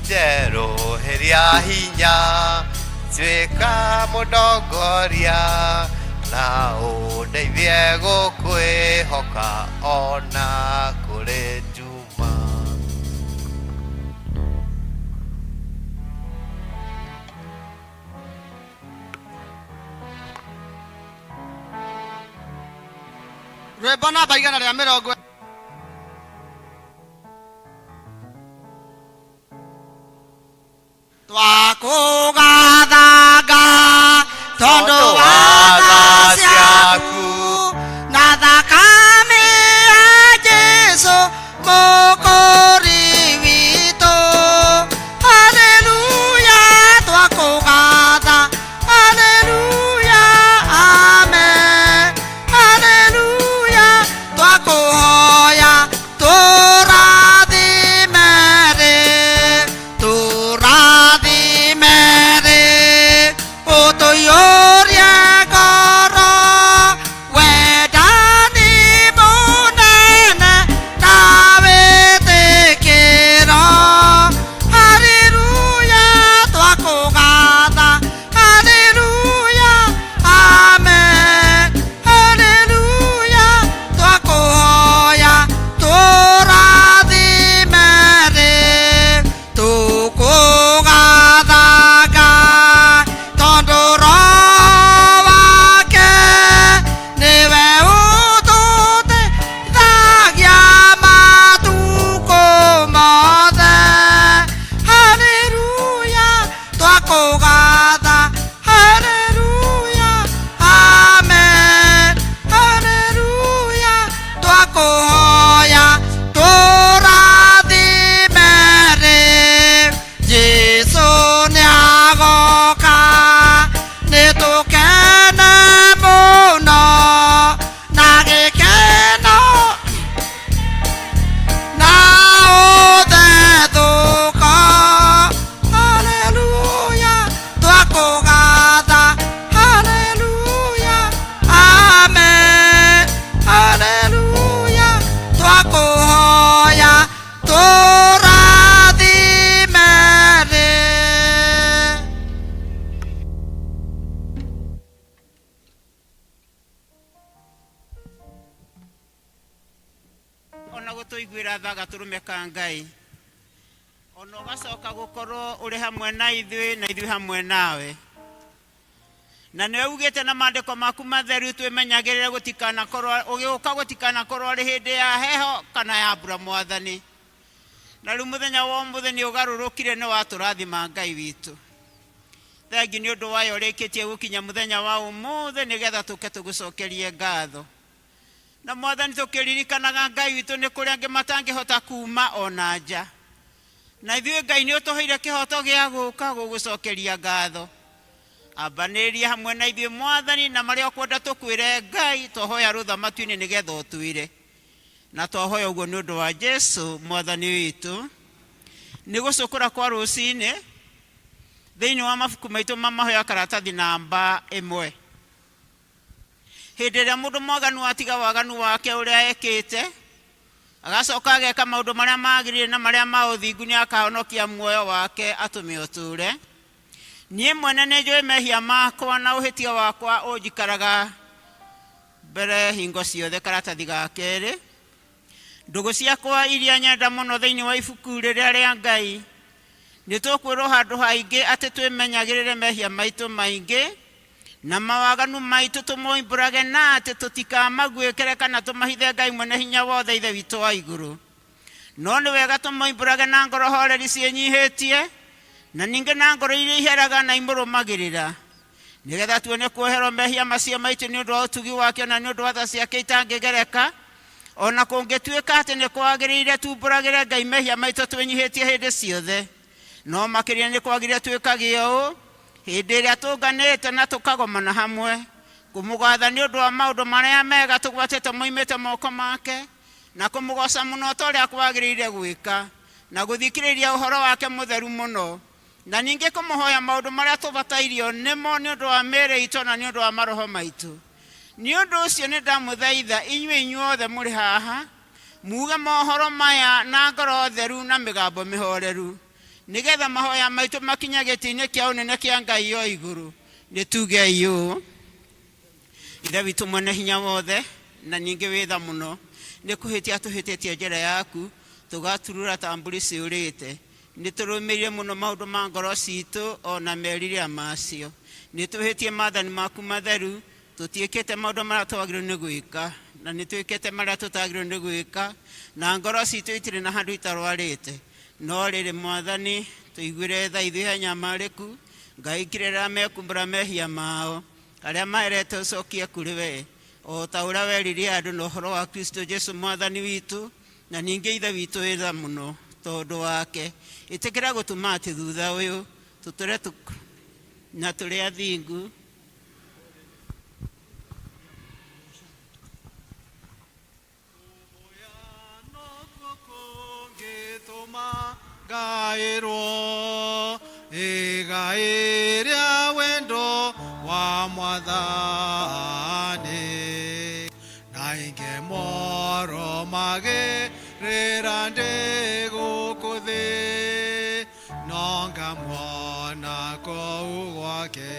Njerũhĩria hinya, tuĩka mũndongoria, na ũndeithie gũkwĩhoka ona kũrĩ nduma. Rwĩmbo namba 120. Twakũgathanga tondũ wa tha ciaku na thakame ya Jesu mũkũri witũ. Haleluya, twakũgatha. Haleluya, amen. Haleluya, twakũhoya tũrathime rĩ, tũrathime rĩ, ũtũiyũrie ngoro wendani mũnene na wĩtĩkĩro. Haleluya, twakũgatha. Haleluya, amen. Haleluya, twakũhoya tũrathime rĩ, tũkũgathaga tondũ Roho wake nĩwe ũtũteithagia matukũ mothe. Haleluya, twakũgatha. Haleluya, amen. Haleluya, twakũhoya tũrathime rĩ. Jesu nĩagoka, nĩtũkene mũno na gĩkeno na ũthethũko. Haleluya, twakũgatha. Haleluya, amen. Haleluya, twakũhoya tũrathime rĩ. Ona gũtũiguĩra tha gatũrũme ka Ngai, ona ũgacoka gũkorwo ũrĩ hamwe na ithuĩ na ithuĩ hamwe nawe. Na nĩwe ugĩte na maandĩko maku matheru twĩmenyagĩrĩre gũtikanakorwo ũgĩũka, gũtikanakorwo arĩ hĩndĩ ya heho kana ya mbura, Mwathani. Na rĩu mũthenya wa ũmũthĩ nĩ ũgarũrũkire, nĩ watũrathima Ngai witũ. Thengi nĩ ũndũ wayo ũrĩkĩtie gũkinya mũthenya wa ũmũthĩ nĩgetha tũke tũgũcokerie ngatho. Na Mwathani, tũkĩririkanaga Ngai witũ nĩ kũrĩ angĩ matangĩhota kuma ona nja. Na ithuĩ Ngai nĩ ũtũheire kĩhoto gĩa gũka gũgũcokeria ngatho. Ambanĩrĩria hamwe na ithuĩ Mwathani, na marĩa ũkwenda tũkwĩre Ngai, twahoya rũtha matu-inĩ nĩgetha ũtwĩre. Na twahoya ũguo nĩ ũndũ wa Jesu Mwathani witũ. Nĩ gũcũkũra kwa rũcinĩ thĩinĩ wa mabuku maitũ ma mahoya karatathi namba 1. Hĩndĩ ĩrĩa mũndũ mwaganu atiga waganu wake ũrĩa ekĩte, agacoka ageka maũndũ marĩa magĩrĩire na marĩa ma ũthingu, nĩ akahonokia muoyo wake atũme ũtũũre. Niĩ mwene nĩ njũĩ mehia makwa, na ũhĩtia wakwa ũnjikaraga mbere hingo ciothe. Karatathi ga kerĩ. Ndũgũ ciakwa iria nyenda mũno thĩinĩ wa ibuku rĩrĩa rĩa Ngai, nĩ tũkwĩrwo handũ haingĩ atĩ twĩmenyagĩrĩre mehia maitũ maingĩ na mawaganu maitũ, tũmoimbũrage na atĩ tũtikamaguĩkĩre kana tũmahithe Ngai mwene hinya wothe, Ithe witũ wa igũrũ. No nĩ wega tũmoimbũrage na ngoro horeri ciĩnyihĩtie, na ningĩ na ngoro iria iheraga na imũrũmagĩrĩra, nĩgetha tuone kuoherwo mehia macio maitũ nĩ ũndũ wa ũtugi wake na nĩ ũndũ wa tha ciake itangĩgereka. Ona kũngĩtuĩka atĩ nĩ kwagĩrĩire tumbũragĩre Ngai mehia maitũ twĩnyihĩtie hĩndĩ ciothe, no makĩria nĩ kwagĩrĩire twĩkage ũũ hĩndĩ ĩrĩa tũnganĩte na tũkagomana hamwe kũmũgatha nĩ ũndũ wa maũndũ marĩa mega tũgwatĩte moimĩte moko make, na kũmũgoca mũno ta ũrĩa kwagĩrĩire gwĩka, na gũthikĩrĩria ũhoro wake mũtheru mũno, na ningĩ kũmũhoya maũndũ marĩa tũbatairio nĩmo nĩ ũndũ wa mĩĩrĩ itũ na nĩ ũndũ wa maroho maitũ. Nĩ ũndũ ũcio nĩ ndamũthaitha inyuĩ inyuothe mũrĩ haha muge mohoro maya na ngoro theru na mĩgambo mĩhoreru, Nĩgetha mahoya maitũ makinye gĩtĩ-inĩ kĩa ũnene kĩa Ngai o igũrũ. Nĩ tugei ũũ. Ithe witũ mwene hinya wothe na ningĩ wĩ tha mũno, nĩ kũhĩtia tũhĩtĩtie njĩra yaku, tũgaturura ta mbũri ciũrĩte. Nĩ tũrũmĩrĩire mũno maũndũ ma ngoro citũ o na merirĩria macio. Nĩ tũhĩtie maathani maku matheru, tũtiĩkĩte maũndũ marĩa twagĩrĩirwo nĩ gwĩka, na nĩ twĩkĩte marĩa tũtagĩrĩirwo nĩ gwĩka, na ngoro citũ itirĩ na handũ itarwarĩte. No rĩrĩ Mwathani, tũiguĩre tha ithuĩ anyamarĩku, Ngai kirĩra mekumbũra mehia mao, arĩa maerete ũcokie kũrĩ we, o ta ũrĩa werire andũ na ũhoro wa Kristo Jesu Mwathani witũ, na ningĩ Ithe witũ wĩ tha mũno tondũ wake. Ĩtĩkĩra gũtũma atĩ thutha ũyũ tũtũre na tũrĩ athingu. Ngaĩrwo igai rĩa wendo wa Mwathani, na ingĩ moro magĩrĩra ndĩ gũkũ thĩ, no ngamuona kũu gwake.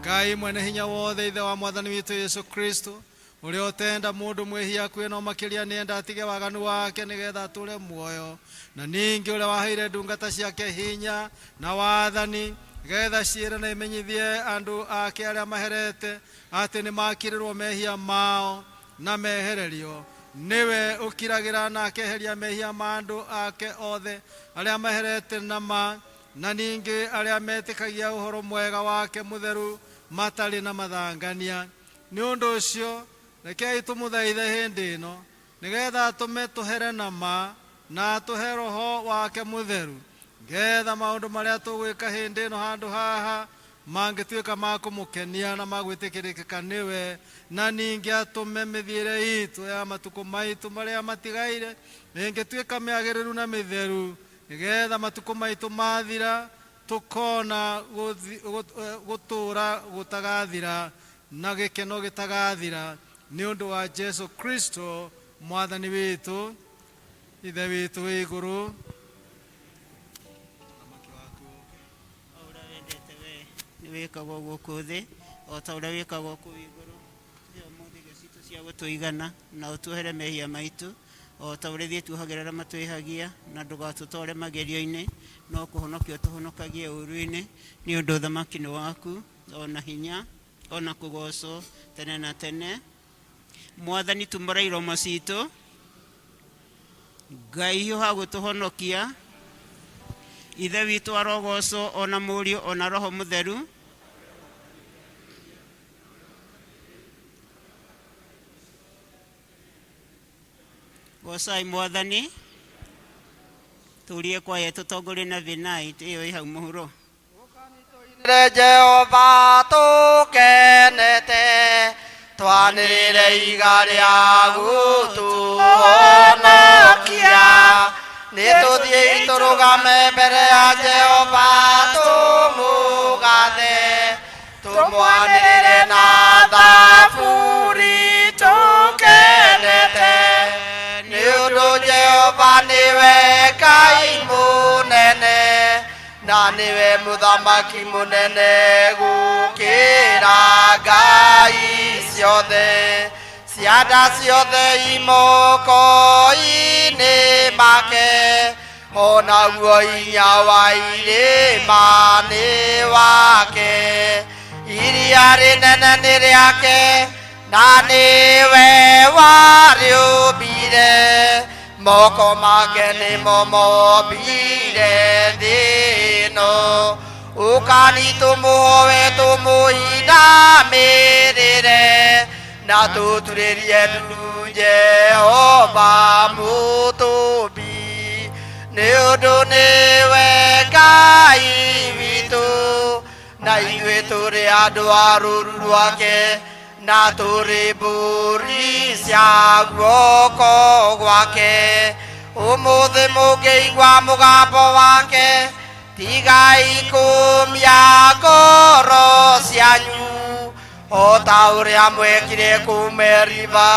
Ngai mwene hinya wothe, Ithe wa Mwathani witũ Yesu Kristo, ũrĩa ũtenda mũndũ mwĩhia akue no makĩria nĩenda atige waganu wake nĩgetha atũre muoyo, na ningĩ ũrĩa waheire ndungata ciake hinya na wathani getha ciĩre na imenyithie andũ ake arĩa maherete atĩ nĩ makirĩrwo mehia mao na mehererio, nĩwe ũkiragĩra na akeheria mehia ma andũ ake othe arĩa maherete na ma, na ningĩ arĩa metĩkagia ũhoro mwega wake mũtheru matarĩ na mathangania. Nĩ ũndũ ũcio rekei tũmũthaithe hĩndĩ ĩno nĩgetha atũme tũhere na ma na atũhe roho wake mũtheru, ngetha maũndũ marĩa tũgwĩka hĩndĩ ĩno handũ haha mangĩtuĩka ma kũmũkenia na ma gwĩtĩkĩrĩka nĩwe, na ningĩ atũme mĩthiĩre itũ ya matukũ maitũ marĩa matigaire ĩngĩtuĩka mĩagĩrĩru na mĩtheru, nĩgetha matukũ maitũ mathira tũkona gũtũũra gũtagathira na gĩkeno gĩtagathira nĩ ũndũ wa Jesu Kristo Mwathani witũ. Ithe witũ wĩ igũrũ, ũthamaki waku ũũke. O ũrĩa wendete we nĩ wĩkagwo gũkũ thĩ o ta ũrĩa wĩkagwo kũu igũrũ. Tũhe ũmũthĩ irio citũ cia gũtũigana, na ũtuohere mehia maitũ o ta ũrĩa ithuĩ tuohagĩra arĩa matwĩhagia, na ndũgatũtware magerio-inĩ, no kũhonokia ũtũhonokagie ũũru-inĩ, nĩ ũndũ ũthamaki nĩ waku, o na hinya, o na kũgocwo tene na tene. Mwathani, tumũra iromo citũ. Ngai hiũha gũtũhonokia. Ithe witũ arogocwo, o na Mũriũ, o na Roho Mũtheru. Gocai Mwathani. Tũrie kwaya tũtongorie na Vinait ĩyo ĩ hau mũhuro. Tũinĩre Jehova tũkenete, twanĩrĩre iga rĩa gũtũhonokia. Nĩ tũthiĩi tũrũgame mbere ya Jehova tũmũgathe, tũmwanĩrĩre na thaburi tũkenete, nĩ ũndũ Jehova nĩwe Ngai mũnene, na nĩwe mũthamaki mũnene gũkĩra ngai ciothe. Cianda ciothe imoko-inĩ make, onaguo hinya wa irĩma nĩ wake. Iria rĩnene nĩ rĩake, na nĩwe warĩũmbire, moko make nĩmo mombire thĩ ĩno. Ũkani tũmũhoe tũmũinamĩrĩre, na tũturĩrie ndu Jehova mũtũmbi, nĩ ũndũ nĩwe Ngai witũ, na ithuĩ tũrĩ andũ a rũũru rwake, na tũrĩ mbũri cia guoko gwake. Ũmũthĩ mũngĩigua mũgambo wake, tigai kũmia ngoro cianyu o ta ũrĩa mwekire kũu Meriba,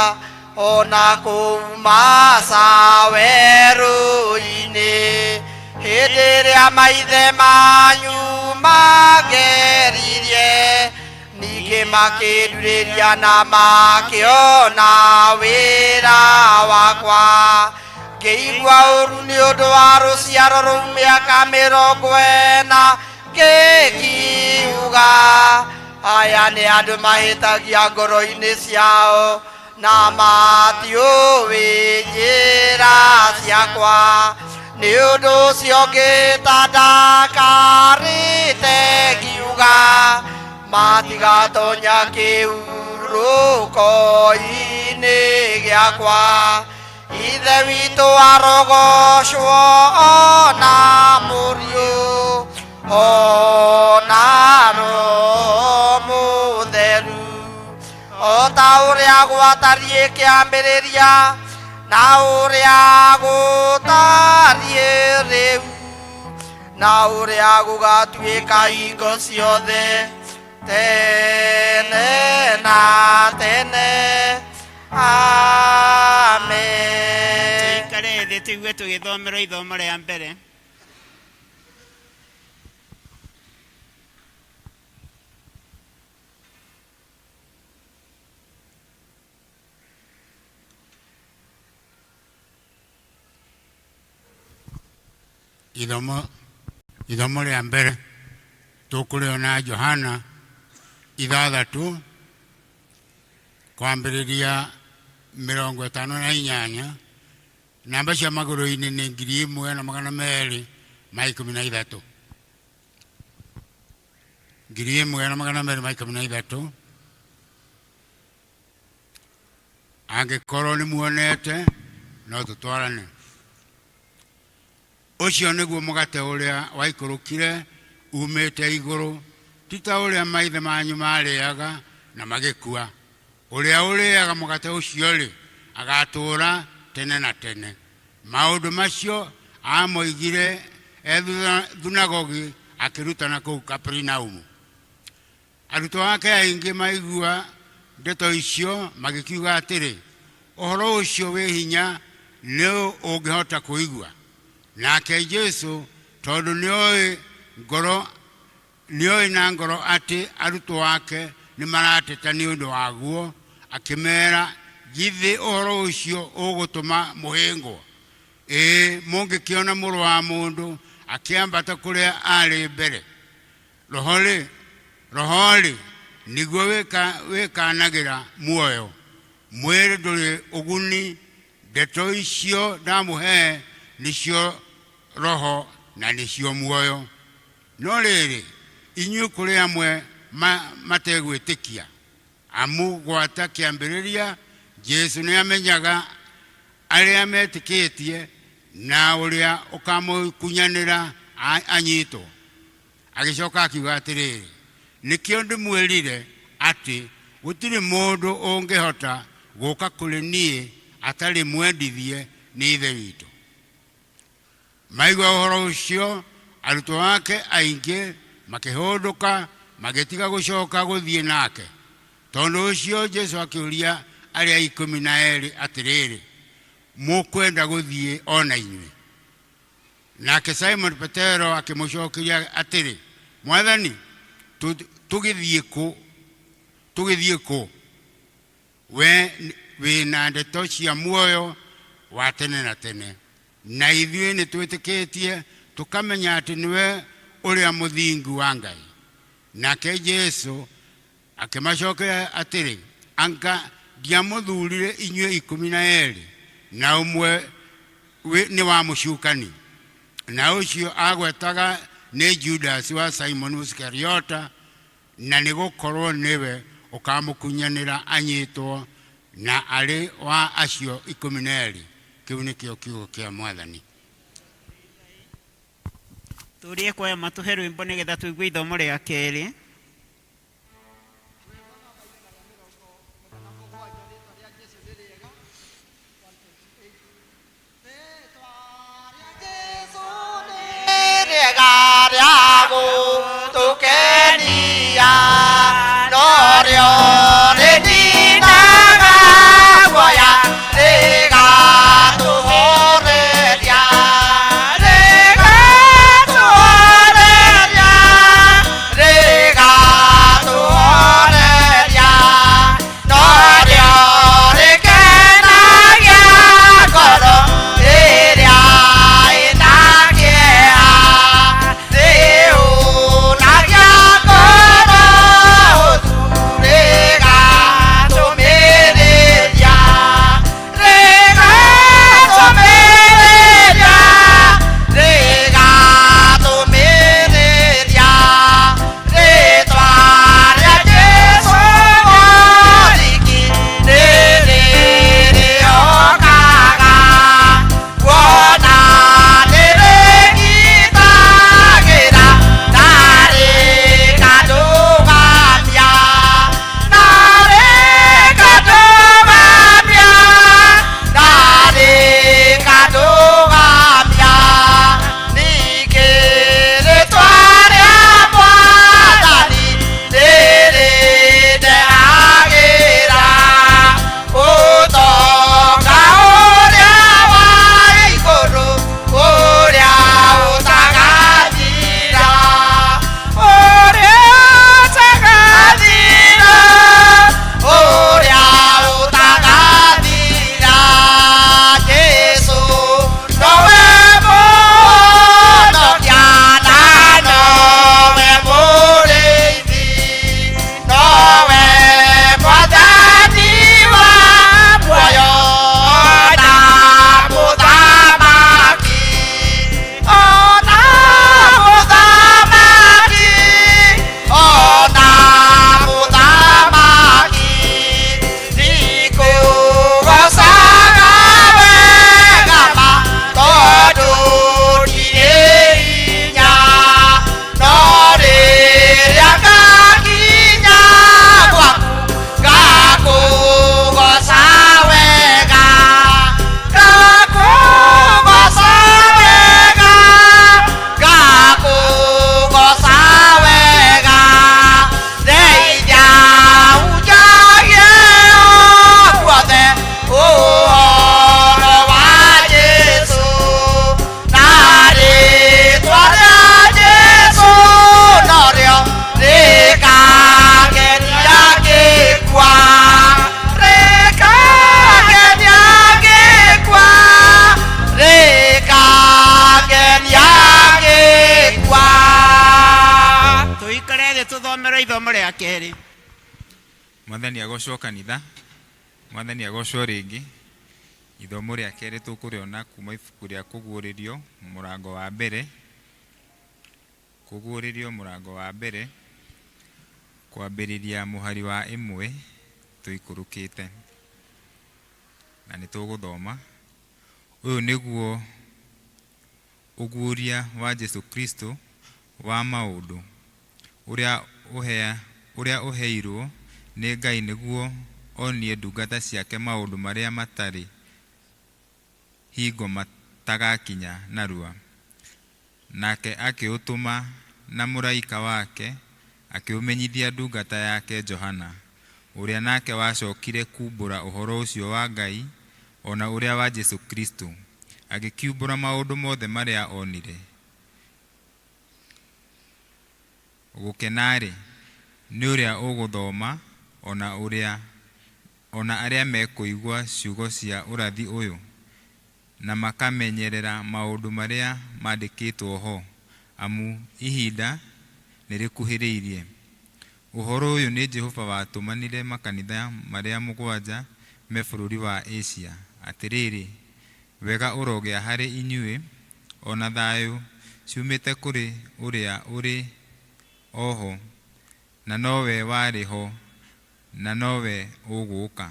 o na kũu Masa werũ-inĩ. Hĩndĩ Rĩrĩa maithe manyu mangeririe, ningĩ makĩndurĩria na makĩona wĩra wakwa. Ngĩigua ũru nĩ ũndũ wa rũciaro rũu mĩaka 40, ngĩkiuga, aya nĩ andũ mahĩtagia ngoro-inĩ ciao na matiũĩ njĩra ciakwa. Nĩ ũndũ ũcio ngĩta ndakarĩte ngiuga, matigatonya kĩhurũko-inĩ gĩakwa. Ithe witũ arogocwo, ona Mũriũ, ona Roho Mũtheru, o ta ũrĩa gwatariĩ kĩambĩrĩria, na ũrĩa gũtariĩ rĩu, na ũrĩa gũgatuĩka hingo ciothe, tene na tene. Amen. Tũikare thĩ tũigue tũgĩthomerwo ithomo rĩa mbere. Ithomo rĩa mbere tũkũrĩona Johana 6 kwambĩrĩria 58. Namba cia magũrũ-inĩ nĩ 1213, 1213. Angĩkorwo nĩ muonete, no tũtwarane. Ũcio nĩguo mũgate ũrĩa waikũrũkire umĩte igũrũ, ti ta ũrĩa maithe manyu marĩaga na magĩkua. Ũrĩa ũrĩaga mũgate ũcio-rĩ, agatũũra tene na tene. Maũndũ macio amoigire e thunagogi akĩrutana kũu Kaperinaumu. Arutwo ake aingĩ maigua ndeto icio magĩkiuga atĩrĩ, ũhoro ũcio wĩ hinya, nĩ ũngĩhota kũigua? Nake Jesu, tondũ nĩoĩ na ngoro atĩ arutwo ake nĩ marateta nĩ ũndũ waguo, akĩmera, githĩ ũhoro ũcio ũgũtũma mũhĩngwo? Ĩĩ, mũngĩkĩona Mũrũ wa Mũndũ akĩambata kũrĩa arĩ mbere. Roho-rĩ, nĩguo wĩkanagĩra muoyo, mwĩrĩ ndũrĩ ũguni. Ndeto icio ndamũhe nĩcio roho na nĩcio muoyo. No rĩrĩ, inyuĩ kũrĩ amwe mategwĩtĩkia. Amu gwata kĩambĩrĩria Jesu nĩamenyaga arĩa metĩkĩtie na ũrĩa ũkamũkunyanĩra anyitwo. Agĩcoka akiuga atĩrĩrĩ, nĩkĩo ndĩmwĩrire atĩ gũtirĩ mũndũ ũngĩhota gũka kũrĩ niĩ atarĩ mwendithie nĩ Ithe witũ. Maigua ũhoro ũcio, arutwo ake aingĩ makĩhũndũka magĩtiga gũcoka gũthiĩ nake. Tondũ ũcio Jesu akĩũria arĩa 12 atĩrĩrĩ, mũkwenda gũthiĩ o na inyuĩ? Nake Simon Petero akĩmũcokeria atĩrĩ, Mwathani, tũgĩthiĩ kũ? Tũgĩthiĩ kũ? We wĩna ndeto cia muoyo wa tene na tene, na ithuĩ nĩ twĩtĩkĩtie tũkamenya atĩ nĩwe ũrĩa mũthingu wa Ngai. Nake Jesu akĩmacokeria atĩrĩ, anga ndiamũthurire inyuĩ 12, na ũmwe nĩ wa mũcukani? Na ũcio agwetaga nĩ Judas wa Simon Iskariota, na nĩ gũkorwo nĩwe ũkamũkunyanĩra anyitwo, na arĩ wa acio 12. Kĩu nĩkĩo kiugo kĩa Mwathani. Tũrie kwaya matũhe rwĩmbo nĩgetha tũigue ithomo rĩa kerĩ. Rĩega rĩa gũtũkenia, norĩo rĩninaga guoya, rĩgatũhoreria, rĩgatũhoreria. Tũthomerwo ithomo rĩa kerĩ. Mwathani agocwo kanitha. Mwathani agocwo rĩngĩ. Ithomo rĩa kerĩ tũkũrĩona kuma ibuku rĩa Kũguũrĩrio mũrango wa mbere. Kũguũrĩrio mũrango wa mbere kwambĩrĩria mũhari wa 1 tũikũrũkĩte. Na nĩ tũgũthoma. Ũyũ nĩguo ũguũria wa Jesu Kristo wa maũndũ ũrĩa ũheirwo nĩ Ngai nĩguo onie ndungata ciake maũndũ marĩa matarĩ hingo matagakinya narua. Nake akĩũtũma na mũraika wake akĩũmenyithia ndungata yake Johana, ũrĩa nake wacokire kumbũra ũhoro ũcio wa Ngai ona ũrĩa wa Jesu Kristo, agĩkiumbũra maũndũ mothe marĩa onire. Gũkena-rĩ, nĩ ũrĩa ũgũthoma ona arĩa mekũigua ciugo cia ũrathi ũyũ, na makamenyerera maũndũ marĩa mandĩkĩtwo ho, amu ihinda nĩrĩkuhĩrĩirie. Ũhoro ũyũ nĩ Jehova watũmanire makanitha marĩa mũgwanja me bũrũri wa Asia. Atĩrĩrĩ, wega ũrogĩa harĩ inyuĩ, ona thayũ ciumĩte kũrĩ ũrĩa ũrĩ oho, na nowe warĩ ho, na nowe ũgũũka,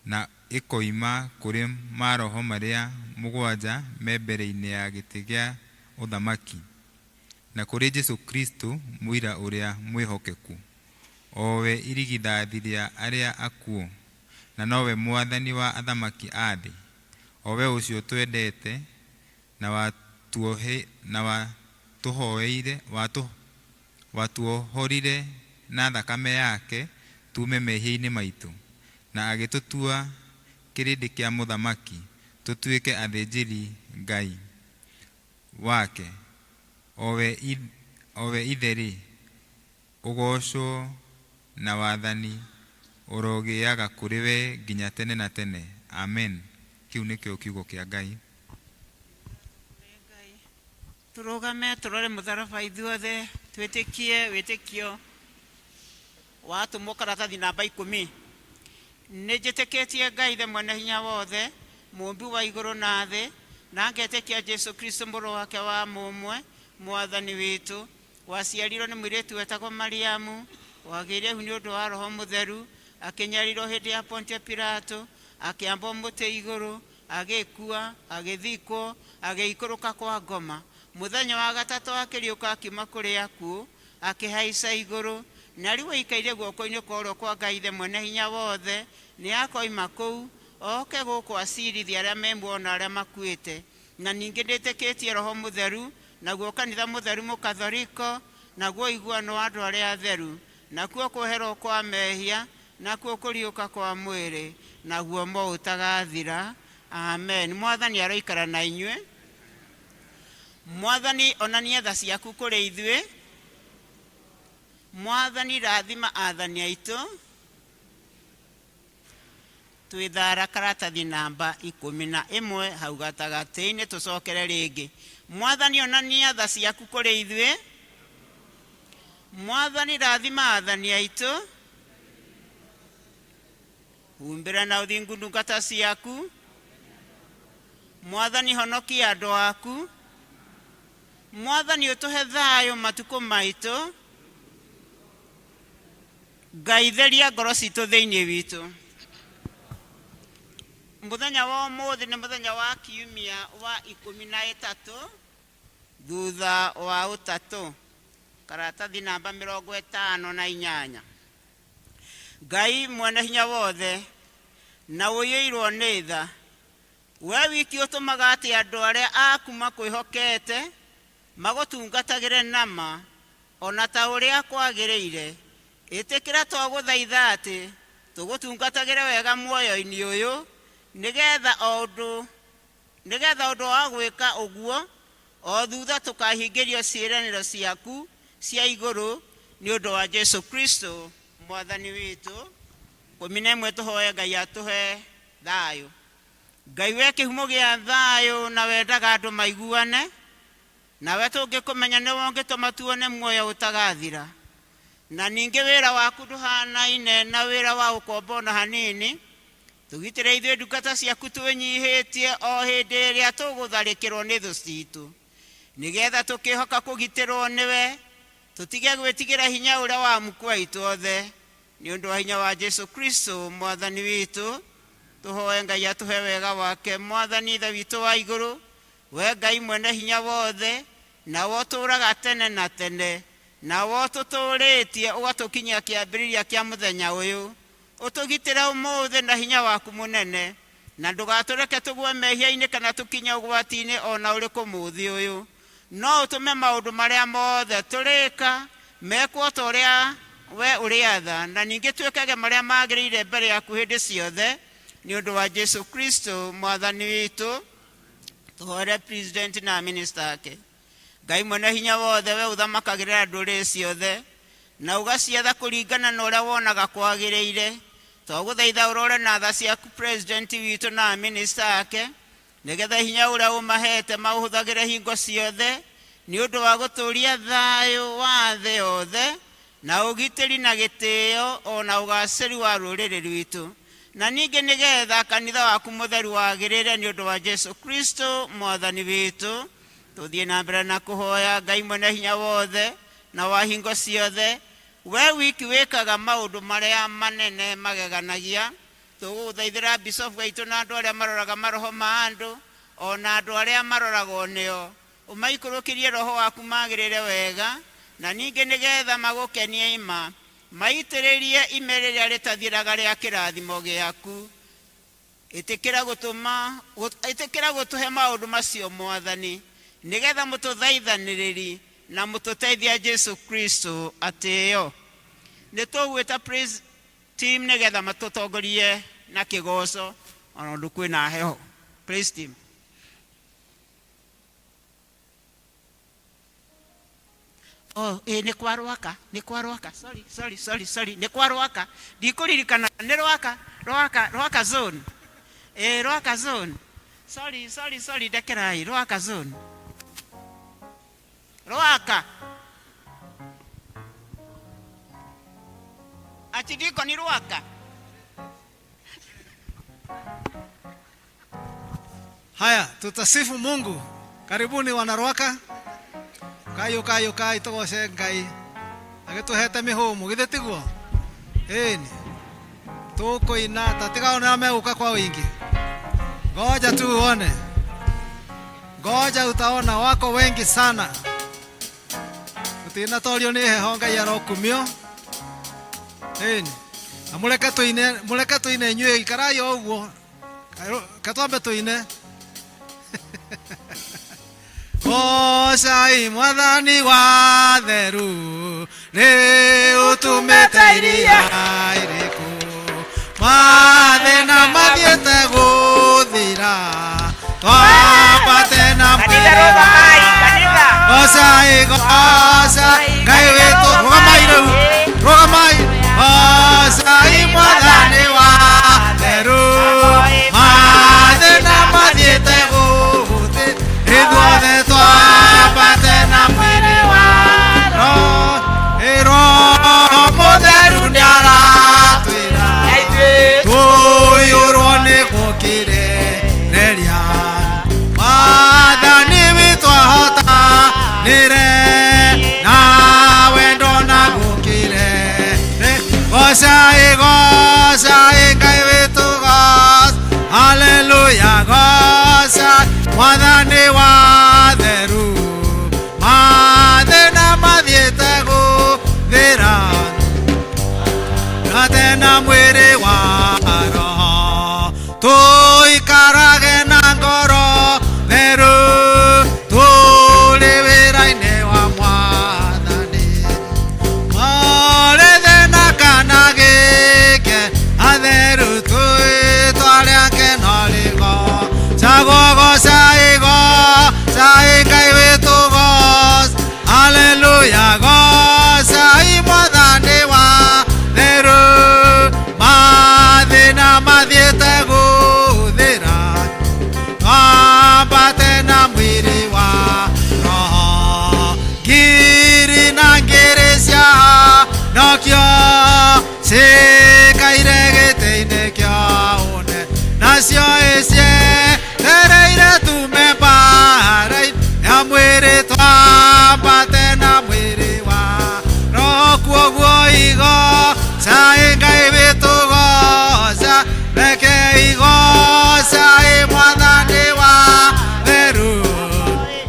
na ĩkoima kũrĩ maroho marĩa mũgwanja me mbere-inĩ ya gĩtĩ gĩa ũthamaki, na kũrĩ Jesu Kristo mũira ũrĩa mwĩhokeku, o we irigithathi rĩa arĩa akuũ, na nowe mwathani wa athamaki a thĩ, o we ũcio twendete na watuohorire na thakame yake tuume mehia-inĩ maitũ, na agĩtũtua kĩrĩndĩ kĩa mũthamaki, tũtuĩke athĩnjĩri Ngai wake, o we ithe-rĩ, ũgoocwo na wathani ũrogĩaga kũrĩ we nginya tene na tene. Amen. Kĩu nĩkĩo kiugo kĩa Ngai. Tũrũgame tũrore mũtharaba ithuothe, twĩtĩkie wĩtĩkio watũmwo karatathi namba 10. Nĩ njĩtĩkĩtie Ngai the mwene hinya wothe, mũmbi wa igũrũ na thĩ, na ngetĩkia Jesu Kristo mũrũ wake wa mũmwe, mwathani witũ, waciarirwo nĩ mũirĩtu wetagwo Mariamu, wagĩire ihu nĩ ũndũ wa Roho Mũtheru, akĩnyarirwo hĩndĩ ya Pontio Pilato, akĩambwo mũtĩ igũrũ, agĩkua, agĩthikwo, agĩikũrũka kwa ngoma. Mũthenya wa gatatũ akĩriũka akiuma kũrĩ akuũ, akĩhaica igũrũ, na rĩu aikaire guoko-inĩ kwa ũrĩo kwa Ngai Ithe mwene hinya wothe. Nĩ akoima kũu oke gũkũ acirithie arĩa me muoyo na arĩa makuĩte. Na ningĩ ndĩtĩkĩtie Roho Mũtheru, naguo kanitha mũtheru mũkathoriko, naguo ũiguano wa andũ arĩa atheru, nakuo kweherwo kwa mehia, nakuo kũriũka kwa mwĩrĩ, naguo muoyo ũtagathira. Amen. Mwathani aroikara na inyuĩ. Mwathani onania tha ciaku kũrĩ ithuĩ. Mwathani rathima athani aitũ. Twĩthara karatathi namba 11 hau gatagatĩ-inĩ. Tũcokere rĩngĩ. Mwathani onania tha ciaku kũrĩ ithuĩ. Mwathani rathima athani aitũ. Humbĩra na ũthingu ndungata ciaku. Mwathani honokia andũ aku. Mwathani ũtũhe thayũ matukũ maitũ. Ngai theria ngoro citũ thĩinĩ witũ. Mũthenya wa ũmũthĩ nĩ mũthenya wa kiumia wa 13 thutha wa ũtatũ, karatathi namba 58. Ngai mwene hinya wothe na ũiyũirwo nĩ tha, we wiki ũtũmaga atĩ andũ arĩa aku makwĩhokete magũtungatagĩre nama ona ta ũrĩa kwagĩrĩire, ĩtĩkĩra twagũthaitha atĩ tũgũtungatagĩre wega muoyo-inĩ ũyũ, nĩgetha ũndũ wa gwĩka ũguo o thutha tũkahingĩrio ciĩranĩro ciaku cia igũrũ, nĩ ũndũ wa Jesu Kristo mwathani witũ. 11 tũhoe Ngai atũhe thayũ. Ngai we kĩhumo gĩa thayũ na wendaga andũ maiguane nawe, tũngĩkũmenya nĩwe ũngĩtũma tuone muoyo ũtagathira. Na ningĩ wĩra waku ndũhanaine na wĩra wa ũkombo ona hanini. Tũgitĩre ithuĩ ndungata ciaku twĩnyihĩtie o hĩndĩ ĩrĩa tũgũtharĩkĩrwo nĩ thũ citũ, nĩgetha tũkĩhoka kũgitĩrwo nĩwe, tũtige gwĩtigĩra hinya ũrĩa wa mukua itũ othe. Nĩ ũndũ wa hinya wa Jesu Kristo mwathani witũ, tũhoe Ngai atũhe wega wake. Mwathani Ithe witũ wa igũrũ, we Ngai mwene hinya wothe, nawe ũtũũraga tene na tene, nawe ũtũtũũrĩtie ũgatũkinyia kĩambĩrĩria kĩa mũthenya ũyũ, ũtũgitĩre ũmũthĩ na hinya waku mũnene, na ndũgatũreke tũgwe mehia-inĩ kana tũkinye ũgwati-inĩ ona ũrĩkũ mũthĩ ũyũ. No ũtũme maũndũ marĩa mothe tũrĩka mekwo ta ũrĩa we ũrĩatha, na ningĩ twĩkage marĩa magĩrĩire mbere yaku hĩndĩ ciothe, nĩ ũndũ wa Jesu Kristo mwathani witũ. Tũhoere president na minister ake. Ngai mwene hinya wothe, we ũthamakagĩrĩra ndũrĩrĩ ciothe na ũgaciatha kũringana na ũrĩa wonaga kwagĩrĩire, twagũthaitha ũrore na tha ciaku president witũ na minister ake, nĩgetha hinya ũrĩa ũmahete maũhũthagĩre hingo ciothe nĩ ũndũ wa gũtũũria thayũ wa thĩ yothe na ũgitĩri na gĩtĩo ona ũgacĩru wa rũrĩrĩ rwitũ, na ningĩ nĩgetha kanitha waku mũtheru wagĩrĩre, nĩ ũndũ wa Jesu Kristo mwathani witũ. Tũthiĩ na mbere na kũhoya. Ngai mwene hinya wothe na wa hingo ciothe, we wiki wĩkaga maũndũ marĩa manene mageganagia, tũgũgũthaithĩra bishop gaitũ na andũ arĩa maroraga maroho ma andũ ona andũ arĩa maroragwo nĩo, ũmaikũrũkĩrie roho waku magĩrĩre wega, na ningĩ nĩgetha magũkenie ima, maitĩrĩrie ime rĩrĩa rĩtathiraga rĩa kĩrathimo gĩaku. Ĩtĩkĩra gũtũma ĩtĩkĩra gũtũhe maũndũ macio mwathani, nĩgetha mũtũthaithanĩrĩri na mũtũteithia Jesu Kristo atĩo. Nĩ tũgwĩta praise team nĩgetha matũtongorie na kĩgoco ona ũndũ kwĩna heho. Praise team. Oh, nĩ kwa Rwaka, nĩ kwa Rwaka. Sorry, sorry, sorry, sorry. Nĩ kwa Rwaka. Ndikũririkana nĩ Rwaka, Rwaka, Rwaka zone. Rwaka zone. Sorry, sorry, sorry, ndekerai, Rwaka zone. Rwaka. Achidiko ni Rwaka. Haya, tutasifu Mungu. Karibuni wanarwaka. Kayo kayo kai tũgoce Ngai agĩtũhete mĩhũmũ, githĩ tiguo? Ĩni tũkũina tatigao nĩ megũka kwa wingi. Ngoja tu uone, ngoja utaona wako wengi sana. Tũtinatorio nĩ heho, Ngai arokumio. Ĩni na mũreke tũine, mũreke tũine inyuĩ ikarai o ũguo, katwambe tũine. Gocai mwathani wa theru, rĩu ũtũmĩte iria irĩkũ, mathĩna mathiĩte gũthira, twambate na Kanitha rũgamai, kanitha. Gocai, gocai Ngai witũ, rũgamai rĩu, rũgamai. Gocai mwathani wa theru, mathĩna mathiĩte gũthira, ithuothe twambate na mwĩrĩ wa Roho Mũtheru nĩaratwĩra tũiyũrwo nĩ gũkirĩrĩria. Mwathani witũ ahotanire na wendo na gũkirĩrĩria. Gocai, gocai Ngai witũ, goc haleluya, gocai mwathani wa theru, mathĩna mathiĩte gũthira, gate na mwĩrĩ wa roho, tũikarage na ngoro theru tũrĩ wĩra-inĩ wa mwathani. Marĩ thĩna kana gĩke, atheru twĩtware akeno rĩgo cagwo. Gocai, gocai Ngai witũ, goc haleluya, gocai mwathani wa theru, mathĩna mathiĩte gũthira, twambate na mwĩrĩ wa roho. Ngiri na ngiri cia no Cikaire gĩtĩ-inĩ kĩa ũnene nacio icietereire tume mbara-inĩ ya mwĩrĩ twambate na mwĩrĩ wa roho kuoguo igocai Ngai witũgoca reke igocai mwathani wa theru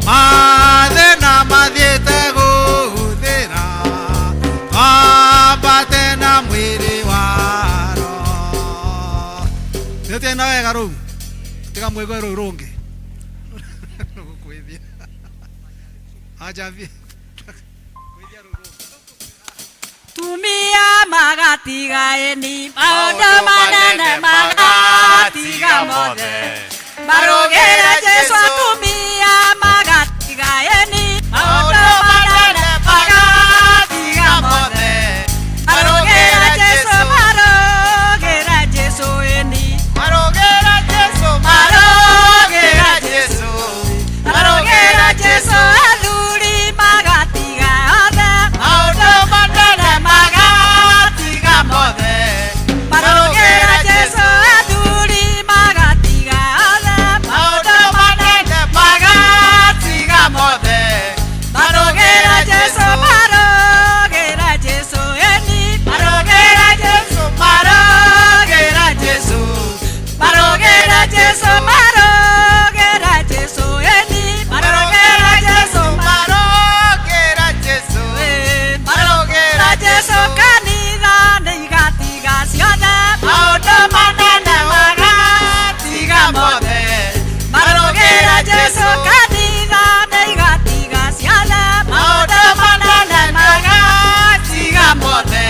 mathĩna mathiĩte gũthĩra twambate na mwĩrĩ wa roho nĩũtiaina wega rũu tiga mwĩgue rũu rũngĩ nĩgũkwĩthia anjambie Tumia magatiga eni maũndũ manene magatiga mothe marũgĩre Jesũ atumia magatiga eni maũndũ manene magatiga mothe marũgĩre Jesũ marũgĩre Jesũ eni Marogera Jesu, marũgĩre Jesũ marũgĩre Jesũ athuri magatiga othe maũndũ manene magatiga mothe marũgĩra Jesũ athuri magatiga othe maũndũ manene magatiga mothe marũgĩra Jesũ marũgĩra Jesũ eni marũgĩra Jesũ marũgĩra Jesũ marũgĩra Jesũ marũgĩra Jesũ eni marũgĩra Jesũ Marogera Jesu, marũgĩra Jesũ kanitha nĩ igatiga ciothe maũndũ manene magatiga mothe marũgĩra Jesũ kanitha nĩ igatiga ciothe maũndũ manene magatiga mothe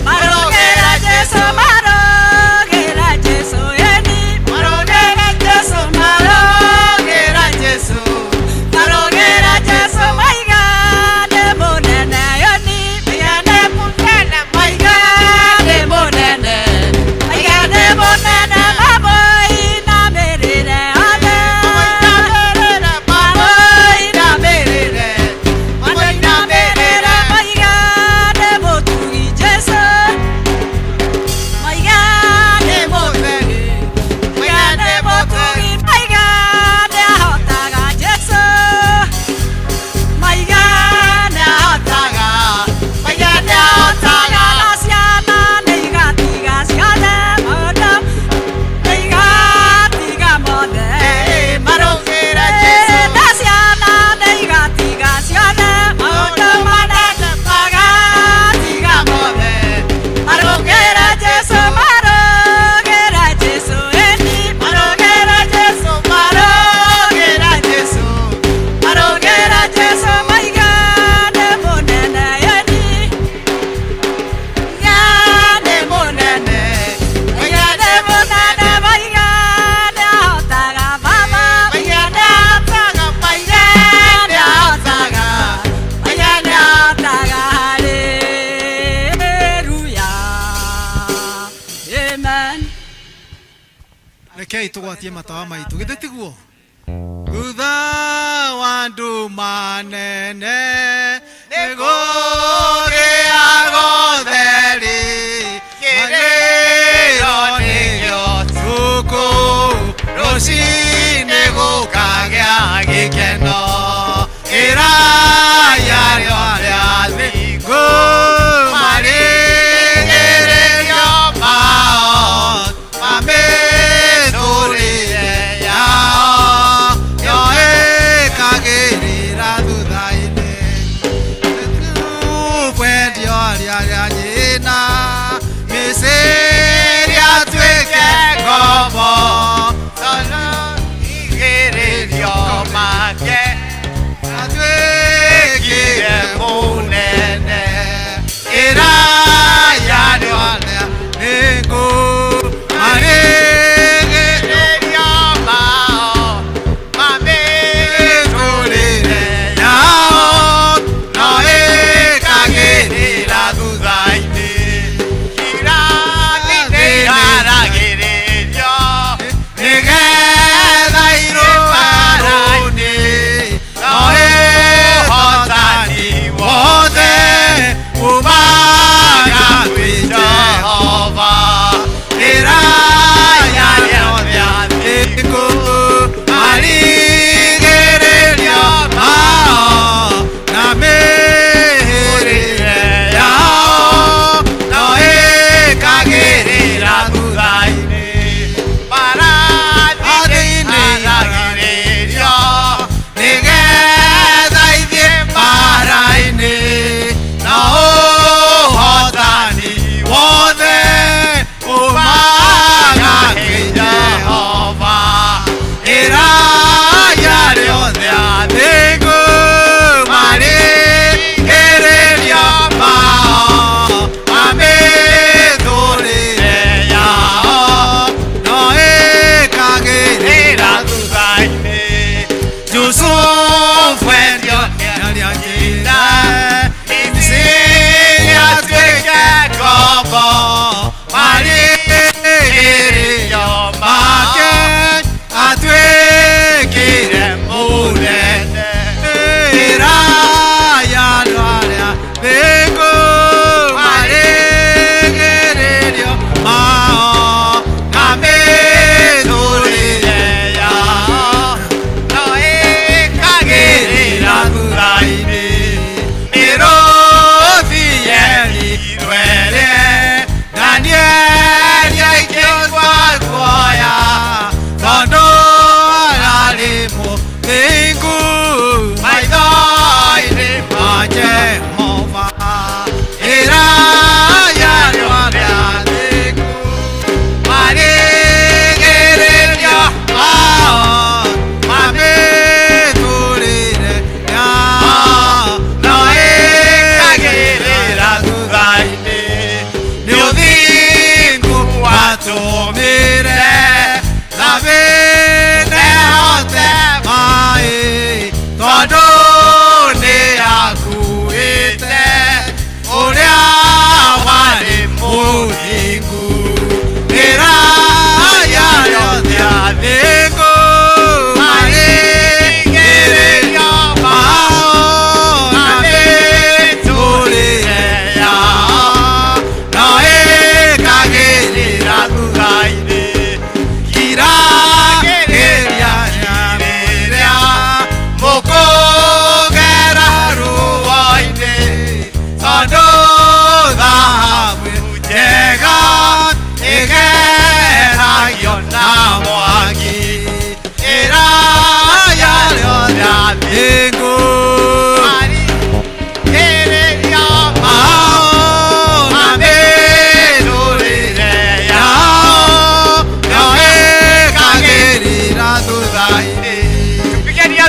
marũgĩra Jesũ marũgĩra Jesũ eni marũgĩra Jesũ marũgĩra Jesu, marũgĩra Jesũ maiga nĩ mũnene eni maiga nĩ mũnene maiga nĩ mũnene maiga nĩ mũnene mamũinamĩrĩre othe mamũinamĩrĩre mamũinamĩrĩre maiga nĩ mũtugi Jesũ maiga nĩ mũtugi maiga nĩ mũtugi maiga nĩ ahotaga Jesũ maiga nĩ ahotaga maiga nĩ ahotaga na ciana nĩ igatiga ciothe maũndũ nĩ igatiga mothe Marogera Jesu, na ciana nĩ igatiga ciothe maũndũ manene magatiga mothe marũgĩra Jesũ marũgĩra Jesũ eni marũgĩra Jesũ marũgĩra Jesũ marũgĩra Jesũ maiga nĩ mũnene eni maiga nĩ mũnene maiga nĩ mũnene maiga nĩ ahotaga baba maiga nĩ ahotaga maiga nĩ ahotaga maiga nĩ ahotaga haleluya amen. Rekei tũgwatie matawa maitũ githĩ tiguo thutha wa nduma nene nĩgũgĩa gotheri kĩrĩro nĩkĩo tukũ rũcinĩ gũkagĩa gĩkeno ĩraya rĩothe athingu marigĩrĩrio mao mamĩtũrĩre yao yo ĩkagĩrĩra thutha-inĩ.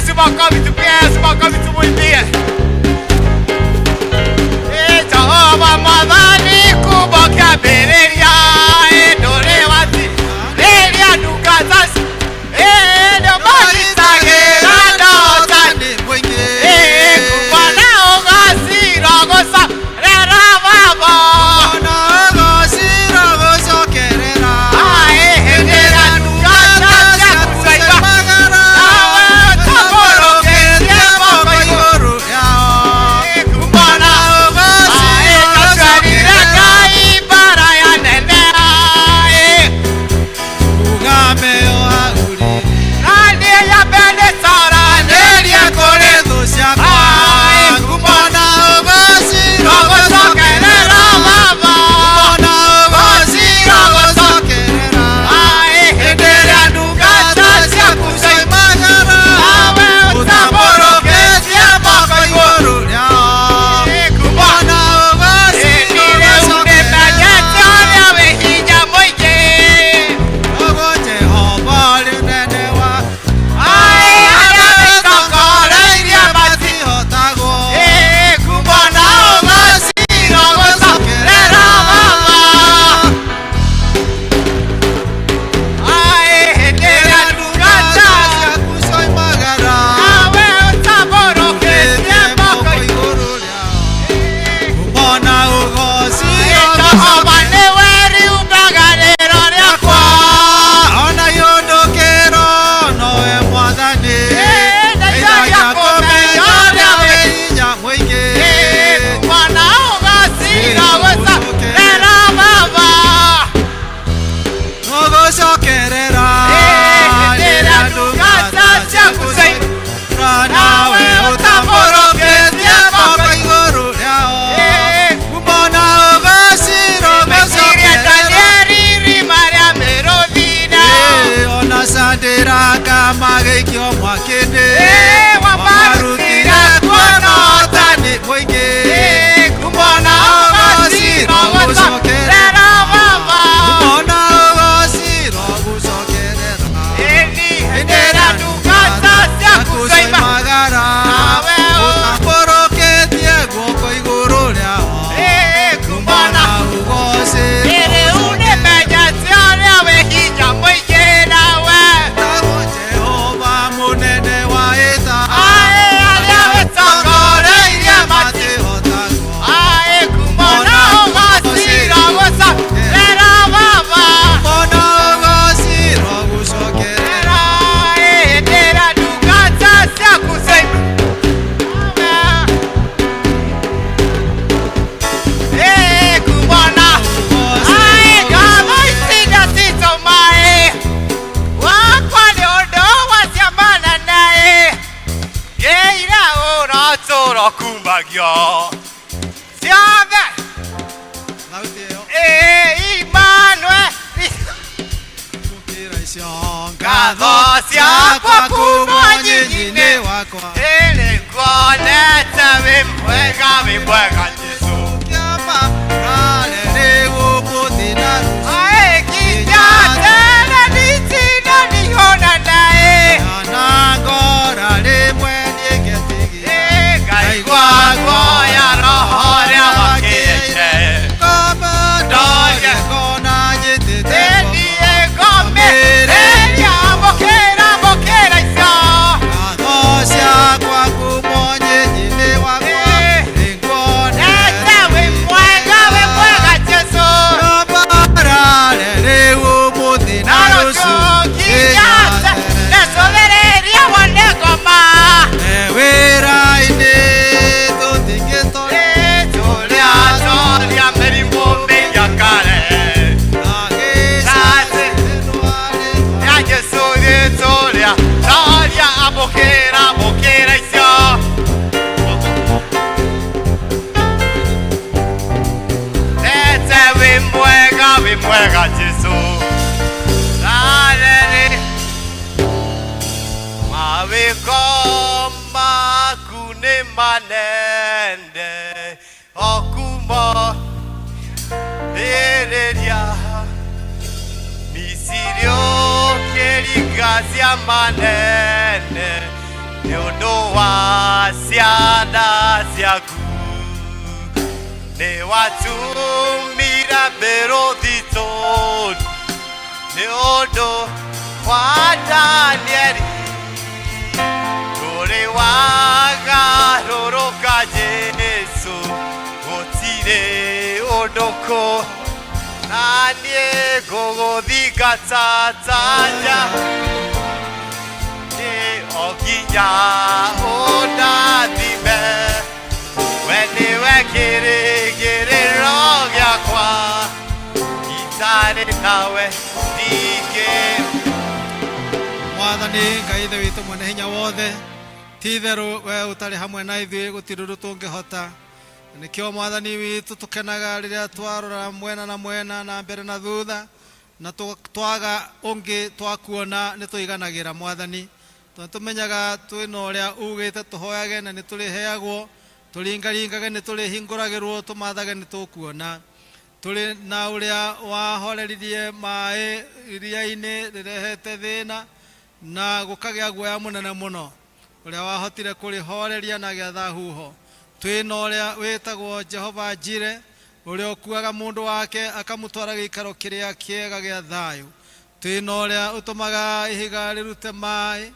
Yesu makofi, tupie Yesu makofi, tumwimbie. Jehova mwathani kubwa kĩambĩrĩria, ndũrĩ wathi rĩrĩa ndungata nĩũmagitagĩra ndotani kuma na ũgacirogoca rera baba. Aĩ, hĩndĩ ĩrĩa ndungata ciaku ciaimba, nawe ũtambũrũkĩtie moko igũrũ. Kuma na aĩ, njacerire Ngai mbara ya nene, aĩ. Na niĩ nyambe nĩcaranĩrie kũrĩ aĩ, kuma na ũgacirogocokerera baba. Aĩ, hĩndĩ ĩrĩa ndungata ciaku ciaimba, nawe ũtambũrũkĩtie moko igũrũ. Kuma hĩndĩ rĩu nĩmenyete ũrĩa wĩ hinya mũingĩ. Aĩ, arĩa mĩtongoreirie mati kuma na ũgacirogocokerera baba. Aĩ, hĩndĩ ĩrĩa ndungata nawe ũtambũrũkĩtie moko igũrũ. Jehova nĩwe riumbaganĩro rĩakwa. Ndeithagia kũmenya ũrĩa wĩ kuma na ũgacirogocokerera baba. Ũgũcokerera Hĩndĩ ĩrĩa ndungata ciaku ciaimba, nawe ũtambũrũkĩtie moko igũrũ. Meciria Danieli irima rĩa mĩrũthi na Ona Sadiraka magĩikio mwaki-inĩ, wamarutire kuona ũtani mũingĩ. Kuma na ũgacirogocokerera baba. Ona ũgacirogũcokerera. Hĩndĩ ĩrĩa ndungata ciaku ciaimba, Magara nawe ũtambũrũkĩtie guoko igũrũ rĩao. Kuma na Ũgoci rĩu nĩmenyete ũrĩa wĩ hinya mũingĩ nawe. Jehova mũnene wa ita. Aĩ, arĩa wĩtongoreirie mati matihotagwo. Aĩ, kuma na ũgacirogocokerera baba. Ona ũgacirogũcokerera. Hĩndĩ ĩrĩa ndungata ciaku ciaimba, kuma na aĩ, ngatho ici ndacitũma-ĩ, wakwa nĩ ũndũ wa ciama nene-ĩ, ngĩire ũratũra kumagio ciothe. Thauti ĩyo. Emmanuel Gũkĩra icio ngatho ciakwa kuma nyinyi-inĩ wakwa. Ĩrĩ nguonete wĩ mwega, wĩ mwega Jesũ. Kĩama rarere ũmũthĩ na rũciũ. Aĩ, nginya tene nditinda ndihonana-ĩ. Na ngora rĩmwe nĩngetigĩra. Ngaigua guoya roho ũrĩa wakĩte. Ngoma ndoye ngona nyitĩte Ĩniĩ ngomĩrĩria mũkĩra mũkĩra icio. Ngatho ciakwa kuma nyinyi-inĩ wakwa. Nete wĩ mwega, wĩ mwega Jesũ. Rarere ũmũthĩ na Na rũciũ. rũciũ nginya tene ndecũthĩrĩria wone ngoma. Wĩra-inĩ tũtingĩtoria. Tũrĩa tũrĩa mĩrimũ mĩingĩ kare. Ya Jesũ gĩtũrĩa tũrĩa amũkĩra amũkĩra icio. Nete wĩ mwega, wĩ mwega Jesũ. Rarere mawĩko maku nĩ manene okumo rĩrĩria Misiri ũkĩringa ciama nene. Nĩ ũndũ wa ciana ciaku nĩ watũmire mĩrũthi tũndu nĩ ũndũ wa Danieli ndũrĩ wagarũrũka Jesũ gũtirĩ ũndũ kũ na niĩ ngũgũthingata tanja nĩ o nginya ũndathime we nĩwe kĩrĩgĩrĩro gĩakwa itarĩ nawe ndingĩ Mwathani Ngai ithe witũ mwene hinya wothe, ti itherũ we ũtarĩ hamwe na ithuĩ gũtirĩ ũndũ tũngĩhota. Na nĩkĩo Mwathani witũ tũkenaga rĩrĩa twarora mwena na mwena na mbere na thutha, na twaga ũngĩ twakuona nĩ tũiganagĩra Mwathani, tondũ tũmenyaga twĩna ũrĩa ugĩte tũhoyage na nĩ tũrĩheagwo, tũringaringage nĩ tũrĩhingũragĩrwo, tũmathage nĩ tũkuona. Tũrĩ na ũrĩa wahoreririe maĩ iria-inĩ rĩrehete thĩna na gũkagĩa guoya mũnene mũno, ũrĩa wahotire kũrĩhoreria na agĩatha huho. Twĩna ũrĩa wĩtagwo Jehova Jire, ũrĩa ũkuaga mũndũ wake akamũtwara gĩikaro kĩrĩa kĩega gĩa thayũ. Twĩna ũrĩa ũtũmaga ihiga rĩrute maĩ,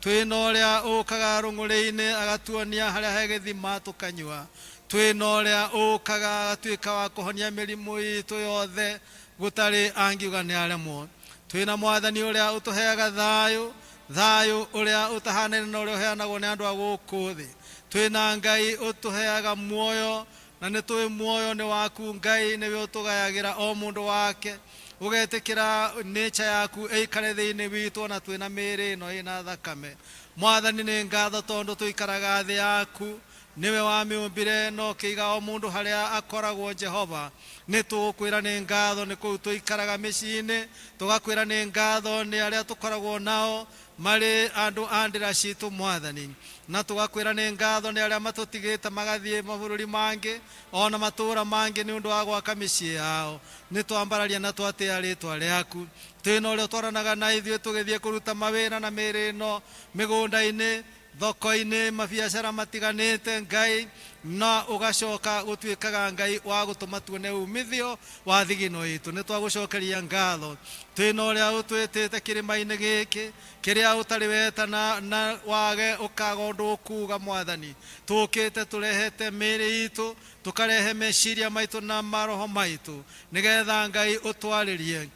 twĩna ũrĩa ũkaga rũng'ũrĩ-inĩ agatuonia harĩa he gĩthima tũkanyua. Twĩna ũrĩa ũkaga agatuĩka wa kũhonia mĩrimũ itũ yothe gũtarĩ angiuga nĩ aremwo. Twĩna Mwathani ũrĩa ũtũheaga thayũ, thayũ ũrĩa ũtahanaine na ũrĩa ũheanagwo nĩ andũ a gũkũ thĩ. Twĩna Ngai ũtũheaga muoyo, na nĩ tũĩ muoyo nĩ waku Ngai, nĩwe ũtũgayagĩra o mũndũ wake, ũgetĩkĩra nature yaku ĩikare thĩinĩ witũ ona twĩna mĩĩrĩ ĩno ĩna thakame. Mwathani nĩ ngatho tondũ tũikaraga thĩ yaku, nĩwe wamĩũmbire na ũkĩiga o mũndũ harĩa akoragwo. Jehova, nĩ tũgũkwĩra nĩ ngatho nĩ kũu tũikaraga mĩciĩ-inĩ, tũgakwĩra nĩ ngatho nĩ arĩa tũkoragwo nao marĩ andũ a ndĩra citũ Mwathani, na tũgakwĩra nĩ ngatho nĩ arĩa matũtigĩte magathiĩ mabũrũri mangĩ ona matũũra mangĩ nĩ ũndũ wa gwaka mĩciĩ yao. Nĩ twambararia na twatĩa rĩtwa rĩaku. Twĩna ũrĩa ũtwaranaga na ithuĩ tũgĩthiĩ kũruta mawĩra na mĩĩrĩ ĩno mĩgũnda-inĩ, thoko-inĩ, mabiacara matiganĩte Ngai, na ũgacoka gũtuĩkaga Ngai wa gũtũma tuone umithio wa thigino itũ. Nĩ twagũcokeria ngatho. Twĩna ũrĩa ũtwĩtĩte kĩrĩma-inĩ gĩkĩ kĩrĩa ũtarĩ weta na wage ũkaga ũndũ ũkuga Mwathani. Tũkĩte tũrehete mĩĩrĩ itũ, tũkarehe meciria maitũ na maroho maitũ, nĩgetha Ngai ũtwarĩrie.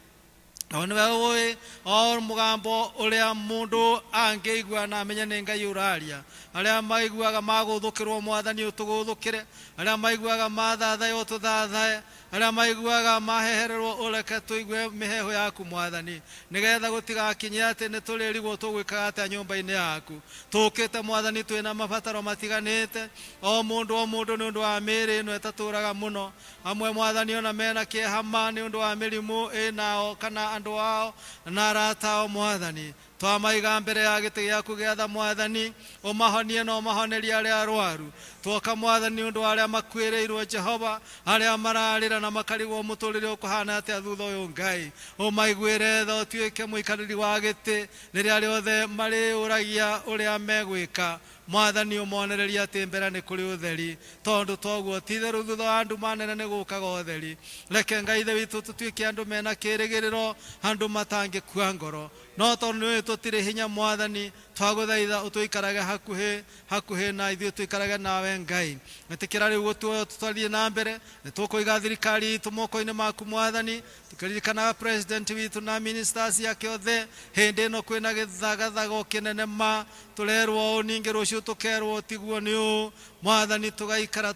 O nĩwe ũĩ o mũgambo ũrĩa mũndũ angĩigua na amenye nĩ Ngai ũraria. Arĩa maiguaga magũthũkĩrwo Mwathani ũtũgũthũkĩre, arĩa maiguaga mathathae ũtũthathae, arĩa maiguaga mahehererwo ũreke tũigue mĩheehũ yaku Mwathani, nĩgetha gũtigakinye atĩ nĩ tũrĩrigwo tũgwĩkaga atĩa nyũmba-inĩ yaku. Tũkĩte Mwathani twĩna mabataro matiganĩte, o mũndũ o mũndũ nĩ ũndũ wa mĩĩrĩ ĩno ĩtatũraga mũno. Amwe Mwathani ona mena kĩeha ma nĩ ũndũ wa mĩrimũ ĩnao kana andũ ao na arata ao Mwathani. Twamaiga mbere ya gĩtĩ gĩaku gĩa tha Mwathani, ũmahonie na ũmahonerie arĩa arwaru. Twoka Mwathani nĩ ũndũ wa arĩa makuĩrĩirwo Jehova, arĩa mararĩra na makarigwo mũtũrĩre ũkũhana atĩa thutha ũyũ Ngai. Ũmaiguĩre tha ũtuĩke mũikarĩri wa gĩtĩ rĩrĩa rĩothe marĩũragia ũrĩa megwĩka. Mwathani ũmonererie atĩ mbere nĩ kũrĩ ũtheri, tondũ toguo ti itherũ thutha wa nduma nene nĩ gũkaga ũtheri. Reke Ngai ithe witũ tũtuĩke andũ mena kĩrĩgĩrĩro, andũ matangĩkua ngoro. No tondũ nĩũĩ tũtirĩ hinya Mwathani, twagũthaitha ũtũikarage hakuhĩ hakuhĩ na ithuĩ tũikarage nawe Ngai. Ĩtĩkĩra rĩu gũtuoyo tũtwarithie na mbere, nĩ tũkũiga thirikari itũ moko-inĩ maku Mwathani, tũkĩririkanaga president witũ na ministers yake othe. Hĩndĩ ĩno kwĩna gĩthagathago kĩnene ma, tũrerwo ũũ ningĩ rũciũ tũkerwo tiguo nĩ ũũ. Mwathani tũgaikara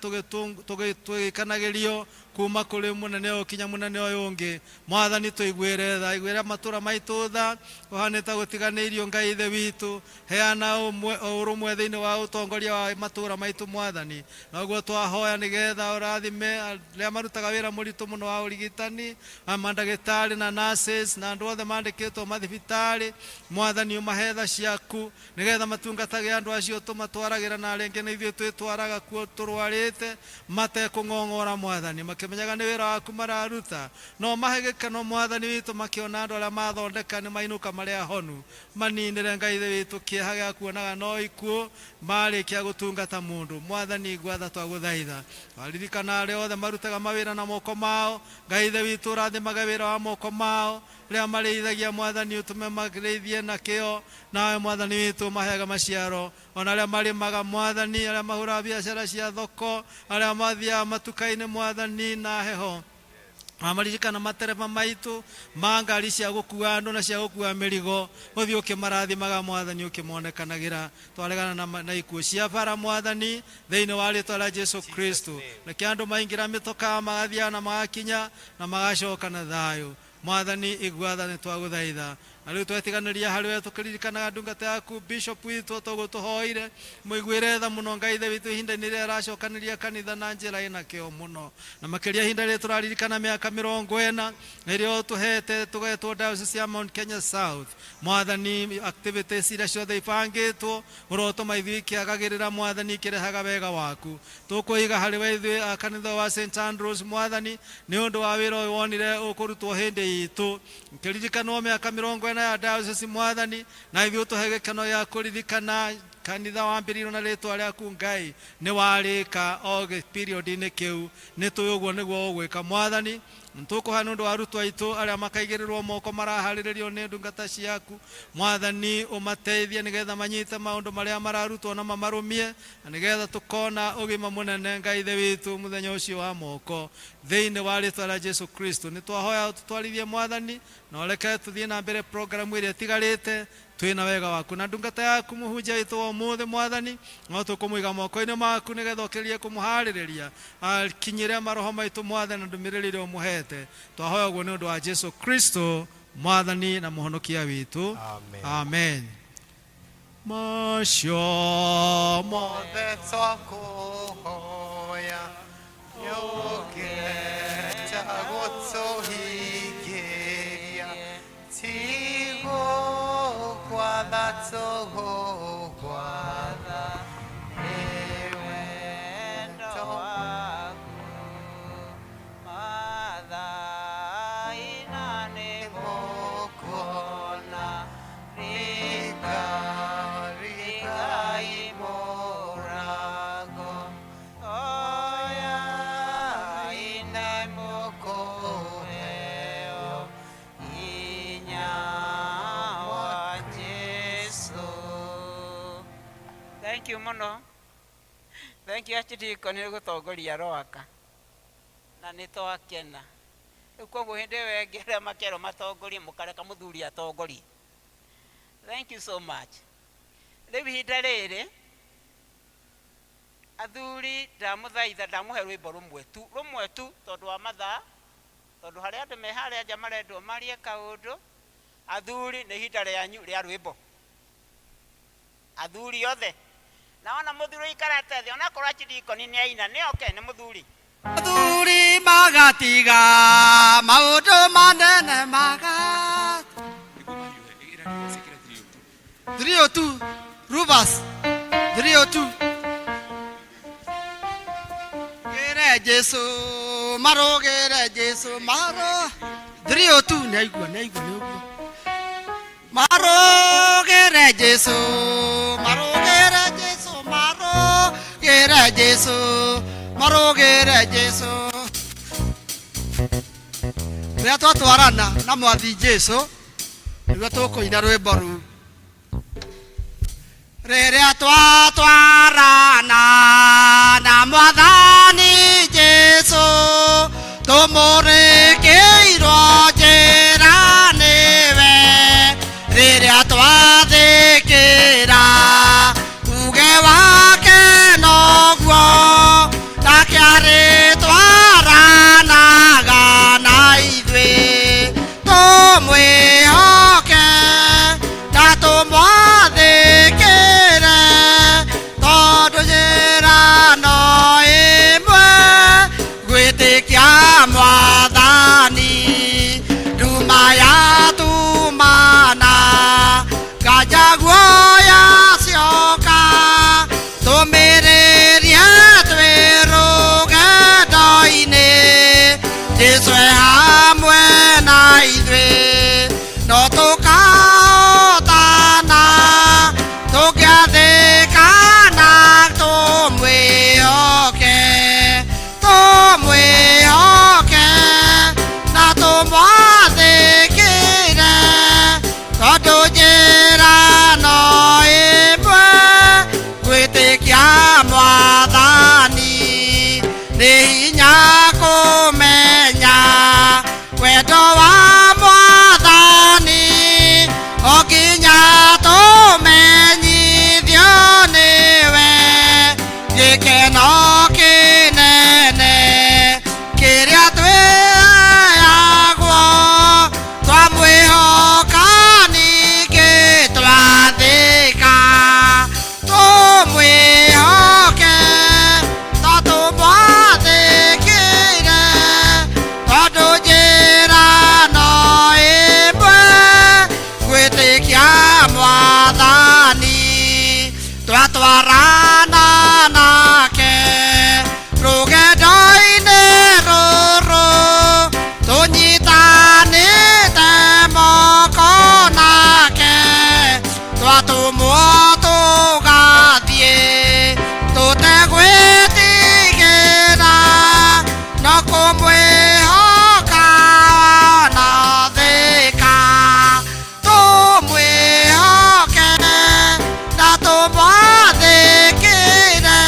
tũgĩkanagĩrio kuma kũrĩ mũnene ũyũ kinya mũnene ũyũ ũngĩ. Mwathani tũiguĩre tha, iguĩra matũra maitũ tha, ũhanĩte gũtiganĩirio Ngai ithe witũ. Heana ũrũmwe thĩinĩ wa ũtongoria wa matũra maitũ Mwathani. Noguo twahoya nĩgetha ũrathime arĩa marutaga wĩra mũritũ mũno wa ũrigitani, mandagĩtarĩ na nurses na andũ othe mandĩkĩtwo mathibitarĩ. Mwathani ũmahe tha ciaku nĩgetha matungatage andũ acio tũmatwaragĩra na arĩa angĩ na ithuĩ twĩtwaragĩra. Tũtwaraga kuo tũrwarĩte matekũng'ong'ora Mwathani, makĩmenyaga nĩ wĩra waku mararuta. No mahe gĩkeno Mwathani witũ makĩona andũ arĩa mathondeka nĩ mainũka marĩ ahonu. Maninĩre Ngai Ithe witũ kĩeha gĩa kuonaga no ikuũ marĩkia gũtungata mũndũ. Mwathani igua tha twagũthaitha. Twaririkana arĩa othe marutaga mawĩra na moko mao, Ngai Ithe witũ ũrathimage wĩra wa moko mao. Rĩrĩa marĩithagia Mwathani ũtũme marĩithie na kĩo, nawe Mwathani witũ ũmaheage maciaro. Ona arĩa marĩmaga Mwathani, arĩa mahũraga biacara cia thoko, arĩa mathiaga matuka-inĩ Mwathani na heho. Maririkana matereba maitũ ma ngari cia gũkua andũ na cia gũkua mĩrigo, ũthiĩ ũkĩmarathimaga Mwathani ũkĩmonekanagĩra. Twaregana na ikuũ cia bara Mwathani thĩinĩ wa rĩtwa rĩa Jesu Kristo. Reke andũ maingĩra mĩtokaa magathiaga na magakinya na magacoka na thayũ. Mwathani igua tha nĩtwagũthaitha. Na rĩu twetiganĩria harĩ we tũkĩririkanaga ndungata yaku Bishop witũ toguo tũhoire, mũiguĩre tha mũno Ngai Ithe witũ ihinda-inĩ rĩrĩa aracokanĩria kanitha na njĩra ĩna kĩo mũno, na makĩria ihinda rĩrĩ tũraririkana mĩaka 40 ĩrĩa ũtũhete tũgetwo Diocese ya Mount Kenya South. Mwathani, activities iria ciothe ibangĩtwo ũrotũma ithuĩ ikĩagagĩrĩra Mwathani, ikĩrehaga wega waku. Tũkwĩiga harĩ we ithuĩ a kanitha wa St Andrews Mwathani, nĩ ũndũ wa wĩra ũyũ wonire ũkũrutwo hĩndĩ itũ kĩririkanwo mĩaka 40 ya diocese Mwathani, na ithuĩ ũtũhe gĩkeno gĩa kũririkana kanitha wambĩrĩirio na rĩtwa rĩaku Ngai nĩ warĩka o period-inĩ kĩu. Nĩ tũĩ ũguo nĩguo ũgwĩka Mwathani. Tũkũhoya nĩ ũndũ wa arutwo aitũ arĩa makaigĩrĩrwo moko maraharĩrĩrio nĩ ndungata ciaku Mwathani, ũmateithie nĩgetha manyite maũndũ marĩa mararutwo na mamarũmie, na nĩgetha tũkona ũgima mũnene Ngai Ithe witũ mũthenya ũcio wa moko thĩinĩ wa rĩtwa rĩa Jesu Kristo. Nĩ twahoya ũtũtwarithie Mwathani, na ũreke tũthiĩ na mbere programu ĩrĩa ĩtigarĩte twĩna wega waku na ndungata yaku mũhunjia witũ wa ũmũthĩ Mwathani, no tũkũmũiga moko-inĩ maku nĩgetha ũkĩrĩrie kũmũharĩrĩria akinyĩre maroho maitũ Mwathani na ndũmĩrĩri ĩrĩa ũmũhete. Twahoya ũguo nĩ ũndũ wa Jesu Kristo Mwathani na mũhonokia witũ. Amen. Amen. Macio mothe twakũhoya nĩũkĩte gũtũhingĩria, tigũkwatha tũgũkwatha nĩ wendo waku mathaina nĩ mũkuona rika rikai mũrango hoyai na mũkũheo hinya wa Jesu. Thank you mũno. Thank you Archdeacon nĩ gũtongoria Rwaka na nĩ twakena. Rĩu koguo hĩndĩ ĩyo ĩngĩ arĩa makerwo matongorie mũkareka mũthuri atongorie. Thank you so much. Rĩu ihinda rĩrĩ athuri ndamũthaitha ndamũhe rwĩmbo rũmwe tu tondũ wa mathaa, tondũ harĩ andũ me harĩa nja marendwo marie kaũndũ. Athuri nĩ ihinda rĩanyu rĩa rwĩmbo. Athuri othe naona mũthuri ũikarate thĩ onakorwo Archdeacon nĩ aina nĩ oke nĩ mũthuri. Athuri magatiga maũndũ manene maga 302 Ruvers 302 Gĩre Jesu marũgĩre Jesu maro 302 nĩ aigua nĩ aigua nĩ ũguo marũgĩre Jesu marũgĩre Jesu marũgĩre Jesu marũgĩre Jesu. Rĩrĩa twatwarana na Mwathi Jesu nĩguo tũkũina rwĩmbo rũu. Rĩrĩa twatwarana na Mwathani Jesu tũmũrĩkĩirwo njĩra nĩwe, rĩrĩa twathĩkĩra uge wake noguo nake arĩtwaranaga na ithuĩ tũmwĩhoke na tũmwathĩkĩre tondũ njĩra no ĩmwe gwĩtĩkia Mwathani nduma yatumana nganja guoya cioka tũmĩrĩrie. Tũgũtwarana nake rũgendo-inĩ rũrũ, tũnyitanĩte moko nake, twatũmwo tũgathiĩ tũtegwĩtigĩra, no kũmwĩhoka na thĩka, tũmwĩhoke na tũmwathĩkĩre,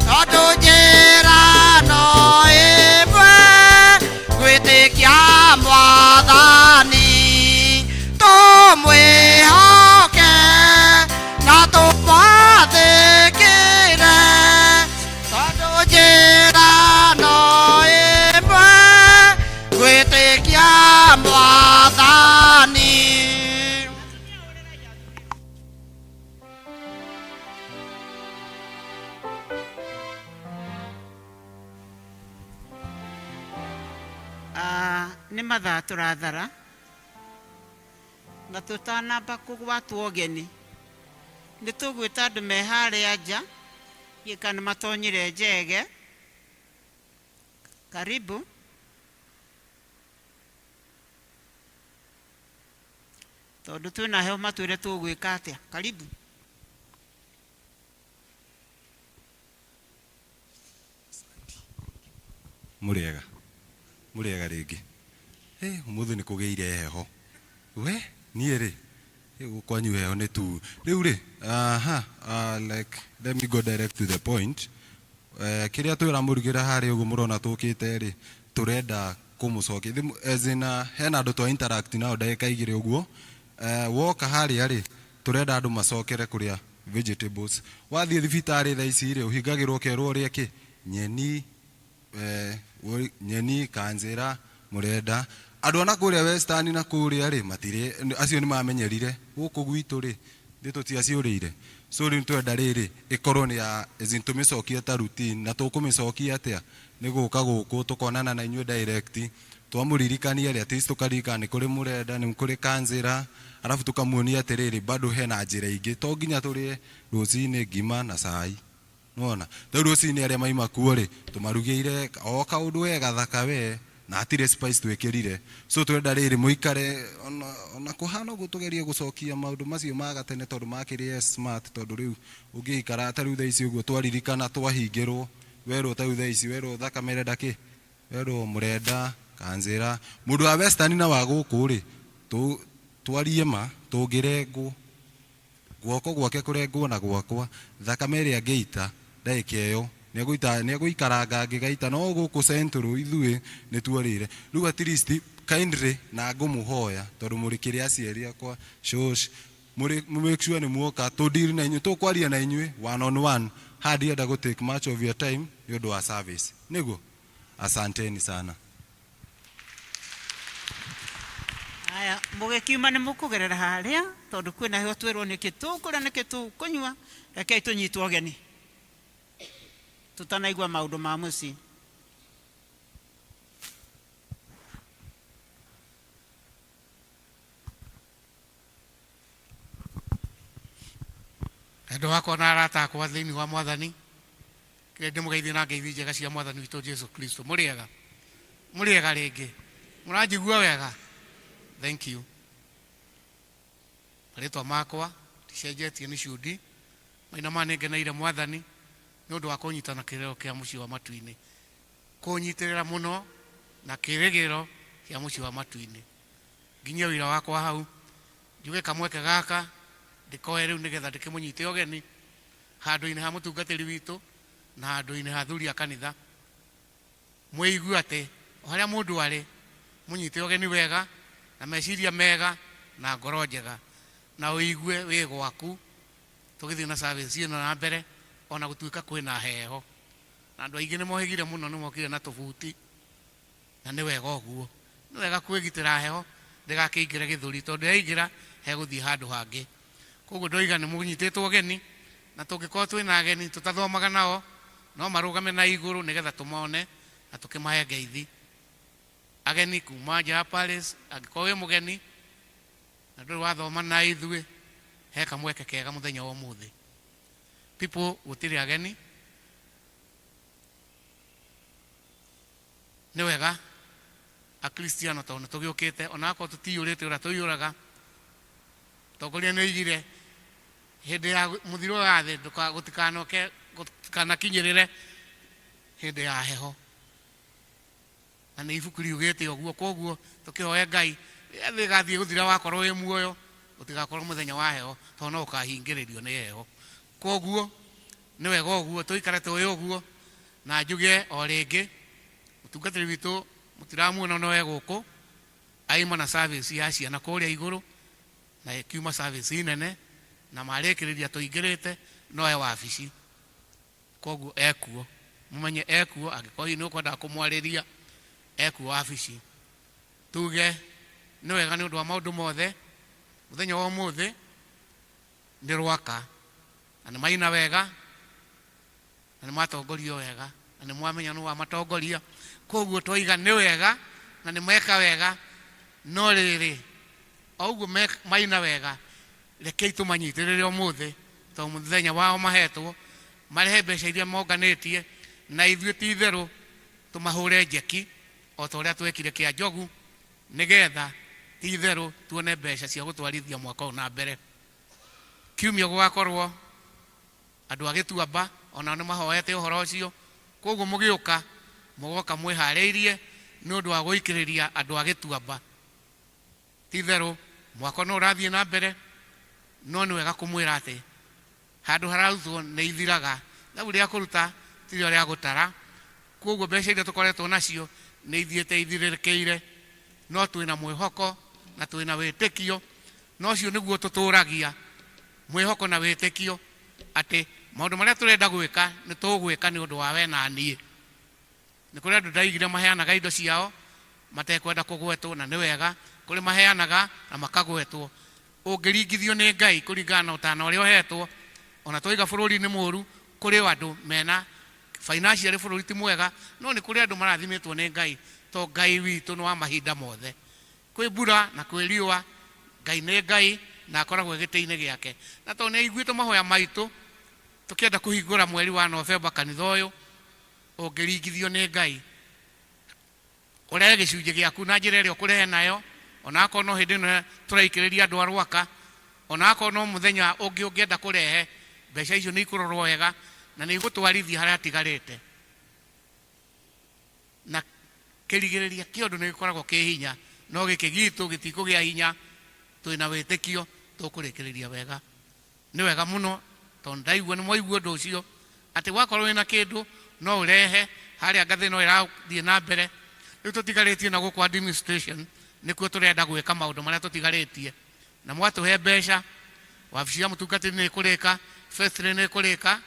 tondũ njĩra no ĩmwe, gwĩtĩkia Mwathani. Tũmwĩhoke na tũmwathĩkĩre, tondũ njĩra no ĩmwe, gwĩtĩkia Mwathani. Ah, nĩ mathaa tũrathara na tũtanamba kũgwatwo ũgeni, nĩ tũgwĩta andũ me harĩa nja gĩka nĩ matonyire njege. Karibu. Tondũ twĩna heho, matwĩre tũgwĩka atĩa. Karibu. Mũrĩega, mũrĩega rĩngĩ. Hey, ũmũthĩ nĩ kũgĩire heho we. Niĩ rĩ, gũkũ kwanyu heho nĩ tu rĩu rĩ. Aha, like, let me go direct to the point. Kĩrĩa twĩramũrugĩra harĩa ũguo mũrona tũkĩte rĩ, tũrenda kũmũcokia as in, hena andũ twa interact nao ndagĩka 2 ũguo. Woka harĩa rĩ, tũrenda andũ macokere kũrĩa vegetables. Wathiĩ thibitarĩ thaa ici rĩ, ũhingagĩrwo ũkerwo ũrĩe kĩ nyeni, nyeni kanjĩra mũrenda. Andũ ona kũrĩa Western na kũrĩa rĩ, matirĩ acio nĩ mamenyerire. Gũkũ gwitũ rĩ, thĩ tũtiaciũrĩire. So rĩu twenda rĩrĩ ĩkorwo nĩ ya, as in, tũmĩcokie ta routine. Na tũkũmĩcokia atĩa? Nĩ gũka gũkũ tũkonana na inyuĩ direct, twamũririkania rĩ, at least tũkaririkana nĩ kũrĩ mũrenda, nĩ kũrĩ kanjĩra, arabu tũkamuonia atĩrĩrĩ, bado hena njĩra ingĩ, to nginya tũrĩe rũcinĩ ngima na cai. Nĩwona rĩu rũcinĩ arĩa maima kuo rĩ, tũmarugĩire o kaũndũ we gathaka we, na hatirĩ spice twĩkĩrire. So twenda rĩrĩ mũikare ona kũhana ũguo, tũgerie gũcokia maũndũ macio ma gatene, tondũ makĩrĩ smart. Tondũ rĩu ũngĩikara ta rĩu thaa ici ũguo twaririkana twahingĩrwo, werwo ta rĩu thaa ici werwo thakame ĩrenda kĩ, werwo mũrenda kanjĩra. Mũndũ wa Western na wa gũkũ rĩ, twarie ma, tũngĩrengwo guoko gwake kũrengwo na gwakwa, thakame ĩrĩa angĩita ndagĩka ĩyo nĩegũikaranga angĩgaita. No gũkũ Central ithuĩ nĩ tuorĩire. Rĩu at least kindly na ngũmũhoya, tondũ mũrĩ kĩrĩ aciari akwa, shosh, mũrĩ make sure nĩ muoka tũndiri na inyuĩ, tũkwaria na inyuĩ one on one. Haha ndienda gũ take much of your time nĩ ũndũ wa service. Nĩguo, asanteni sana. Aya, mũgĩkiuma nĩ mũkũgerera harĩa, tondũ kwĩna heho, twĩrwo nĩkĩ tũkũrĩa, nĩkĩ tũkũnyua. Rekei tũnyitwo ũgeni tũtanaigua maũndũ ma mũciĩ. Endwa wakwa na arata akwa thĩinĩ wa Mwathani, kĩrĩa ndĩmũgeithie na ngeithi njega cia Mwathani witũ Jesu Kristo. Mũrĩega, mũrĩega rĩngĩ. Mũranjigua wega? Thank you. Marĩtwa makwa ndicenjetie, nĩ Cudi Maina. Ma nĩngeneire Mwathani nĩ ũndũ wa kũnyitana kĩrĩro kĩa mũciĩ wa matu-inĩ, kũnyitĩrĩra mũno na kĩrĩgĩrĩro kĩa mũciĩ wa matu-inĩ. Nginyie wĩra wakwa hau, njuge kamweke gaka ndĩkoe rĩu nĩgetha ndĩkĩmũnyite ũgeni handũ-inĩ ha mũtungatĩri witũ na handũ-inĩ ha athuri a kanitha. Mwĩigue atĩ o harĩa mũndũ arĩ, mũnyite ũgeni wega na meciria mega na ngoro njega, na ũigue wĩ gwaku. Tũgĩthiĩ na service ĩno na mbere, ona gũtuĩka kwĩna heho na andũ aingĩ nĩ mohĩgire mũno, nĩ mokire na tũbuti, na nĩ wega ũguo, nĩ wega kwĩgitĩra heho ndĩgakĩingĩre gĩthũri, tondũ yaingĩra hegũthiĩ handũ hangĩ. Koguo ndoiga nĩ mũnyitĩtwo ũgeni, na tũngĩkorwo twĩna ageni tũtathomaga nao, no marũgame na igũrũ nĩgetha tũmone na tũkĩmahe ngeithi. Ageni kuma nja ya Paris, angĩkorwo wĩ mũgeni na ndũrĩ wathoma na ithuĩ, he kamweke kega mũthenya wa ũmũthĩ. People gũtirĩ ageni. Nĩ wega akristiano tondũ nĩ tũgĩũkĩte onakorwo tũtiyũrĩte ũrĩa tũiyũraga. Tongoria nĩ oigire hĩndĩ ya mũthiro wa thĩ gũtikanoke gũtikanakinyĩrĩre hĩndĩ ya heho, na nĩ ibuku riugĩte ũguo. Koguo tũkĩhoe Ngai rĩrĩa thĩ ĩgathiĩ gũthira wakorwo wĩ muoyo gũtigakorwo mũthenya wa heho, tondũ no ũkahingĩrĩrio nĩ heho. Koguo nĩ wega ũguo tũikare tũĩ ũguo. Na njuge o rĩngĩ mũtungatĩri witũ mũtiramuona no e gũkũ aima na service ya ciana kũrĩa igũrũ, na ĩkiuma service nene na marĩkĩrĩria tũingĩrĩte no e wabici. Koguo ekuo, mũmenye ekuo, angĩkorwo hihi nĩ ũkwendaga kũmwarĩria ekuo wabici. Tuge nĩ wega nĩ ũndũ wa maũndũ mothe. Mũthenya wa ũmũthĩ nĩ rwaka na nĩ maina wega na nĩ matongorio wega na nĩ mwamenya nũ wamatongoria. Koguo twaiga nĩ wega na nĩ meka wega, no rĩrĩ o ũguo maina wega, rekei tũmanyitĩrĩre ũmũthĩ tondũ mũthenya wao mahetwo marehe mbeca iria monganĩtie, na ithuĩ ti itherũ tũmahũre njeki o ta ũrĩa twekire kĩa njogu, nĩgetha ti itherũ tuone mbeca cia gũtwarithia mwaka ũyũ na mbere. Kiumia gũgakorwo andũ a Gĩtuamba onao nĩ mahoete ũhoro ũcio, koguo mũgĩũka mũgoka mwĩharĩirie nĩ ũndũ wa gũikĩrĩria andũ a Gĩtuamba. Ti itherũ mwaka no ũrathiĩ na mbere, no nĩ wega kũmwĩra atĩ handũ hararutwo nĩ ithiraga, thabu rĩa kũruta tirĩo rĩa gũtara. Koguo mbeca iria tũkoretwo nacio nĩ ithiĩte ithirĩrĩkĩire, no twĩna mwĩhoko na twĩna wĩtĩkio, na ũcio nĩguo tũtũragia, mwĩhoko na wĩtĩkio atĩ maũndũ marĩa tũrenda gwĩka nĩ tũgwĩka nĩ ũndũ wa we na niĩ. Nĩ kũrĩ andũ ndaigire maheanaga indo ciao matekwenda kũgwetwo, na nĩ wega, kũrĩ maheanaga na makagwetwo. Ũngĩringithio nĩ Ngai kũringana na ũtana ũrĩa ũhetwo, ona twaiga bũrũri nĩ mũũru, kũrĩ o andũ mena financially bũrũri ti mwega, no nĩ kũrĩ andũ marathimĩtwo nĩ Ngai, to Ngai witũ nĩ wa mahinda mothe. Kwĩ mbura na kwĩ riũa, Ngai nĩ Ngai na akoragwo gĩtĩ-inĩ gĩake. Na tondũ nĩ aiguĩte mahoya maitũ tũkĩenda kũhingũra mweri wa Novemba kanitha ũyũ, ũngĩringithio nĩ Ngai ũrehe gĩcunjĩ gĩaku na njĩra ĩrĩa ũkũrehe nayo, ona akorwo no hĩndĩ ĩno tũraikĩrĩria andũ a Rwaka, ona akorwo no mũthenya ũngĩ ũngĩenda kũrehe, mbeca icio nĩ ikũrorwo wega na nĩ igũtwarithia harĩa hatigarĩte. Na kĩrigĩrĩria kĩa ũndũ nĩ gĩkoragwo kĩ hinya, no gĩkĩ gitũ gĩtikũgĩa hinya, twĩna wĩtĩkio tũkũrĩkĩrĩria wega. Nĩ wega mũno tondũ ndaigua nĩ mwaigua ũndũ ũcio atĩ wakorwo wĩna kĩndũ no ũrehe harĩa ngathĩ no ĩrathiĩ na mbere. Rĩu tũtigarĩtie na gũkũ administration nĩkuo tũrenda gwĩka maũndũ marĩa tũtigarĩtie, na mwatũhe mbeca wabici ya mũtungatĩri nĩ ĩkũrĩka, factory nĩ ĩkũrĩka,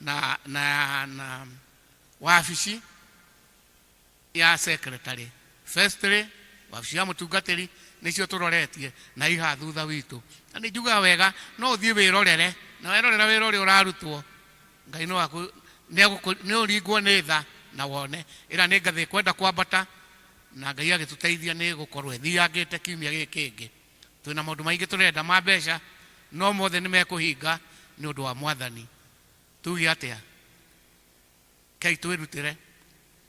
na, na, na wabici ya secretary, factory, wabici ya mũtungatĩri nĩcio tũroretie na iha thutha witũ. Na nĩ njugaga wega no ũthiĩ wĩrorere, na werorera wĩra ũrĩa ũrarutwo Ngai no aku nĩ ũringwo nĩ tha na wone ĩra nĩ ngathĩ kwenda kwambata, na Ngai agĩtũteithia nĩ gũkorwo ĩthiangĩte kiumia gĩkĩ kĩngĩ. Twĩna maũndũ maingĩ tũrenda ma mbeca, no mothe nĩ mekũhinga nĩ ũndũ wa Mwathani. Tuge atĩa? Kei twĩrutĩre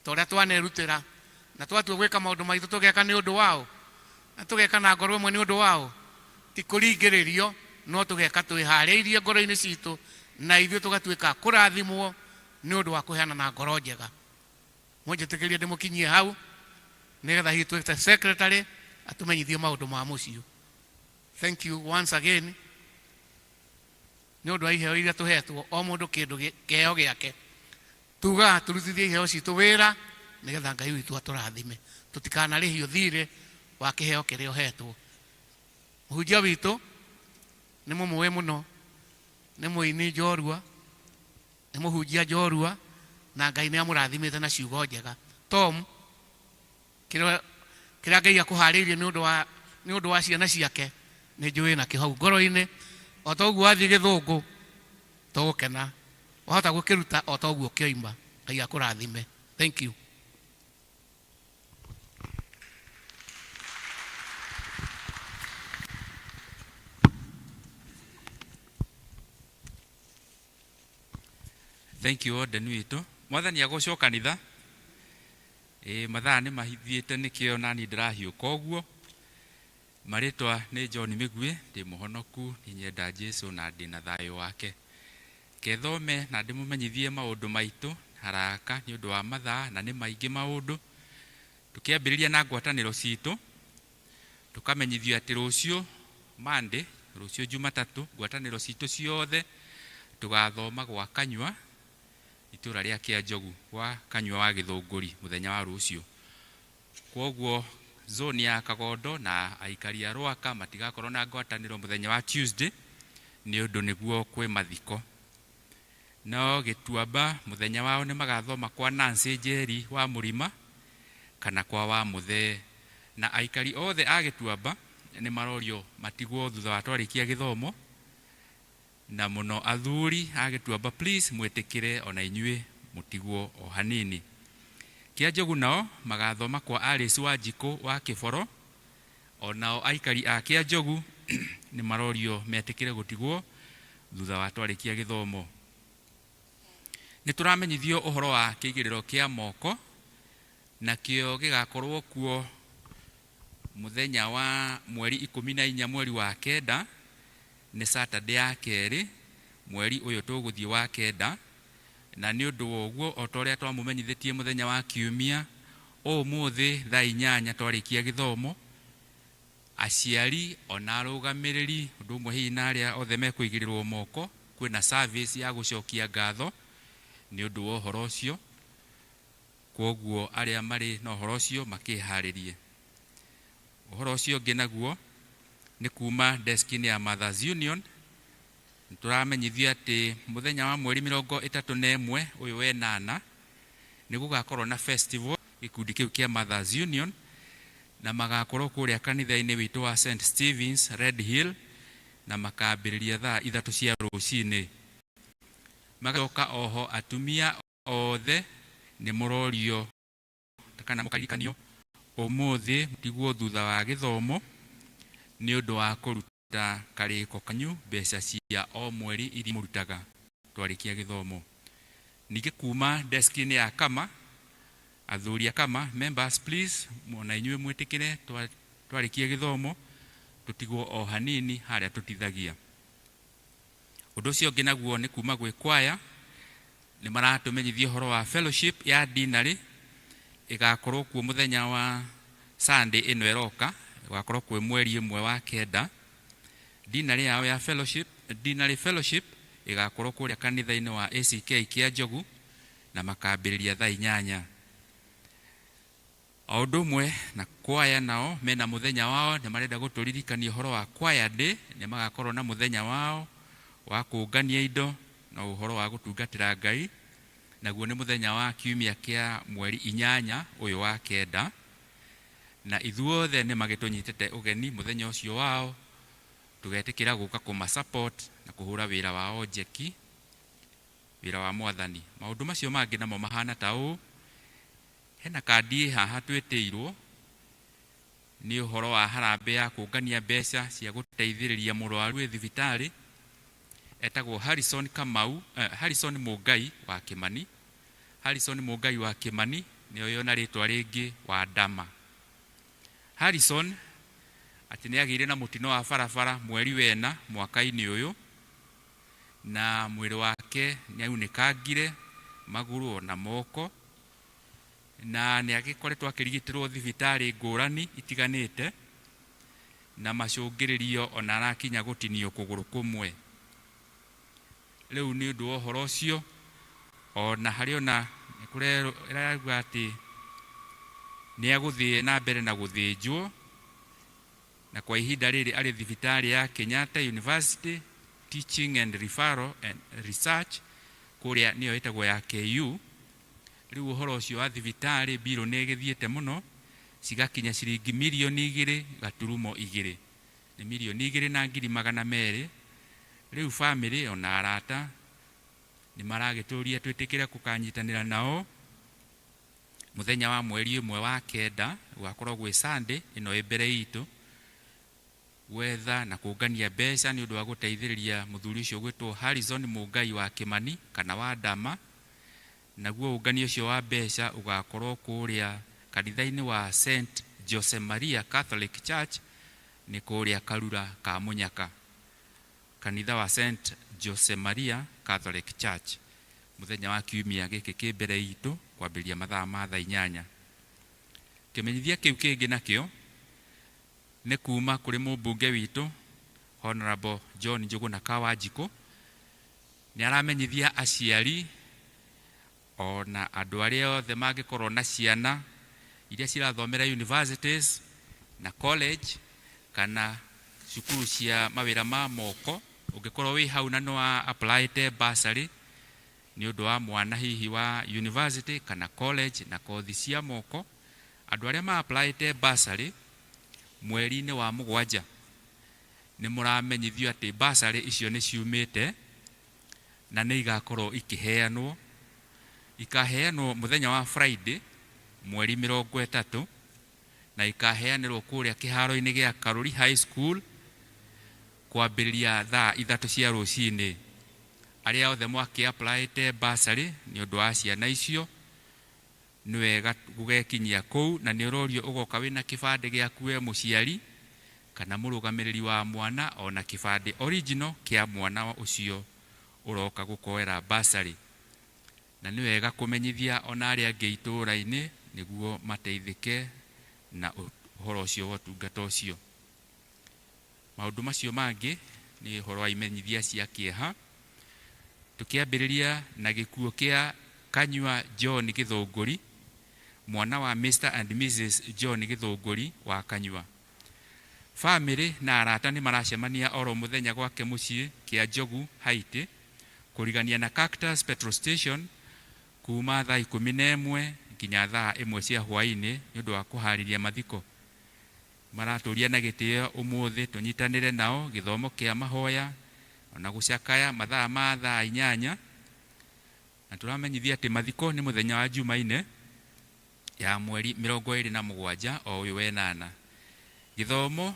ta ũrĩa twanerutĩra, na twatua gwĩka maũndũ maitũ tũgeka nĩ ũndũ wao, na tũgeka na ngoro ĩmwe nĩ ũndũ wao, ti kũringĩrĩrio, no tũgeka twĩharĩirie ngoro-inĩ citũ, na ithuĩ tũgatuĩka kũrathimwo nĩ ũndũ wa kũheana na ngoro njega. Mũnjĩtĩkĩrie ndĩmũkinyie hau nĩgetha hihi twĩte secretary atũmenyithie maũndũ ma mũciĩ. Thank you once again nĩ ũndũ wa iheo iria tũhetwo, o mũndũ kĩndũ kĩheo gĩake. Tugaga tũrutithie iheo citũ wĩra nĩgetha Ngai witũ atũrathime, tũtikanarĩhio thirĩ wa kĩheo kĩrĩa ũhetwo. Mũhunjia witũ nĩ mũmũĩ mũno, nĩ mũini njorua, nĩ mũhunjia njorua, na Ngai nĩ amũrathimĩte na ciugo njega. Tom, kĩrĩa Ngai akũharĩirie nĩ ũndũ wa ciana ciake nĩ njũĩ nakĩo hau ngoro-inĩ. O ta ũguo wathiĩ gĩthũngũ tũgũkena, wahota gũkĩruta o ta ũguo kĩoima. Ngai akũrathime. Thank you. Thank you warden witũ. Mwathani agocwo kanitha. Ĩ mathaa nĩ mahithiĩte nĩkĩo nani ndĩrahiũka ũguo. Marĩtwa nĩ John Mĩguĩ, ndĩ mũhonoku, nĩ nyenda Jesu na ndĩ na thayũ wake. Kethome na ndĩmũmenyithie maũndũ maitũ haraka nĩ ũndũ wa mathaa na nĩ maingĩ maũndũ. Tũkĩambĩrĩria na ngwatanĩro citũ, tũkamenyithio atĩ rũciũ Monday, rũciũ Jumatatũ, ngwatanĩro citũ ciothe tũgathoma gwa Kanyua, itũra rĩa Kĩanjogu, gwa Kanyua wa Gĩthũngũri mũthenya wa rũciũ. Kwoguo zone ya Kagondo na aikari a Rwaka matigakorwo na ngwatanĩro mũthenya wa Tuesday nĩ ũndũ nĩguo kwĩ mathiko. No Gĩtuamba mũthenya wao nĩ magathoma kwa Nancy Njeri wa Mũrima kana kwa wa Mũthee. Na aikari othe a Gĩtuamba nĩ marorio matigwo thutha wa twarĩkia gĩthomo, na mũno athuri a Gĩtuamba please mwĩtĩkĩre ona inyuĩ mũtigwo o hanini. Kĩanjogu nao magathoma kwa Alice Wanjikũ wa Kĩboro, onao aikari a Kĩanjogu nĩ marorio metĩkĩre gũtigwo thutha wa twarĩkia gĩthomo. Nĩ tũramenyithio ũhoro wa kĩigĩrĩro kĩa moko, nakĩo gĩgakorwo kuo mũthenya wa mweri 14 mweri wa 9, nĩ Saturday ya kerĩ mweri ũyũ tũgũthiĩ wa 9. Na nĩ ũndũ wa ũguo o ta ũrĩa twamũmenyithĩtie mũthenya wa kiumia, ũmũthĩ thaa 8 twarĩkia gĩthomo, aciari ona arũgamĩrĩri ũndũ ũmwe hihi na arĩa othe mekũigĩrĩrwo moko, kwĩna service ya gũcokia ngatho nĩ ũndũ wa ũhoro ũcio. Kwoguo arĩa marĩ na ũhoro ũcio makĩharĩrie. Ũhoro ũcio ũngĩ naguo nĩ kuma desk-inĩ ya Mothers Union. Nĩtũramenyithio atĩ mũthenya wa mweri 31 ũyũ wa 8 nĩ gũgakorwo na festival gĩkundi kĩu kĩa Mothers Union, na magakorwo kũrĩa kanitha-inĩ witũ wa St Stephen's Red Hill, na makambĩrĩria thaa 3 cia rũcinĩ. Magacoka oho atumia othe nĩ mũrorio kana mũkaririkanio ũmũthĩ tiguo thutha wa gĩthomo nĩ ũndũ wa kũruta karĩko kanyu mbeca cia o mweri iria mũrutaga twarĩkia gĩthomo. Ningĩ kuma desk-inĩ ya Kama, athuri a Kama members please, ona inyuĩ mwĩtĩkĩre twarĩkia gĩthomo tũtigwo o hanini harĩa tũtithagia. Ũndũ ũcio ũngĩ naguo nĩ kuma gwĩ kwaya, nĩ maratũmenyithia ũhoro wa fellowship ya dinarĩ ĩgakorwo kuo mũthenya wa Sunday ĩno ĩroka, ĩgakorwo kwĩ mweri 1 wa 9. Dinarĩ yao ya fellowship, dinarĩ fellowship ĩgakorwo kũrĩa kanitha-inĩ wa ACK Kĩanjogu, na makambĩrĩria thaa 8. O ũndũ ũmwe na kwaya nao mena mũthenya wao, nĩ marenda gũtũririkania ũhoro wa kwaya day, nĩ magakorwo na mũthenya wao wa kũngania indo na ũhoro wa gũtungatĩra Ngai, naguo nĩ mũthenya wa kiumia kĩa mweri 8 ũyũ wa 9. Na ithuothe nĩ magĩtũnyitĩte ũgeni mũthenya ũcio wao, tũgetĩkĩra gũka kũma support na kũhũra wĩra wao njeki, wĩra wa mwathani. Maũndũ macio mangĩ namo mahana ta ũũ, hena kandi haha twĩtĩirwo nĩ ũhoro wa harambee ya kũngania mbeca cia gũteithĩrĩria mũrwaru wĩ thibitarĩ etagwo Harrison Kamau, Harrison Mũngai wa Kĩmani. Harrison Mũngai wa Kĩmani nĩoyo na rĩtwa rĩngĩ wa Ndama. Harrison atĩ nĩ agĩire na mũtino wa barabara mweri 4 mwaka-inĩ ũyũ, na mwĩrĩ wake nĩ aunĩkangire magũrũ na moko, na nĩ agĩkoretwo akĩrigitĩrwo thibitarĩ ngũrani itiganĩte, na macũngĩrĩrio ona arakinya gũtinio kũgũrũ kũmwe. Rĩu nĩ ũndũ wa ũhoro ũcio, ona harĩ ona kũrerwo atĩ nĩ egũthiĩ na mbere na gũthĩnjwo, na kwa ihinda rĩrĩ arĩ thibitarĩ ya Kenyatta University Teaching and Referral and Research kũrĩa nĩyo ĩtagwo ya KU. Rĩu ũhoro ũcio wa thibitarĩ mbirũ nĩ ĩgĩthiĩte mũno, cigakinya ciringi 2.2 million, nĩ 2,200,000. Rĩu family ona arata nĩ maragĩtũria twĩtĩkĩre kũkanyitanĩra nao mũthenya wa mweri 1 wa 9, gũgakorwo gwĩ Sunday ĩno ĩ mbere itũ, gwetha na kũngania mbeca nĩ ũndũ wa gũteithĩrĩria mũthuri ũcio gwĩtwo Harrison Mũngai wa Kĩmani kana wa Ndama. Naguo ũngania ũcio wa mbeca ũgakorwo kũrĩa kanitha-inĩ wa St Jose Maria Catholic Church, nĩ kũrĩa Karura ka Mũnyaka. Kanitha wa St Jose Maria Catholic Church mũthenya wa kiumia gĩkĩ kĩ mbere itũ kwambĩrĩria mathaa ma thaa 8. Kĩmenyithia kĩu kĩngĩ nakĩo nĩ kuma kũrĩ mũmbunge witũ Honorable John Njũgũna Kawanjikũ. Nĩ aramenyithia aciari ona andũ arĩa othe mangĩkorwo na ciana iria cirathomera universities na college kana cukuru cia mawĩra ma moko. Ũngĩkorwo wĩ hau na nĩ wa applyte bursary nĩ ũndũ wa mwana hihi wa university kana college na kothi cia moko, andũ arĩa ma applyte bursary mweri-inĩ wa 7 nĩ mũramenyithio atĩ bursary icio nĩ ciumĩte na nĩ igakorwo ikĩheanwo. Ikaheanwo mũthenya wa Friday mweri 30 na ikaheanĩrwo kũrĩa kĩharo-inĩ gĩa Karuri High School kwambĩrĩria thaa 3 cia rũcinĩ. Arĩa othe mwakĩ applyte bursary nĩ ũndũ wa ciana icio nĩ wega gũgekinyia kũu, na nĩ ũrorio ũgoka wĩna kĩbandĩ gĩaku we mũciari kana mũrũgamĩrĩri wa mwana, ona kĩbandĩ original kĩa mwana ũcio ũroka gũkoera bursary. Na nĩ wega kũmenyithia ona arĩa angĩ itũũra-inĩ nĩguo mateithĩke na ũhoro ũcio wa ũtungata ũcio. Maũndũ macio mangĩ nĩ ũhoro wa imenyithia cia kĩeha, tũkĩambĩrĩria na gĩkuũ kĩa Kanyua John Gĩthũngũri, mwana wa Mr and Mrs John Gĩthũngũri wa Kanyua. Famĩlĩ na arata nĩ maracemania oro mũthenya gwake mũciĩ kĩa Njogu Haiti kũrigania na Cactus Petrol Station kuma thaa 11 nginya thaa 1 cia hwaĩ-inĩ nĩ ũndũ wa kũharĩria mathiko. Maratũria na gĩtĩo ũmũthĩ tũnyitanĩre nao gĩthomo kĩa mahoya ona gũcakaya mathaa ma thaa 8, na tũramenyithia atĩ mathiko nĩ mũthenya wa Jumaine ya mweri 27 o ũyũ wenana. Gĩthomo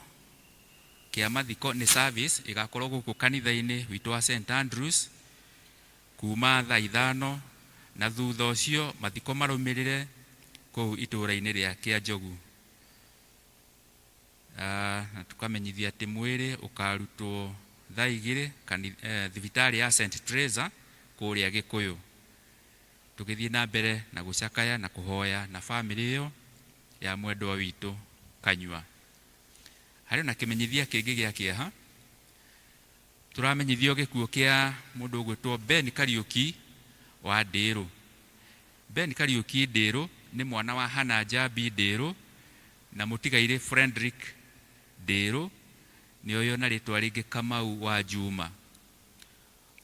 kĩa mathiko nĩ service ĩgakorwo gũkũ kanitha-inĩ witũ wa St Andrews kuma thaa 5, na thutha ũcio mathiko marũmĩrĩre kũu itũũra-inĩ rĩa Kĩanjogu. Na tukamenyithia atĩ mwĩrĩ ũkarutwo thaa 2 thibitarĩ ya St Teresa kũrĩa Gĩkũyũ. Tũgĩthiĩ na mbere na gũcakaya na kũhoya na famĩlĩ ĩyo ya mwendwa witũ Kanyua. Harĩ na kĩmenyithia kĩngĩ gĩa kĩeha, tũramenyithio gĩkuũ kĩa mũndũ ũgwĩtwo Ben Kariũki wa Ndĩrũ. Ben Kariũki Ndĩrũ nĩ mwana wa Hannah Njambi Ndĩrũ na mũtigairĩ Frederick Ndĩrũ, nĩ ũyũ na rĩtwa rĩngĩ Kamau wa Juma.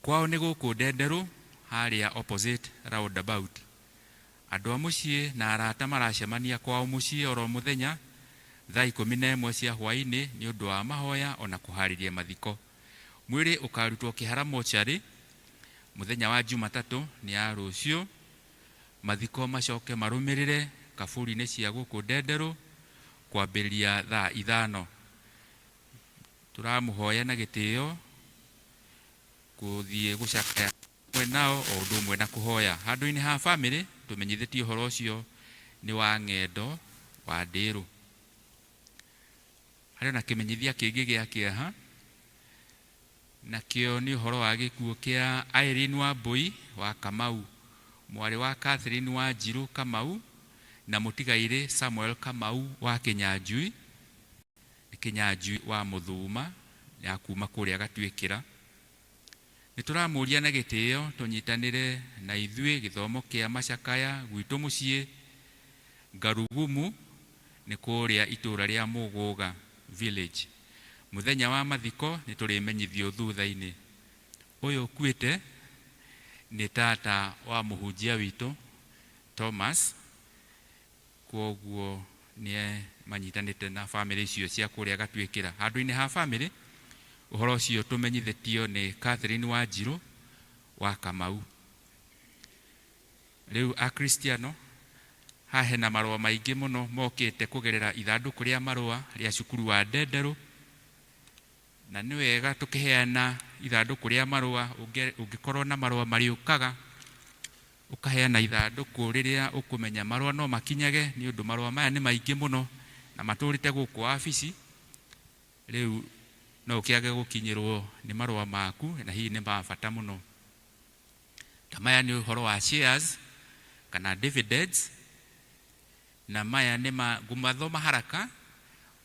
Kwao nĩ gũkũ Ndenderũ harĩa opposite roundabout. Andũ a mũciĩ na arata maracemania kwao mũciĩ oro mũthenya thaa 11 cia hwaĩ-inĩ nĩ ũndũ wa mahoya ona kũharĩria mathiko. Mwĩrĩ ũkarutwo Kĩhara mochari mũthenya wa Jumatatũ nĩ ya rũciũ. Mathiko macoke marũmĩrĩre kaburi-inĩ cia gũkũ Ndenderũ kwambĩrĩria thaa 5. Tũramũhoya na gĩtĩo gũthiĩ gũcakaya hamwe nao o ũndũ ũmwe na kũhoya. Handũ-inĩ ha famĩlĩ tũmenyithĩtie ũhoro ũcio nĩ wa ng'endo wa Ndĩrũ. Harĩ na kĩmenyithia kĩngĩ gĩa kĩeha, nakĩo nĩ ũhoro wa gĩkuũ kĩa Irene Wambui wa Kamau, mwarĩ wa Catherine Wanjiru Kamau na mũtigairĩ Samuel Kamau wa Kĩnyanjui, nĩ Kĩnyanjui wa Mũthuma ya kuma kũrĩa Gatuĩkĩra. Nĩ tũramũria na gĩtĩo tũnyitanĩre na ithuĩ gĩthomo kĩa macakaya gwitũ mũciĩ Ngarugumu nĩ kũrĩa itũũra rĩa Mũgũga village. Mũthenya wa mathiko nĩ tũrĩmenyithio thutha-inĩ. Ũyũ ũkuĩte nĩ tata wa mũhunjia witũ Thomas, kwoguo nĩ manyitanĩte na famĩlĩ icio cia kũrĩa Gatuĩkĩra. Handũ-inĩ ha famĩlĩ ũhoro ũcio tũmenyithĩtio nĩ Catherine Wanjiru wa Kamau. Rĩu Akristiano haha hena marũa maingĩ mũno mokĩte kũgerera ithandũkũ rĩa marũa rĩa cukuru wa Ndenderũ, na nĩ wega tũkĩheana ithandũkũ rĩa marũa. Ũngĩkorwo na marũa marĩũkaga Ũkaheana ithandũkũ rĩrĩa ũkũmenya marũa no makinyage nĩ ũndũ marũa maya nĩ maingĩ mũno na matũrĩte gũkũ wabici. Rĩu no ũkĩage gũkinyĩrwo nĩ marũa maku na hihi nĩ ma bata mũno. Ta maya nĩ ũhoro wa shares kana dividends, na maya nĩ ma ngũmathoma haraka.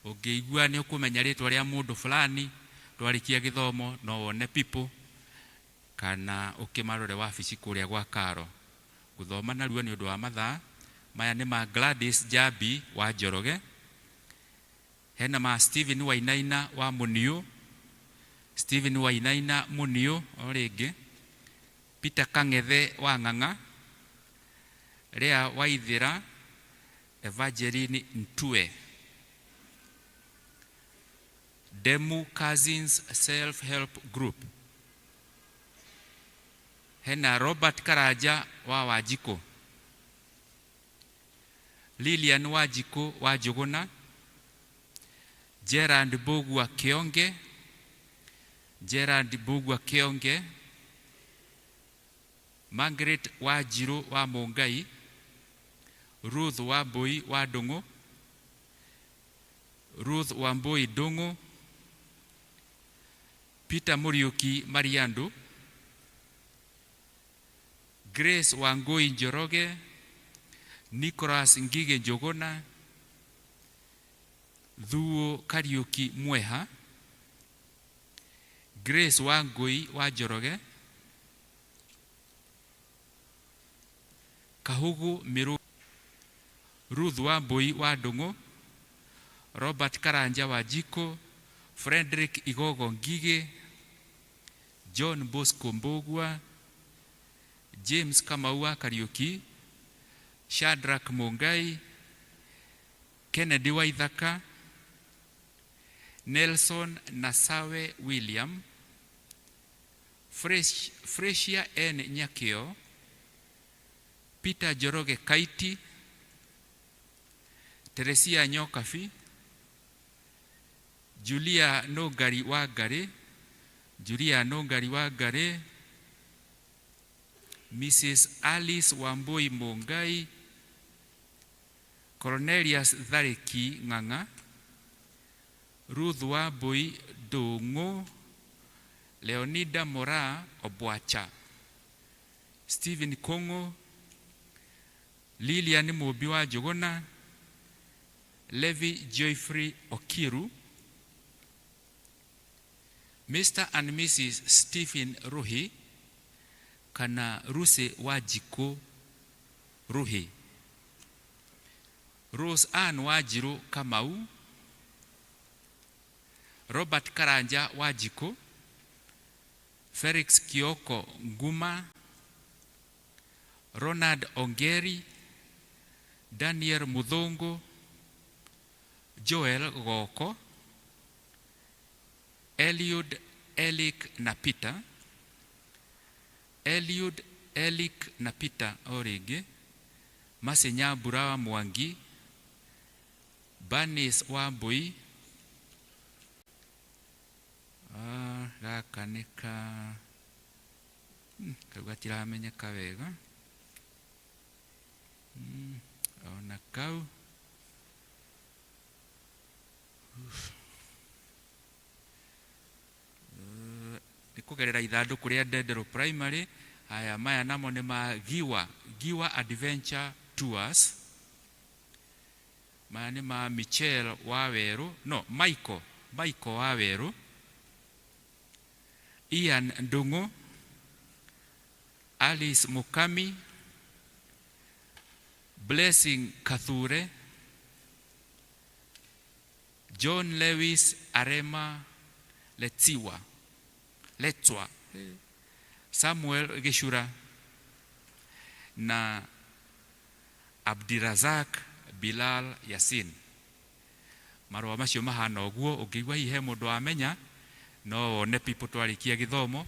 Ũngĩigua nĩ ũkũmenya rĩtwa rĩa mũndũ fulani, twarĩkia gĩthomo no wone people kana ũkĩmarore wabici kũrĩa gwa Karo. Ngũthoma narua nĩ ũndũ wa mathaa. Maya nĩ ma Gladys Jambi wa Njoroge, hena ma Stephen Wainaina wa Muniu, Stephen Wainaina Muniu o rĩngĩ, Peter Kang'ethe wa Ng'ang'a, Lea Waithĩra, Evangeline Ntue, Demu Cousins Self Help Group, hena Robert Karanja wa Wanjikũ, Lilian Wanjikũ wa Njũgũna, Gerard Mbũgua Kĩonge, Gerard Mbũgua Kĩonge, Margaret Wanjirũ wa Mũngai, Ruth Wambui wa Ndũng'ũ, Ruth Wambui Ndũng'ũ, Peter Mũriũki Mariandu, Grace Wangui Njoroge, Nicholas Ngige Njũgũna, Thuo Kariũki Mweha, Grace Wangui wa Njoroge, Kahugu Miru, Ruth Wambui wa Ndũng'ũ, Robert Karanja wa Jiko, Frederick Igogo Ngige, John Bosco Mbũgua, James Kamau wa Kariũki, Shadrack Mungai, Kennedy Waithaka, Nelson Nasawe William, Fresh, Fresia N Nyakio, Peter Njoroge Kaiti, Teresia Nyokabi, Julia Nũngari wa Ngarĩ, Julia Nũngari wa Ngarĩ, Mrs. Alice Wambui Mungai, Cornelius Thariki Ng'ang'a, Ruth Wambui Ndũng'ũ, Leonida Mora Obwacha, Stephen Kong'o, Lilian Mũmbi wa Njũgũna, Levi Joyfrey Okiru, Mr. and Mrs. Stephen Ruhi kana Ruse Wanjikũ Ruhi, Rose Ann Wanjirũ Kamau, Robert Karanja Wanjikũ, Felix Kioko Nguma, Ronald Ongeri, Daniel Muthungu, Joel Goko, Eliud Elik na Peter, Eliud Elik na Peter o rĩngĩ, Mercy Nyambura wa Mwangi, Bernice Wambui, gaka nĩ ka kau gatiramenyeka wega. Ona kau. Uf. Nĩ kũgerera ithandũkũ rĩa Ndenderũ Primary. Haya, maya namo nĩ ma Giwa, Giwa Adventure Tours. Maya nĩ ma Michelle Wawerũ, no Michael, Michael Wawerũ, Ian Ndung'u, Alice Mukami, Blessing Kathure, John Lewis Arema Letsiwa, Letswa, Samuel Gishura na Abdirazak Bilal Yasin. Marũa macio mahana ũguo. Ũngĩigua hihi he mũndũ wamenya, no wone people twarĩkia gĩthomo.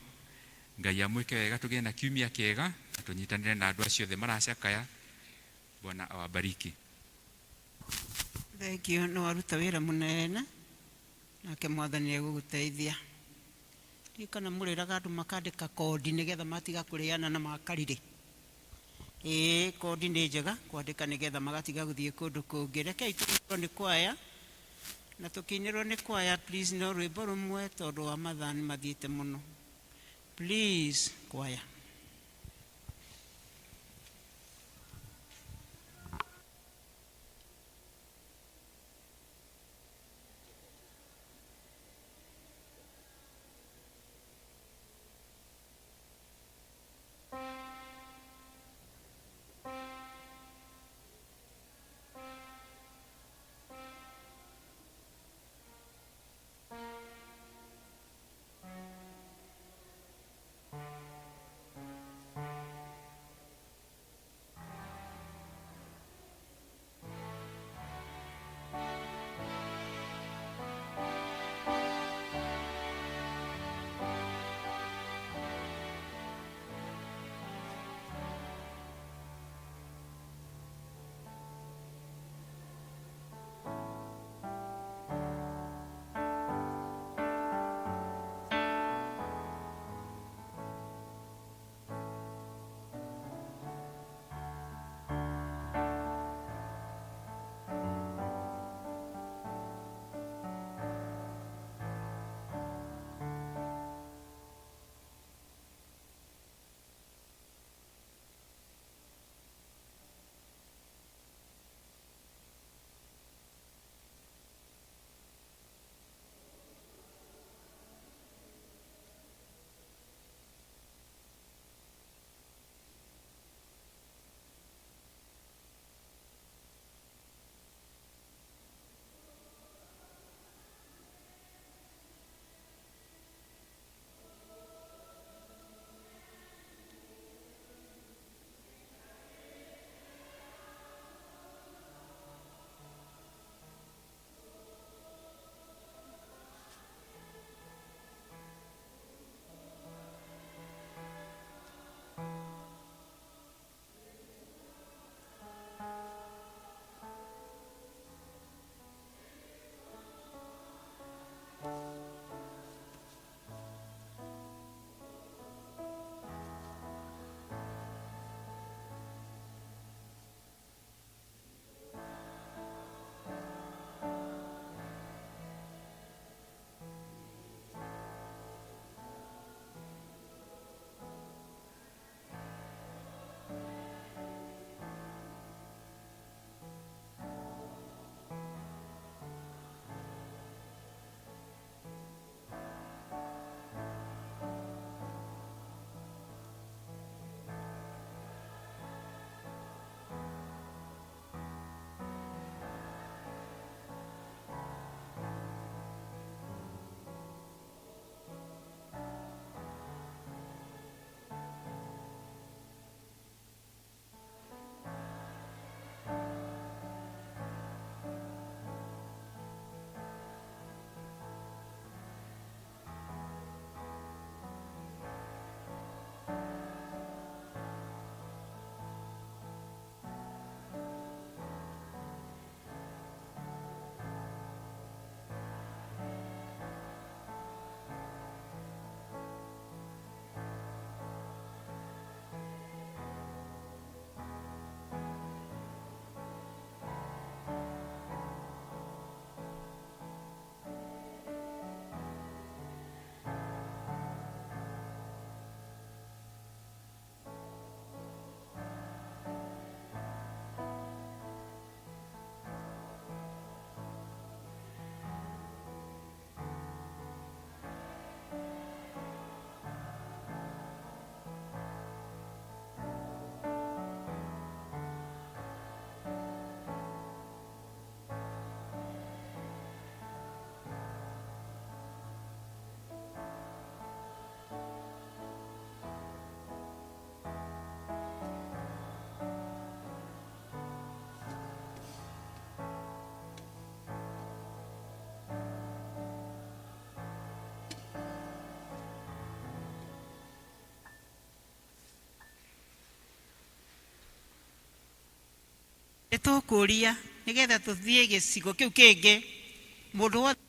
Ngai amwĩke wega, tũgĩe na kiumia kĩega na tũnyitanĩre na andũ acio othe maracakaya. Bwana awabariki. Thank you. Nĩ waruta wĩra mũnene, nake Mwathani egũgũteithia. Ndiũĩ kana mũrĩraga andũ makandĩka kondi nĩgetha matiga kũrĩana na makarire. Ĩĩ, kondi nĩ njega kwandĩka nĩgetha magatiga gũthiĩ kũndũ kũngĩ. Rekei tũinĩrwo nĩ kwaya, na tũkĩinĩrwo nĩ kwaya please no rwĩmbo rũmwe tondũ wa mathaa nĩ mathiĩte mũno. Please kwaya. Nĩ tũkũria nĩgetha tũthiĩ gĩcigo kĩu kĩngĩ mũndũ wothe.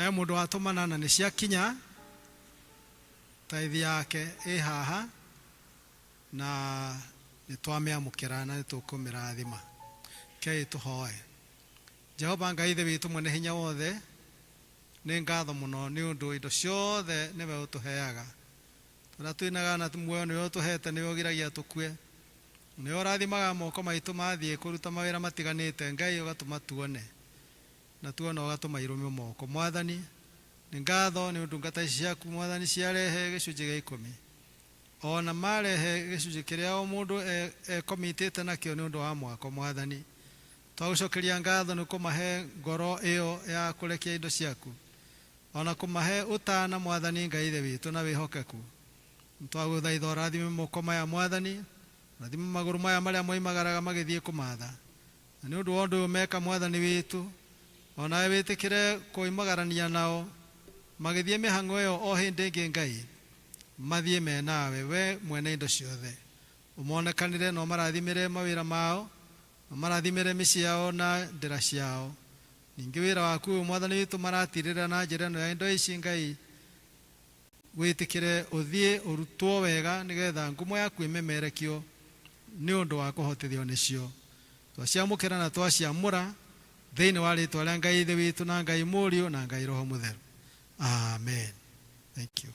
He mũndũ watũmana na nĩ ciakinya tithe yake ĩ haha na nĩ twamĩamũkĩra na nĩ tũkũmĩrathima. Kei tũhoe. Jehova Ngai Ithe witũ mwene hinya wothe, nĩ ngatho mũno nĩ ũndũ indo ciothe nĩwe ũtũheaga. Tũrĩa twĩnaga na muoyo nĩwe ũtũhete, nĩwe ũgiragia tũkue, nĩwe ũrathimaga moko maitũ mathiĩ kũruta mawĩra matiganĩte. Ngai ũgatũma tuone na tuona ũgatũma irũmio moko. Mwathani, nĩ ngatho nĩ ũndũ ngata ici ciaku Mwathani ciarehe gĩcunjĩ gĩa ikũmi, ona marehe gĩcunjĩ kĩrĩa o mũndũ ekomitĩte nakĩo nĩ ũndũ wa mwako. Mwathani, twagũcokeria ngatho nĩ kũmahe ngoro ĩyo ya kũrekia indo ciaku, ona kũmahe ũtana Mwathani Ngai Ithe witũ na wĩhokeku. Twagũthaitha ũrathime moko maya Mwathani, ũrathime magũrũ maya marĩa moimagaraga magĩthiĩ kũmatha, na nĩ ũndũ wa ũndũ ũyũ meka Mwathani witũ, onawe wĩtĩkĩre kũimagarania nao magĩthiĩ mĩhang'o ĩyo o hĩndĩ ĩngĩ. Ngai, mathiĩ me nawe, we mwene indo ciothe, ũmonekanĩre na ũmarathimĩre mawĩra mao, ũmarathimĩre mĩciĩ yao na ndĩra ciao. Ningĩ wĩra waku ũyũ Mwathani witũ maratirĩra na njĩra ĩno ya indo ici, Ngai wĩtĩkĩre ũthiĩ ũrutwo wega nĩgetha ngumo yaku ĩmemerekio nĩ ũndũ wa kũhotithio nĩcio. Twaciamũkĩra na twaciamũra thĩinĩ wa rĩtwa rĩa Ngai Ithe witũ na Ngai Mũriũ na Ngai Roho Mũtheru. Amen. Thank you.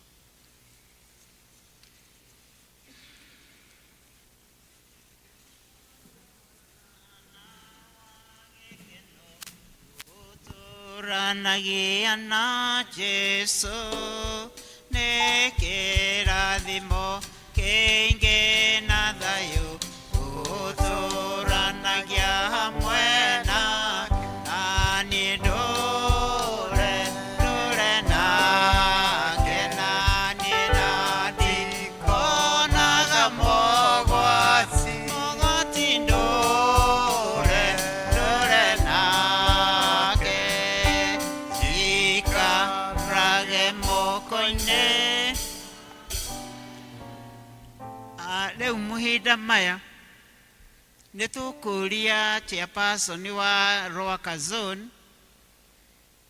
Tũranagia na Jesu nĩ kĩrathimo kĩingĩ na thayũ, gũtũranagia hamwe na niĩ ndũre ndũre nake, na niĩ na ndikonaga mogwati mogwati, ndũre ndũre nake, jikarage moko-inĩ. Rĩu muhinda maya nĩ tũkũria chairperson wa Ruaka Zone,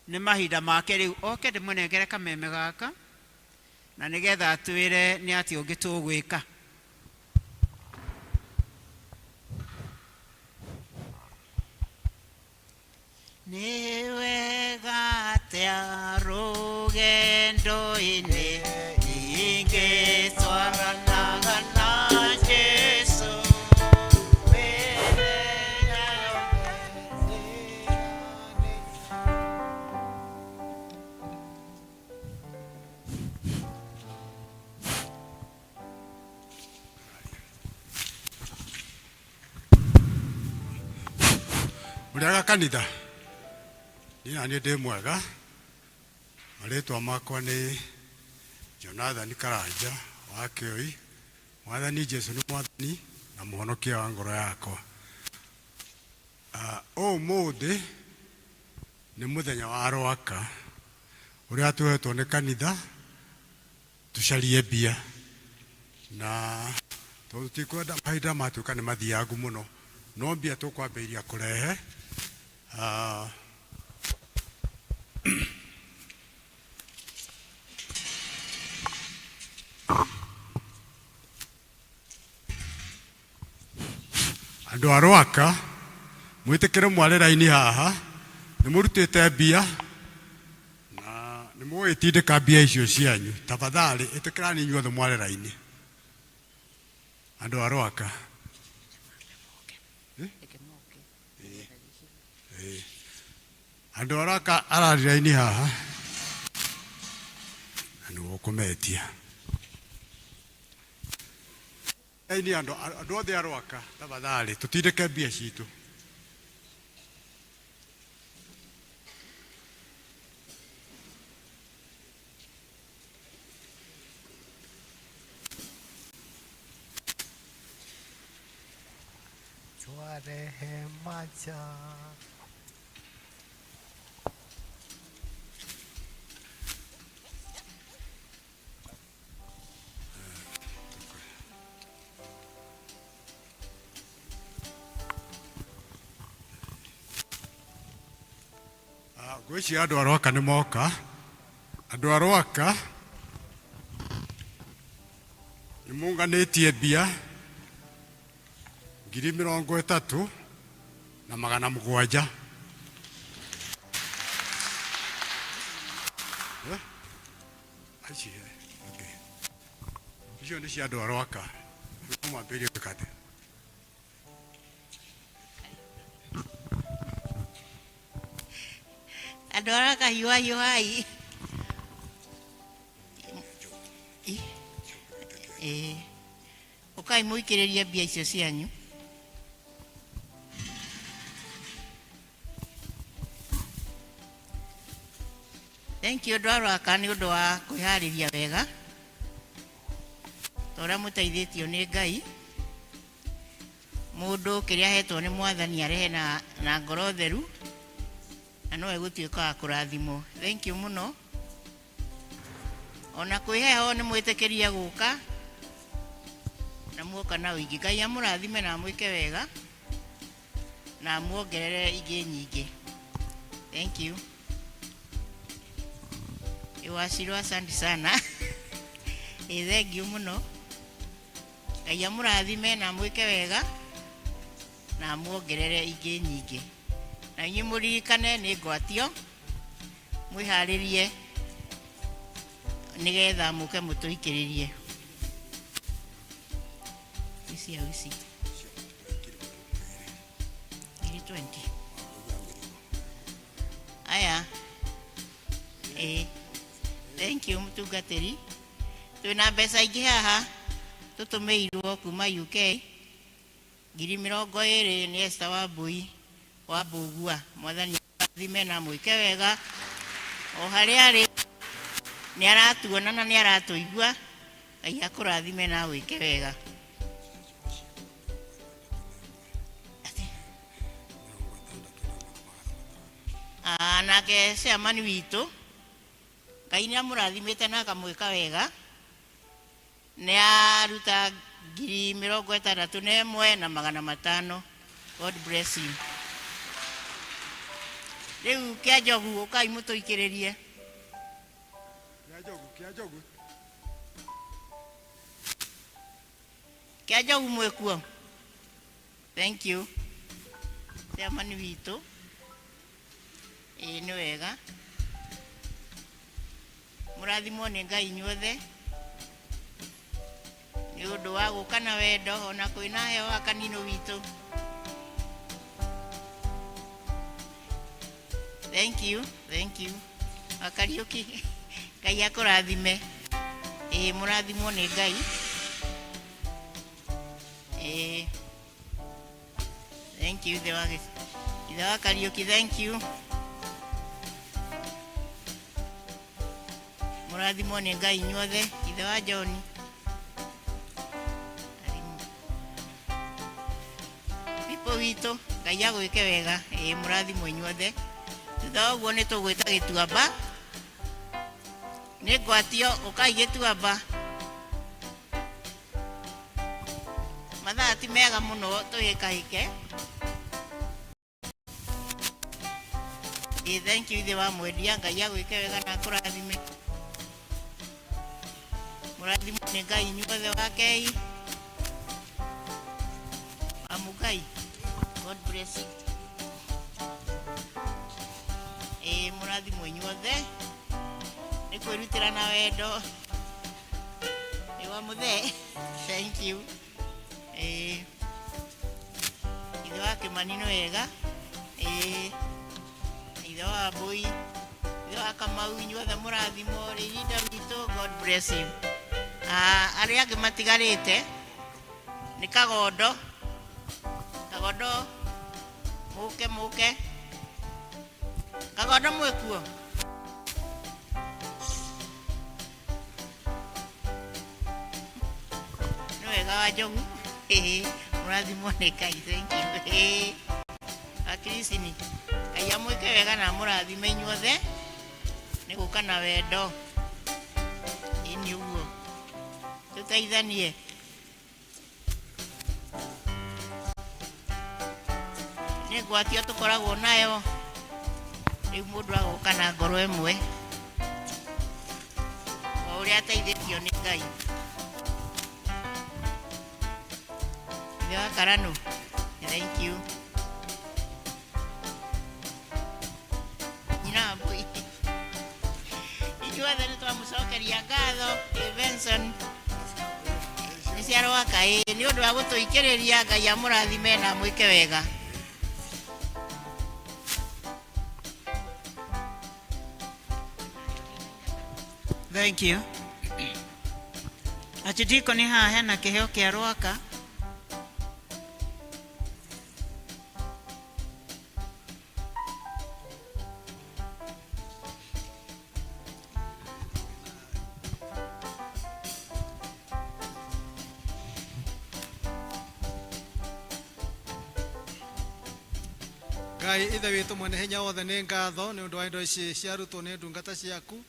nĩ mahinda make rĩu oke ndĩmũnengere kameme gaka na nĩgetha atwĩre nĩ atĩ ũngĩ tũgwĩka. Nĩ wega atĩa rũgendo-inĩ ingĩtwaranaga na Jesu mĩthenya yothe. Mũrĩaga kanitha, niĩ na niĩ ndĩ mwega. Marĩtwa makwa nĩ Jonathan Karanja wa Kĩoi. Mwathani Jesu nĩ mwathani na mũhonokia wa ngoro yakwa. Ũmũthĩ nĩ mũthenya wa Rwaka ũrĩa tũhetwo nĩ kanitha tũcarie mbia, na tondũ tutikwenda mahinda matuĩka nĩ mathiangu mũno, no mbia tũkwambĩrĩria kũrehe andũ a Rwaka mwĩtĩkĩre mware raini haha, nĩ mũrutĩte mbia na nĩ mũgũgĩtindĩka mbia icio cianyu. Tafadhali ĩtĩkĩrani inyuothe mware raini, andũ a Rwaka. Andũ a Rwaka arari raini haha na nĩ ũkũmetia raini. Andũ othe a Rwaka, tafadhali tũtindĩke mbia citũ. Twarehe macha. Ngwĩciria andũ a Rwaka nĩ moka. Andũ a Rwaka nĩ mũnganĩtie mbia 37,700. Eh? Aici, okay. Icio nĩ cia andũ a Rwaka. Mwambĩrĩrie gwĩka atĩa? Andå arĩa kahiũhahiũhai ĩĩ ũkai mũikĩrĩrie mbia icio cianyu. Thank you andũ a Rwaka nĩ ũndũ wa kwĩharĩria wega ta ũrĩa mũteithĩtio nĩ Ngai. Mũndũ kĩrĩa ahetwo nĩ Mwathani arehe na ngoro theru na no egũtuĩka wa kũrathimwo. Thank you mũno. Ona kwĩ heho nĩ mwĩtĩkĩrie gũka na muoka na ũingĩ. Ngai amũrathime na amwĩke wega na amuongerere ingĩ nyingĩ. Thank you. Iwacirwo asante sana. Ĩ thank you mũno. Ngai amũrathime na amwĩke wega na amuongerere ingĩ nyingĩ. Na inyuĩ mũririkane nĩ ngwatio, mwĩharĩrie nĩgetha mũke mũtũikĩrĩrie. Ici au ici. 20. Aya. Ĩ. Thank you mũtungatĩri. Twĩna mbeca ingĩ haha tũtũmĩirwo kuma UK 20,000 nĩ Esther Wambui wa Mbũgua. Mwathani athime na mwĩke wega o harĩa arĩ nĩ aratuona na nĩ aratũigua. Ngai akũrathime na wĩke wega. Ah, nake chairman witũ Ngai nĩ amũrathimĩte na akamwĩka wega, nĩ aruta 61,500. God bless you. Rĩu kĩa njogu ũkai mũtũikĩrĩrie. Kĩa njogu, kĩa njogu. Kĩa njogu mwĩkuo. Thank you. Chairman witũ. Ĩĩ nĩ wega. Mũrathimwo nĩ Ngai inyuothe nĩ ũndũ wa gũka na wendo ona kwĩna heho akanino witũ. Thank you, thank you. Wakariũki, Ngai akũrathime. Ĩĩ mũrathimwo nĩ Ngai. Ĩĩ. Thank you ithe wa ithe wa Kariũki, thank you. Mũrathimwo nĩ Ngai inyuothe, ithe wa John. Pipo witũ, Ngai agwĩke wega, ĩĩ mũrathimwo inyuothe. Thutha wa ũguo nĩ tũgwĩta gĩtuamba. Nĩ ngwatio, ũkai gĩtuamba. Mathaa ti mega mũno tũhĩkahĩke. Ĩ thank you ithe wa mwendia, Ngai agwĩke wega na akũrathime. Mũrathimwo nĩ Ngai inyuothe wa Kei. Wa Mũngai. God bless you. Ĩ mũrathimwo inyuothe nĩ kwĩrutĩra na wendo. Ĩ wa mũthee. Thank you. Ĩ ithe wa Kĩmani nĩ wega. Ĩ ithe wa Mbũi, ithe wa Kamau, inyuothe mũrathimwo rĩrinda witũ. God bless you. Ah, arĩa angĩ matigarĩte nĩ Kagondo. Kagondo mũke mũke. Kagondo mwĩkuo? Nĩ wega wa njogu. Mũrathimwo nĩ Ngai. Thank you. Akiricini, Ngai amwĩke wega na amũrathime inyuothe nĩ gũka na wendo. Ĩni ũguo tũteithanie. Nĩ ngwatio tũkoragwo nayo rĩu mũndũ agoka na ngoro ĩmwe. Ũrĩa ateithĩtio nĩ Ngai. Ithe wa Karanu, thank you. Nyina wa Mbui. Ithuothe nĩ twamũcokeria ngatho ĩ Benson nĩ cia Rwaka ĩ nĩ ũndũ wa gũtũikĩrĩria. Ngai amũrathime na amwĩke wega. Thank you. Archdeacon haha hena kĩheo kĩa Rwaka. Ngai Ithe witũ mwene hinya wothe, nĩ ngatho nĩ ũndũ wa indo ici ciarutwo nĩ ndungata ciaku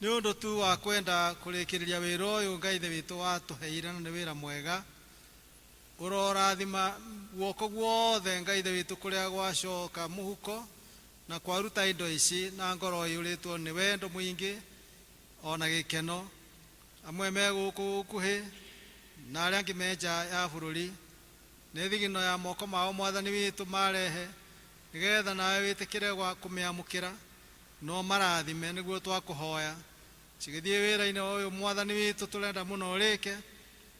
nĩ ũndũ tu wa kwenda kũrĩkĩrĩria wĩra ũyũ Ngai Ithe witũ watũheire, na nĩ wĩra mwega. Ũrorathima guoko guothe, Ngai Ithe witũ, kũrĩa gwacoka mũhuko na kwaruta indo ici na ngoro ĩiyũrĩtwo nĩ wendo mũingĩ ona gĩkeno, amwe me gũkũ gũkuhĩ na arĩa angĩ me nja ya bũrũri. Nĩ thigino ya moko mao, Mwathani witũ, marehe nĩgetha nawe wĩtĩkĩre gwa kũmĩamũkĩra no marathime. Nĩguo twakũhoya cigĩthiĩ wĩra-inĩ ũyũ, Mwathani witũ, tũrenda mũno ũrĩke.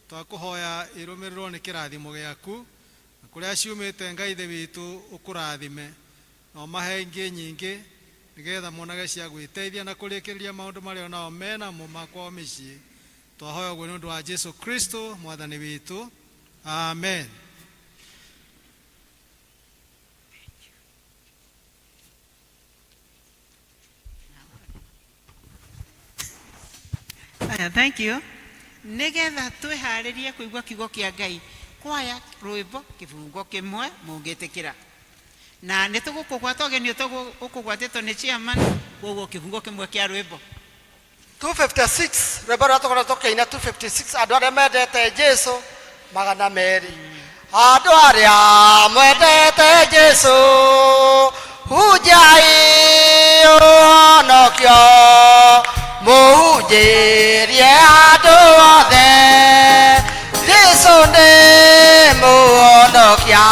Twakũhoya irũmĩrĩrwo nĩ kĩrathimo gĩaku, na kũrĩa ciumĩte, Ngai Ithe witũ, ũkũrathime na ũmahe ingĩ nyingĩ nĩgetha monage cia gwĩteithia na kũrĩkĩrĩria maũndũ marĩa onao menamo ma kwao mĩciĩ. Twahoya ũguo nĩ ũndũ wa Jesu Kristo Mwathani witũ, amen. Aya, thank you. Nĩgetha twĩharĩrie kũigua kiugo kĩa Ngai, kwaya rwĩmbo kĩbungo kĩmwe mũngĩtĩkĩra. Na nĩ tũgũkũgwata ũgeni ũkũgwatĩtwo nĩ chairman, koguo kĩbungo kĩmwe kĩa rwĩmbo. 256, rwĩmbo rũrĩa tũkoretwo tũkĩina 256, andũ arĩa mendete Jesu 200, andũ arĩa mendete Jesu, hunjai ũhonokio, mũhunjĩrie andũ othe, Jesu nĩ mũhonokia.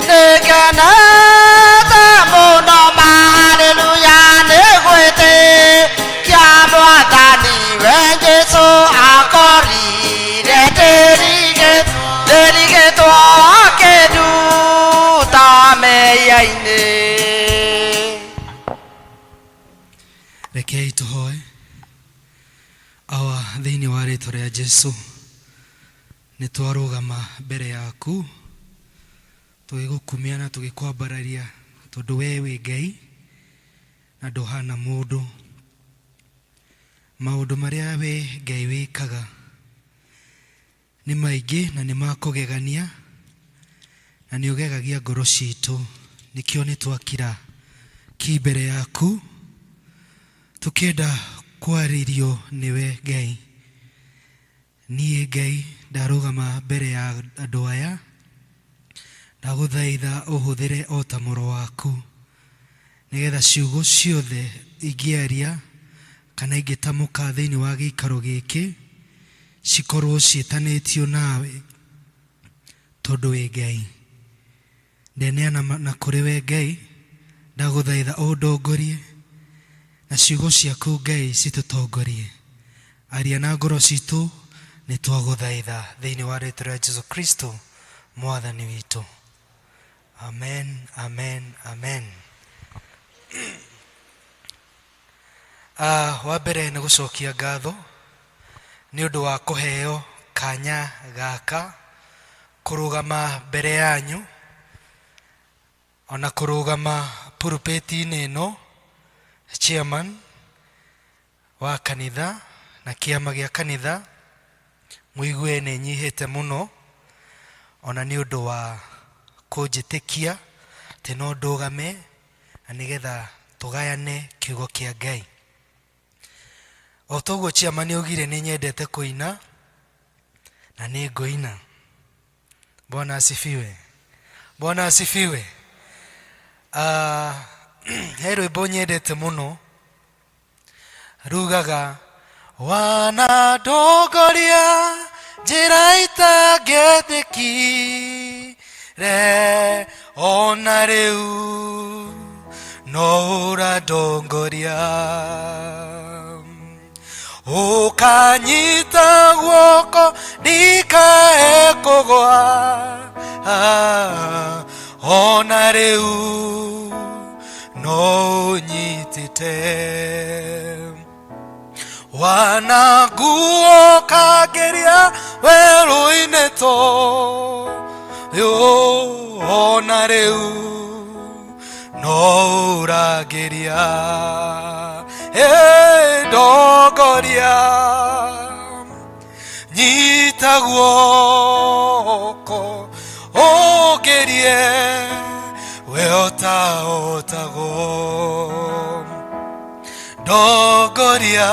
Nĩngenete mũno, haleluya, nĩ gwĩtĩkia Mwathani we Jesu akorire ndĩrigĩtwo akĩnduta mehia-inĩ. Rekei tũhoe. Awa, thĩinĩ wa rĩtwa rĩa Jesu, nĩ twarũgama mbere yaku tũgĩgũkumia na tũgĩkwambararia, tondũ we wĩ Ngai na ndũhana mũndũ. Maũndũ marĩa we Ngai wĩkaga nĩ maingĩ na nĩ makũgegania, na nĩ ũgegagia ngoro citũ. Nĩkĩo nĩ twakira ki mbere yaku tũkĩenda kwarĩrio nĩwe Ngai. Niĩ Ngai ndarũgama mbere ya andũ aya, ndagũthaitha ũhũthĩre o ta mũro waku, nĩgetha ciugo ciothe ingĩaria kana ingĩtamũka thĩinĩ wa gĩikaro gĩkĩ cikorwo ciĩtanĩtio nawe, tondũ wĩ Ngai. Ndeneana na kũrĩ we Ngai, ndagũthaitha ũndongorie na ciugo ciaku Ngai citũtongorie. Aria na ngoro citũ, nĩ twagũthaitha thĩinĩ wa rĩtwa rĩa Jesu Kristo Mwathani witũ. Amen, amen, amen. Wa mbere nĩ gũcokia ngatho nĩ ũndũ wa kũheo kanya gaka kũrũgama mbere yanyu, ona kũrũgama pulpit-inĩ ĩno, chairman wa kanitha na kĩama gĩa kanitha, mũigue nĩ nyihĩte mũno, ona nĩ ũndũ wa kũnjĩtĩkia atĩ no ndũgame na nĩgetha tũgayane kiugo kĩa Ngai. O toguo chairman augire, nĩ nyendete kũina na nĩ ngũina. Bwana asifiwe. Bwana asifiwe. He rwĩmbo nyendete mũno rugaga. Wanandongoria njĩra itangĩthĩkire, ona rĩu no ũrandongoria. Ũkanyita guoko ndikae kũgwa, ona rĩu no ũnyitĩte. Wananguo kangeria werũ-inĩ toyũ, ona rĩu no ũrangĩria. Ĩ, ndongoria, nyita guoko ũngĩrie, we ũtahotagwo. Ndongoria,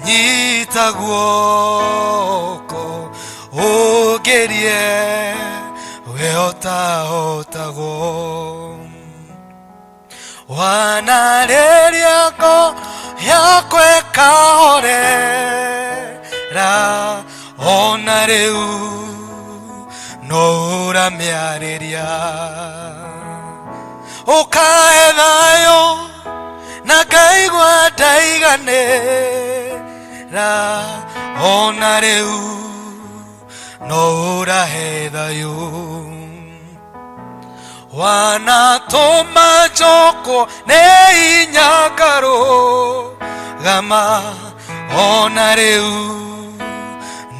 nyita guoko ũngĩrie, we ũtahotagwo. Wanarĩria ngo yakwa ĩkahorera, ona rĩu no ũramĩarĩria. Ũkahe thayũ na ngaigua ndaiganĩra, ona rĩu no ũrahe thayũ. Wanatũma njokwo nĩ hinya ngarũgama, ona rĩu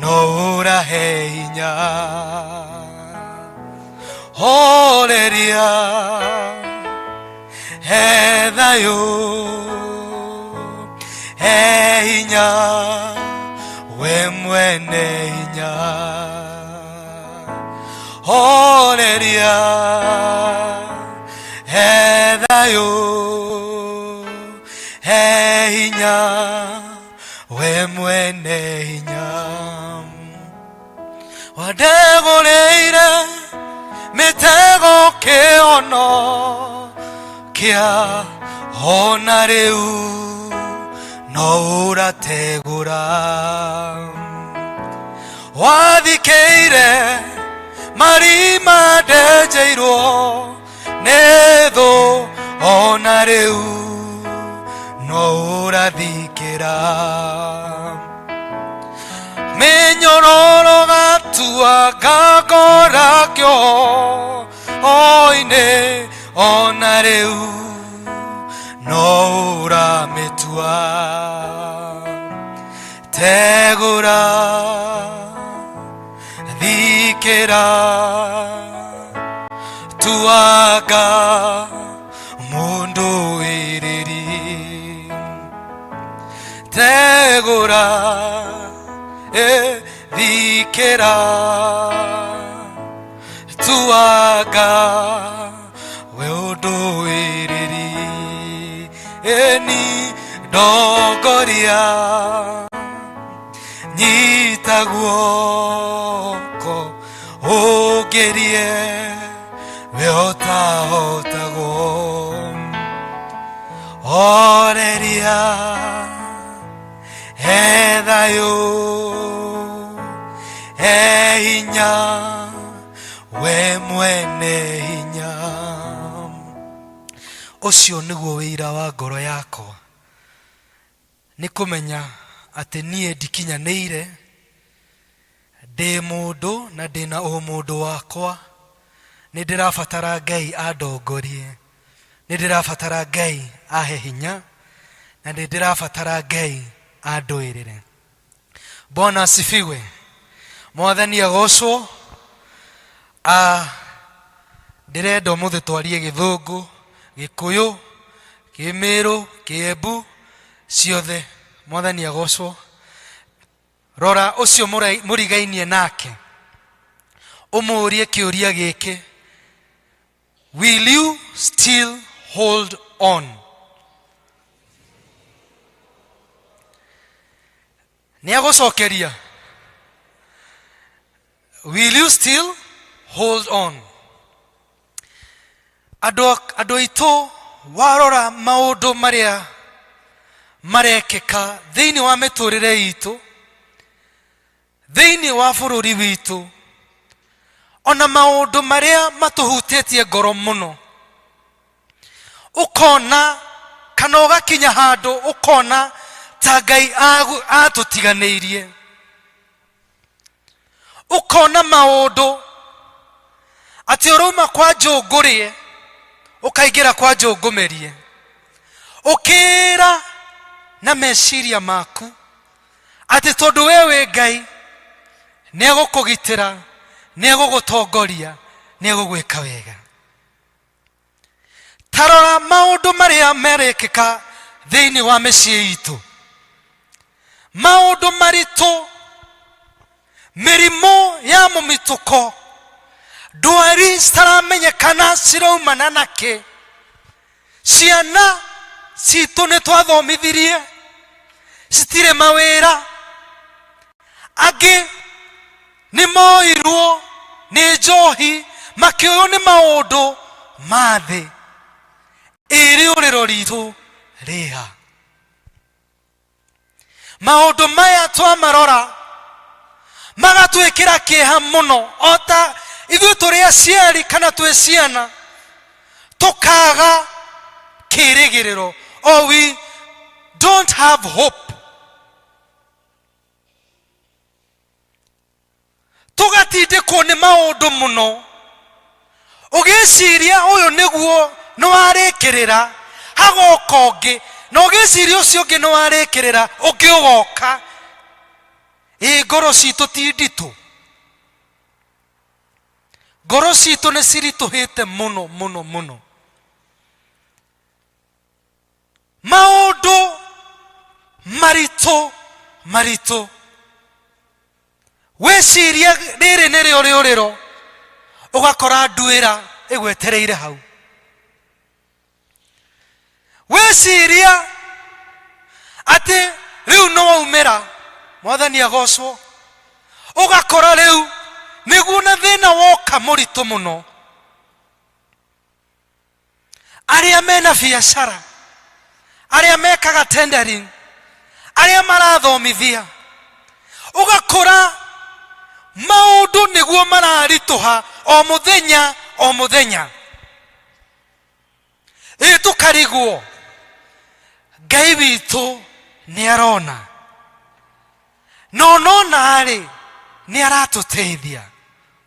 no ũrahe hinya. Horeria, he thayũ, he hinya, we mwene hinya. Horeria, he thayũ, he hinya, we mwene hinya. Wandegũrĩire mĩtego kĩono kĩa, ona rĩu no ũrategũra. Wathikĩire marima ndenjeirwo nĩ thũ, ona rĩu no ũrathikĩra. Mĩnyororo gatua ngakora kĩoho-inĩ, ona rĩu no ũramĩtua. Tegũra, thikĩra, tuanga mũndũ wĩrĩri. Tegũra, thikĩra, tuanga we ũndũ wĩrĩri. Ĩni ndongoria, nyita guoko ũngĩrie, we ũtahotagwo. Horeria, he thayũ, he hinya, we mwene hinya. Ũcio nĩguo wĩira wa ngoro yakwa, nĩ kũmenya atĩ niĩ ndikinyanĩire, ndĩ mũndũ na ndĩna ũmũndũ wakwa. Nĩ ndĩrabatara Ngai andongorie, nĩ ndĩrabatara Ngai ahe hinya, na nĩ ndĩrabatara Ngai andũĩrĩre. Bwana asifiwe. Mwathani agocwo. Ah, ndĩrenda ũmũthĩ twarie Gĩthũngũ, Gĩkũyũ, Kĩmĩrũ, Kĩembu, ciothe. Mwathani agocwo. Rora ũcio mũrigainie nake, ũmũrie kĩũria gĩkĩ: will you still hold on? Nĩ agũcokeria. Will you still hold on? Andũ aitũ, warora maũndũ marĩa marekĩka thĩinĩ wa mĩtũrĩre itũ thĩinĩ wa bũrũri witũ ona maũndũ marĩa matũhutĩtie ngoro mũno ũkona kana ũgakinya handũ ũkona ta ngai atũtiganĩirie ũkona maũndũ atĩ ũrauma kwa njũngũrĩe ũkaingĩra kwa njũngũmĩrie ũkĩra na meciria maku atĩ tondũ we wĩ ngai nĩ egũkũgitĩra nĩ egũgũtongoria nĩ egũgwĩka wega ta rora maũndũ marĩa marekĩka thĩinĩ wa mĩciĩ itũ maũndũ maritũ mĩrimũ ya mũmitũko ndwari citaramenyekana ciraumana na kĩ ciana citũ nĩ twathomithirie citirĩ mawĩra angĩ nĩ moirwo nĩ njohi makĩoywo nĩ maũndũ ma thĩ ĩ rĩũrĩro ritũ rĩha maũndũ maya twamarora magatwĩkĩra kĩeha mũno o ta ithuĩ tũrĩ aciari kana twĩ ciana tũkaga kĩrĩgĩrĩro or we don't have hope Tũgatindĩkwo nĩ maũndũ mũno ũgĩciria ũyũ nĩguo nĩ warĩkĩrĩra hagoka ũngĩ na ũgĩciria ũcio ũngĩ nĩ warĩkĩrĩra ũngĩ ũgoka ĩ ngoro citũ ti nditũ ngoro citũ nĩ ciritũhĩte mũno mũno mũno maũndũ maritũ maritũ wĩcirie rĩrĩ nĩrĩo rĩũrĩro ũgakora nduĩra ĩgwetereire hau wĩciria atĩ rĩu nĩ waumĩra mwathani agocwo ũgakora rĩu nĩguo na thĩna woka mũritũ mũno arĩa mena biacara arĩa mekaga tendering arĩa marathomithia ũgakora maũndũ nĩguo mararitũha o mũthenya o mũthenya ĩ tũkarigwo ngai witũ nĩ arona na onona rĩ nĩ aratũteithia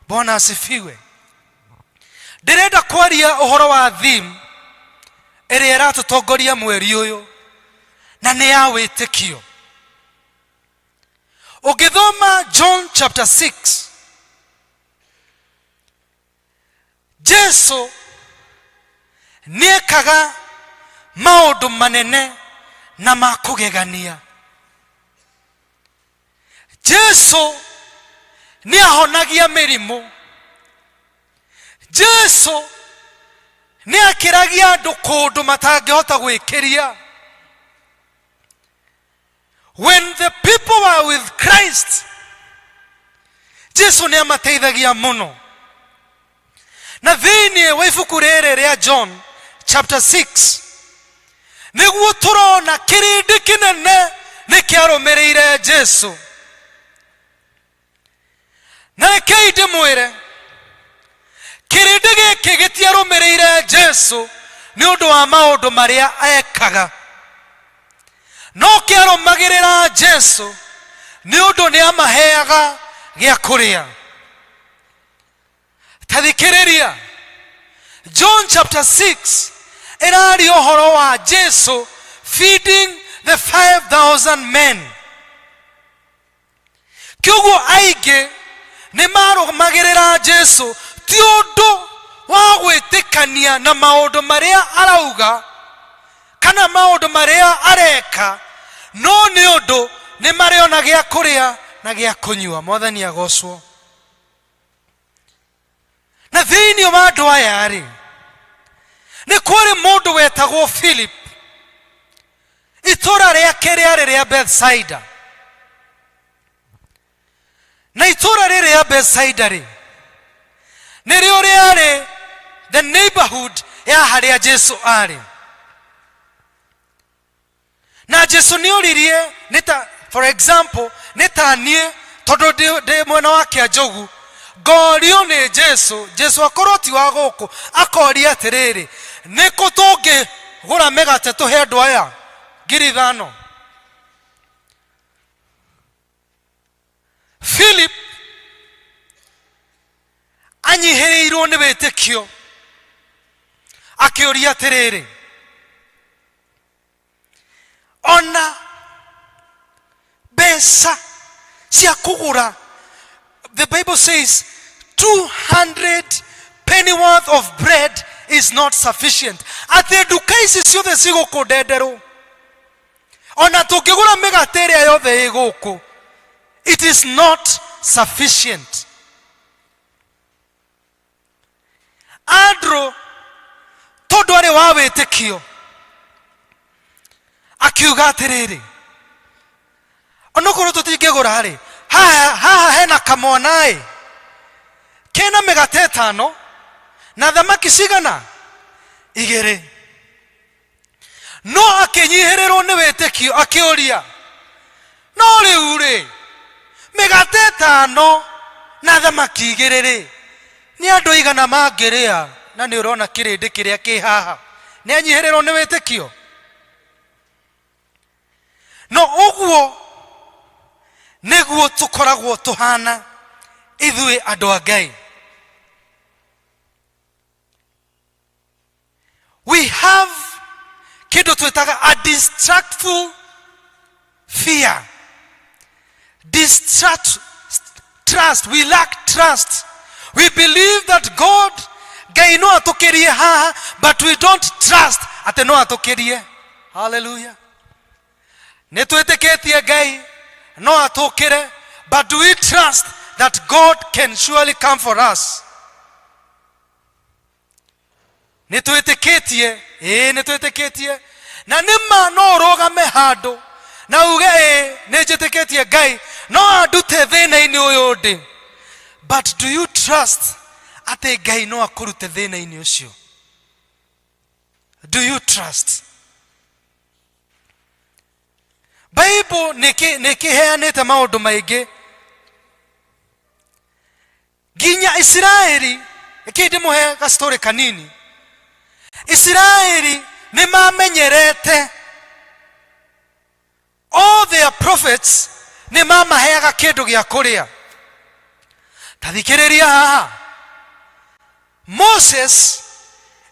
bwana asifiwe ndĩrenda kwaria ũhoro wa theme ĩrĩa ĩratũtongoria mweri ũyũ na nĩ ya wĩtĩkio ũngĩthoma john chapter 6 jesu nĩekaga maũndũ manene na ma kũgegania jesu nĩ ahonagia mĩrimũ jesu nĩ akĩragia andũ kũndũ matangĩhota gwĩkĩria when the people were with christ jesu nĩ amateithagia mũno na thĩinĩ wa ibuku rĩrĩ rĩa john chapter 6 nĩguo tũrona kĩrĩndĩ kĩnene nĩ kĩarũmĩrĩire jesu na rekei ndĩmwĩre kĩrĩndĩ gĩkĩ gĩtiarũmĩrĩire jesu nĩ ũndũ wa maũndũ marĩa ekaga no kĩarũmagĩrĩra jesu nĩ ũndũ nĩ amaheaga gĩa kũrĩa ta thikĩrĩria john chapter 6 ĩraria ũhoro wa jesu feeding the 5000 men kĩoguo aingĩ nĩ marũmagĩrĩra jesu ti ũndũ wa gwĩtĩkania na maũndũ marĩa arauga kana maũndũ marĩa areka no nĩ ũndũ nĩ marĩona gĩa kũrĩa na gĩa kũnyua mwathani agocwo na thĩinĩ wa andũ aya rĩ nĩ kwarĩ mũndũ wetagwo philip itũra rĩake rĩarĩ rĩa bethsaida na itũra rĩrĩ rĩa bethsaida rĩ nĩrĩo rĩarĩ the neighborhood ya harĩa jesu arĩ. Na Jesu nĩ oririe, nĩ ta for example, nĩ ta niĩ tondũ ndĩ mwena wa Kĩanjogu, ngorio nĩ Jesu, Jesu akorwo ti wa gũkũ, akoria atĩrĩrĩ, nĩ kũ tũngĩgũra mĩgate tũhe andũ aya 5,000? Philip anyihĩrĩirwo nĩ wĩtĩkio, akĩũria atĩrĩrĩ, ona mbeca cia kũgũra, the Bible says 200 penny worth of bread is not sufficient, atĩ nduka ici ciothe cigũkũ ndenderũ, ona tũngĩgũra mĩgate ĩrĩa yothe ĩ gũkũ, it is not sufficient. Andrew tondũ arĩ wa wĩtĩkio akiuga atĩrĩrĩ, onokorwo tũtingĩgũra rĩ, haha haha hena kamwana-ĩ kena mĩgate ĩtano na thamaki cigana? Igĩrĩ. No akĩnyihĩrĩrwo nĩ wĩtĩkio, akĩũria, no rĩu rĩ, mĩgate ĩtano na thamaki igĩrĩ rĩ, nĩ andũ aigana mangĩrĩa? Na nĩ ũrona kĩrĩndĩ kĩrĩa kĩ haha. Nĩ anyihĩrĩrwo nĩ wĩtĩkio. No ũguo nĩguo tũkoragwo tũhana ithuĩ andũ a Ngai. We have kindu twitaga a distractful fear, distract trust. We lack trust. We believe that God, Ngai no atukirie haha, but we don't trust ati no atukirie. Hallelujah. Nĩ twĩtĩkĩtie Ngai no atũkĩre, but do we trust that God can surely come for us? Nĩ twĩtĩkĩtie, ĩĩ, nĩ twĩtĩkĩtie. Na nĩ ma no ũrũgame handũ na uge, ĩĩ, nĩ njĩtĩkĩtie Ngai no andute thĩna-inĩ ũyũ ndĩ, but do you trust atĩ Ngai no akũrute thĩna-inĩ ũcio? Do you trust? Bible nĩ ĩkĩheanĩte maũndũ maingĩ nginya Isiraeli. Reke ndĩmũhe gastori kanini. Isiraeli nĩ mamenyerete all their prophets nĩ mamaheaga kĩndũ gĩa kũrĩa. Ta thikĩrĩria haha, Moses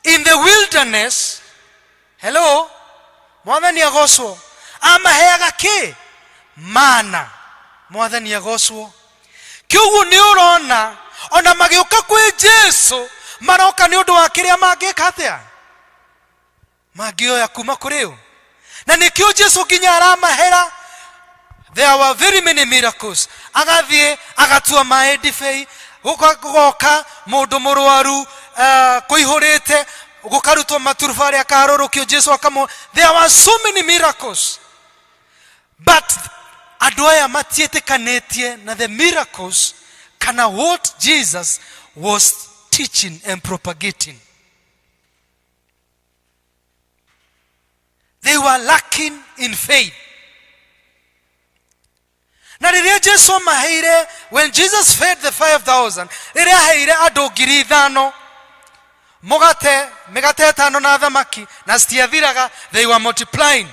in the wilderness, hello, Mwathani agocwo, amaheaga kĩ? Mana. Mwathani agocwo. Kĩoguo nĩ ũrona ona magĩũka kwĩ Jesu, maroka nĩ ũndũ wa kĩrĩa mangĩka atĩa, mangĩoya kuma kũrĩ ũ. Na nĩkĩo Jesu nginya aramahera. There were very many miracles. Agathiĩ agatua maĩ ndibei, gũgoka mũndũ mũrwaru, kũihũrĩte, gũkarutwo maturubarĩ, akarũrũkio, Jesu akamũ. There were so many miracles, but andũ aya matiĩtĩkanĩtie na the miracles kana what Jesus was teaching and propagating. They were lacking in faith. Na rĩrĩa Jesu amaheire, when Jesus fed the 5000, rĩrĩa aheire andũ 5,000 mũgate, mĩgate ĩtano na thamaki, na citiathiraga, they were multiplying.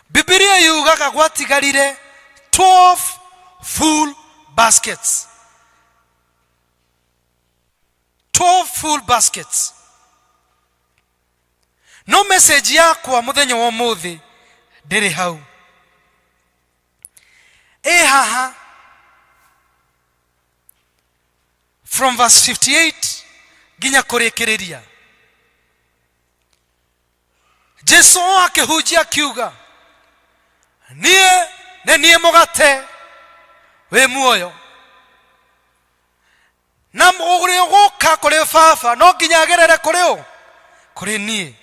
Bibilia yugaga gwatigarire 12 full baskets. 12 full baskets. No message yakwa muthenya wa umuthi ndĩrĩ hau, ĩ haha from verse 58 nginya kũrĩkĩrĩria. Jesu o akĩhunjia akiuga, niĩ nĩ niĩ mũgate wĩ muoyo, na ũrĩa ũgũka kũrĩ Baba no nginya agerere kũrĩ ũ? Kũrĩ niĩ.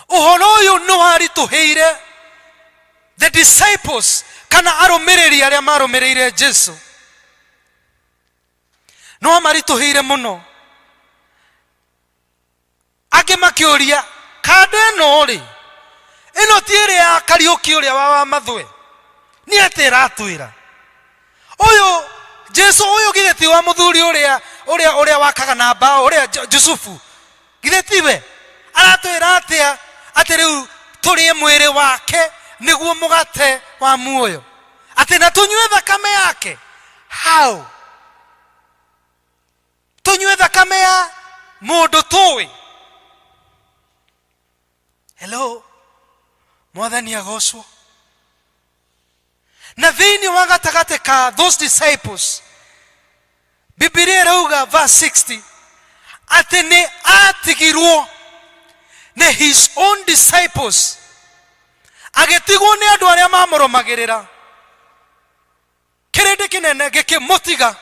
Ũhoro ũyũ nĩ waritũhĩire the disciples kana arũmĩrĩri arĩa marũmĩrĩire Jesu, nĩ wamaritũhĩire mũno. Angĩ makĩũria, kanda ĩno rĩ, Ĩno ti ĩrĩa ya Kariũki ũrĩa wa Wamathwe. Nĩ atĩ ĩratwĩra ũyũ Jesu ũyũ githĩ ti wa mũthuri ũrĩa ũrĩa ũrĩa wakaga na mbaũ ũrĩa Jusufu, githĩ tiwe aratwĩra atĩa atĩ rĩu tũrĩe mwĩrĩ wake nĩguo mũgate wa muoyo, atĩ na tũnyue thakame yake? How tũnyue thakame ya mũndũ tũĩ? Hello, Mwathani agocwo. Na thĩinĩ wa gatagatĩ ka those disciples, Bibilia ĩrauga verse 60 atĩ nĩ atigirwo nĩ his own disciples, agĩtigwo nĩ andũ arĩa mamũrũmagĩrĩra. Kĩrĩndĩ kĩnene gĩkĩmũtiga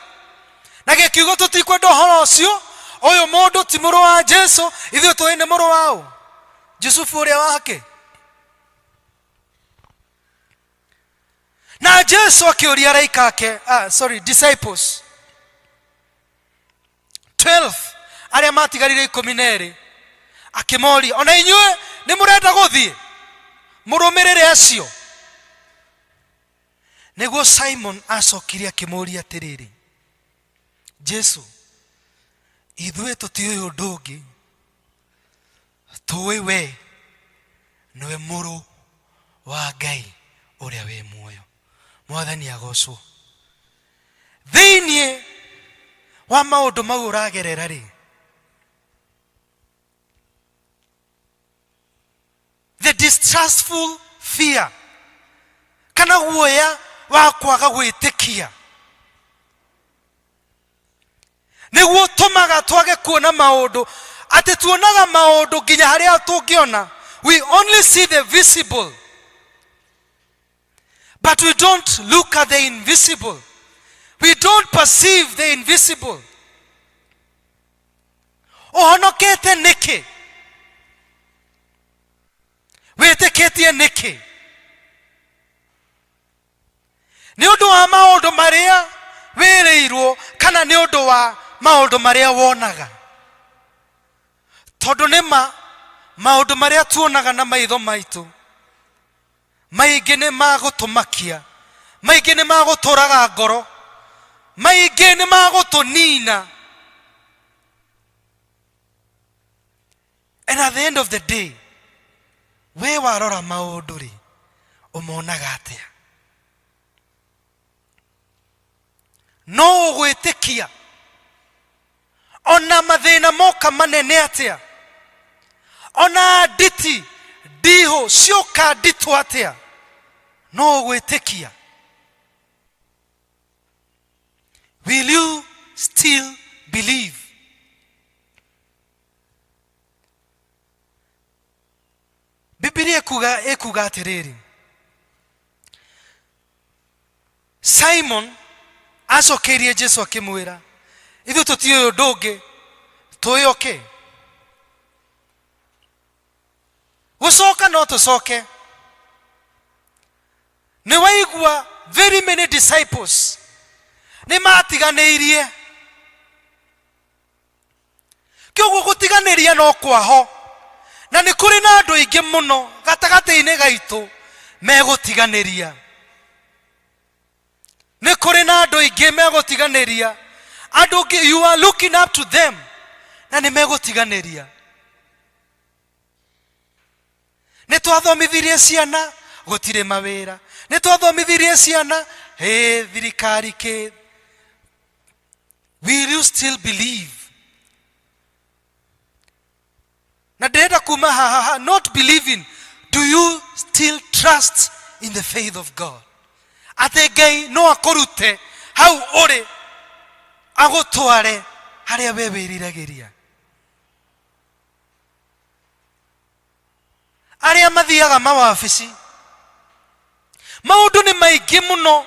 na gĩkiuga, tũtikwenda ũhoro ũcio, ũyũ mũndũ ti mũrũ wa Jesu, ithuĩ tũĩ nĩ mũrũ wa ũ, Jusufu ũrĩa wake. Na Jesu akĩũria araika ake, sorry, disciples 12 arĩa matigarire 12, akĩmoria, ona inyuĩ nĩ mũrenda gũthiĩ mũrũmĩrĩre acio? Nĩguo Simon acokire akĩmũũria atĩrĩrĩ, Jesu, ithuĩ tũtiũĩ ũndũ ũngĩ, tũĩ we nĩwe Mũrũ wa Ngai ũrĩa wĩ muoyo. Mwathani agocwo. Thĩinĩ wa maũndũ mau ũragerera rĩ, the distrustful fear kana guoya wa kwaga gwĩtĩkia nĩguo tũmaga twage kuona maũndũ, atĩ tuonaga maũndũ nginya harĩa tũngĩona. We only see the visible, but we don't look at the invisible. We don't perceive the invisible. Ũhonokete nĩkĩ? Wĩtĩkĩtie nĩkĩ? Nĩ ũndũ wa maũndũ marĩa wĩrĩirwo kana nĩ ũndũ wa maũndũ marĩa wonaga? Tondũ nĩ ma maũndũ marĩa tuonaga na maitho maitũ maingĩ nĩ magũtũmakia, maingĩ nĩ magũtũraga ngoro, maingĩ nĩ magũtũnina. And at the end of the day, we warora maũndũ rĩ, ũmonaga atĩa? No ũgwĩtĩkia ona mathĩna moka manene atĩa, ona nditi ndihũ cioka nditũ atĩa, no ũgwĩtĩkia? Will you still believe? Bibilia ĩkuga atĩrĩrĩ, Simon acokeirie Jesu akĩmwĩra, ithuĩ tũtiũĩ ũndũ ũngĩ, tũĩ o kĩ? Gũcoka no tũcoke. Nĩ waigua very many disciples nĩ matiganĩirie. Kĩoguo gũtiganĩria no kwaho, na nĩ kũrĩ na andũ aingĩ mũno gatagatĩ-inĩ gaitũ megũtiganĩria. Nĩ kũrĩ na andũ aingĩ megũtiganĩria, andũ angĩ you are looking up to them na nĩ megũtiganĩria. Nĩ twathomithirie ciana, gũtirĩ mawĩra. Nĩ twathomithirie ciana, ĩ thirikari kĩ. Will you still believe? Na ndĩrenda kuma haha, not believing, do you still trust in the faith of God, atĩ Ngai no akũrute hau ũrĩ agũtware harĩa we wĩriragĩria? Arĩa mathiaga mawabici, maũndũ nĩ maingĩ mũno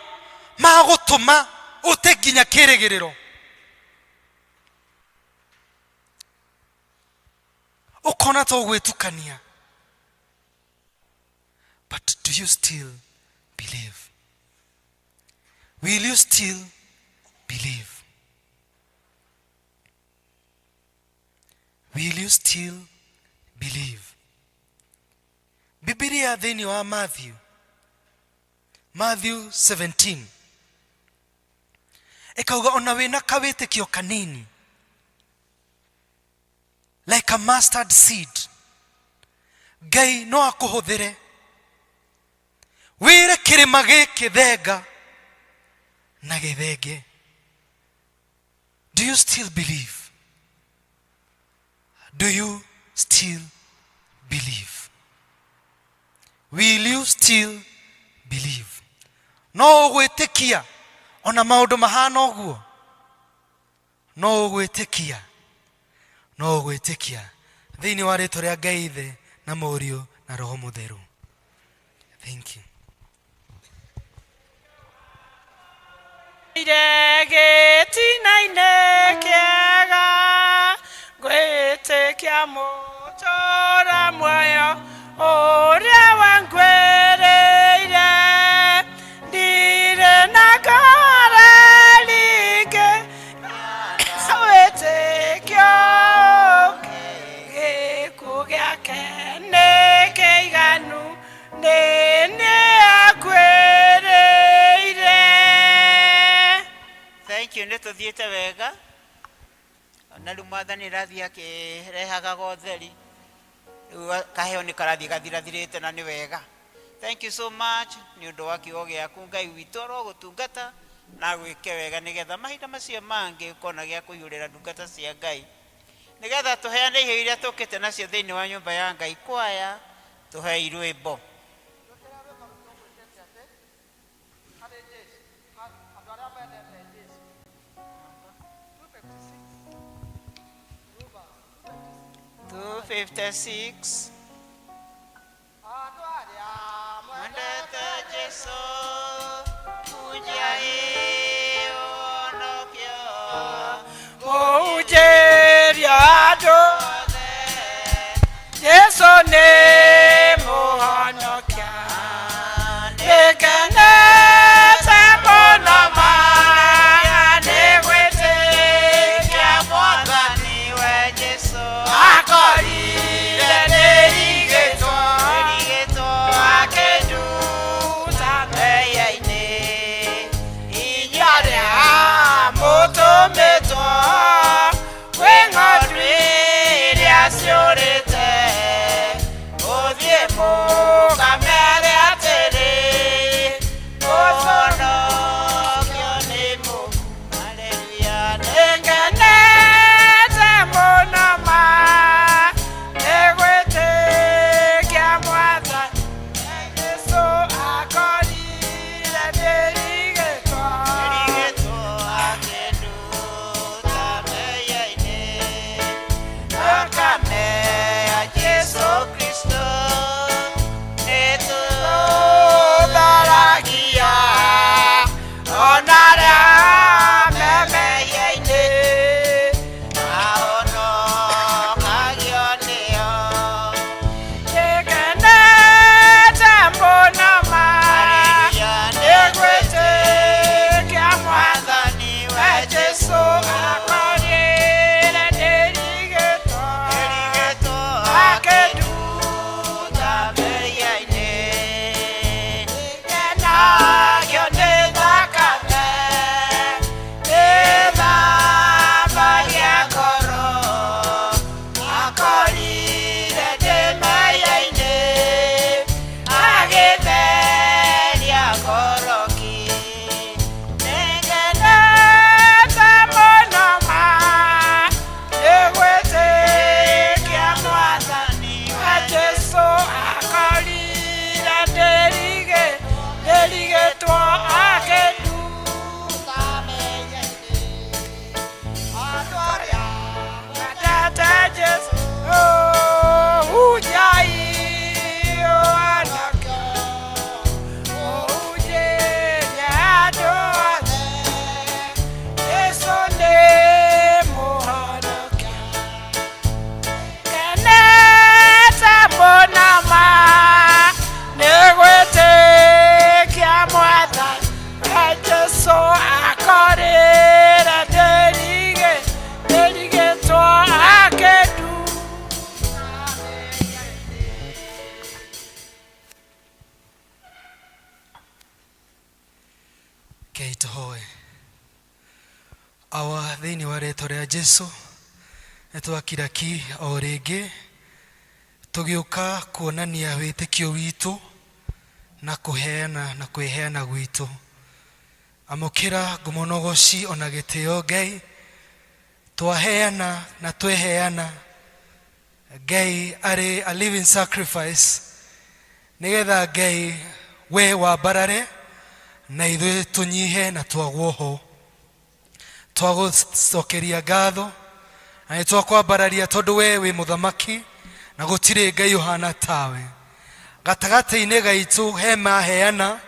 ma gũtũma ũte nginya kĩrĩgĩrĩro, ũkona to gwĩtukania, but do you still believe? Will you still believe? Will you still believe? Bibilia thĩinĩ wa Matthew, Matthew 17 ĩkauga ona wĩna kawĩtĩkio kanini like a mustard seed, Ngai no akũhũthĩre wĩre kĩrĩma gĩkĩ thenga na gĩthenge. Do you still believe? Do you still believe? Will you still believe? No ũgwĩtĩkia ona maũndũ mahana ũguo? No ũgwĩtĩkia? No ũgwĩtĩkia thĩinĩ wa rĩtwa rĩa Ngai Ithe na Mũriũ na Roho Mũtheru. Thank you. Ire gĩtina-inĩ kĩega ngwĩtĩkia mũtũra muoyo ũrĩa wangwĩrĩire ndirĩ na ngoro rĩngĩ wĩtĩkio gĩkuũ gĩake nĩ kĩiganu nĩ nĩ akuĩrĩire. Thank you, nĩ tũthiĩte wega na rĩu mwathani rathiĩ akĩrehaga gotheri rĩu kaheo nĩ karathiĩ gathirathirĩte na nĩ wega. Thank you so much nĩ ũndũ wa kiugo gĩaku. Ngai witũ arogũtungata na gwĩke wega nĩgetha mahinda macio mangĩ ũkona gĩa kũihũrĩra ndungata cia Ngai nĩgetha tũheane iheo iria tũkĩte nacio thĩinĩ wa nyũmba ya Ngai. Kwaya tũhei rwĩmbo. 256 Mwendete Jesu kunjia ũhonokio. Mũhunjĩria andũ Jesu nĩ mũhonokia nĩkenete mũno ma nĩ gwĩtĩkia Mwathani we Jesu akorire nĩrigĩtwo Nĩrigĩtwo akĩnduta. Awa thĩinĩ wa rĩtwa rĩa Jesu nĩ twakira ki o rĩngĩ tũgĩũka kuonania wĩtĩkio witũ na kũheana na kwĩheana gwitũ. Amũkĩra ngumo na ũgoci ona gĩtĩo Ngai, twaheana na tweheana Ngai arĩ a living sacrifice nĩgetha Ngai we wambarare na ithuĩ tũnyihe na twagwo ho. Twagũcokeria ngatho na nĩ twakwambararia tondũ we wĩ mũthamaki na gũtirĩ Ngai ũhana tawe. Gatagatĩ-inĩ gaitũ he maheana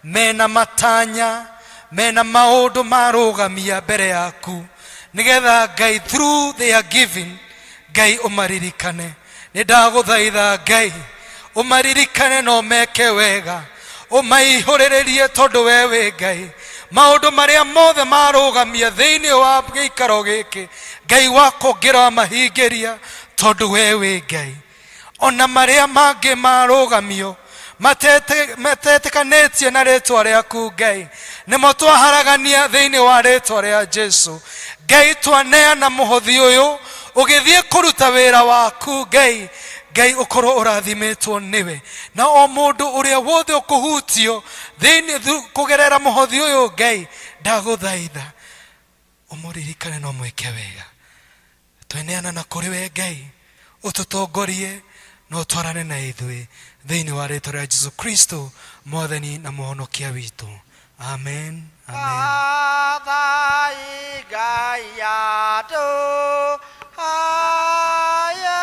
mena matanya mena maũndũ marũgamia mbere yaku nĩgetha Ngai through their giving Ngai ũmaririkane. Nĩ ndagũthaitha Ngai ũmaririkane na ũmeke wega ũmaihũrĩrĩrie tondũ we wĩ Ngai. Maũndũ marĩa mothe marũgamia thĩinĩ wa gĩikaro gĩkĩ Ngai wakwa ũngĩramahingĩria tondũ we wĩ Ngai. Ona marĩa mangĩ marũgamio matetĩkanĩtie na rĩtwa rĩaku Ngai nĩmo twaharagania thĩinĩ wa rĩtwa rĩa Jesu. Ngai twaneana mũhothi ũyũ ũgĩthiĩ kũruta wĩra waku Ngai, Ngai ũkorwo ũrathimĩtwo nĩwe na o mũndũ ũrĩa wothe ũkũhutio thĩinĩ kũgerera mũhothi ũyũ Ngai ndagũthaitha ũmũririkane na ũmwĩke wega. Tweneana na kũrĩ we Ngai ũtũtongorie na ũtwarane na ithuĩ thĩinĩ wa rĩtwa rĩa Jesu Kristo mwathani na mũhonokia witũ. Amen. Amen. Gathai Ngai andũ aya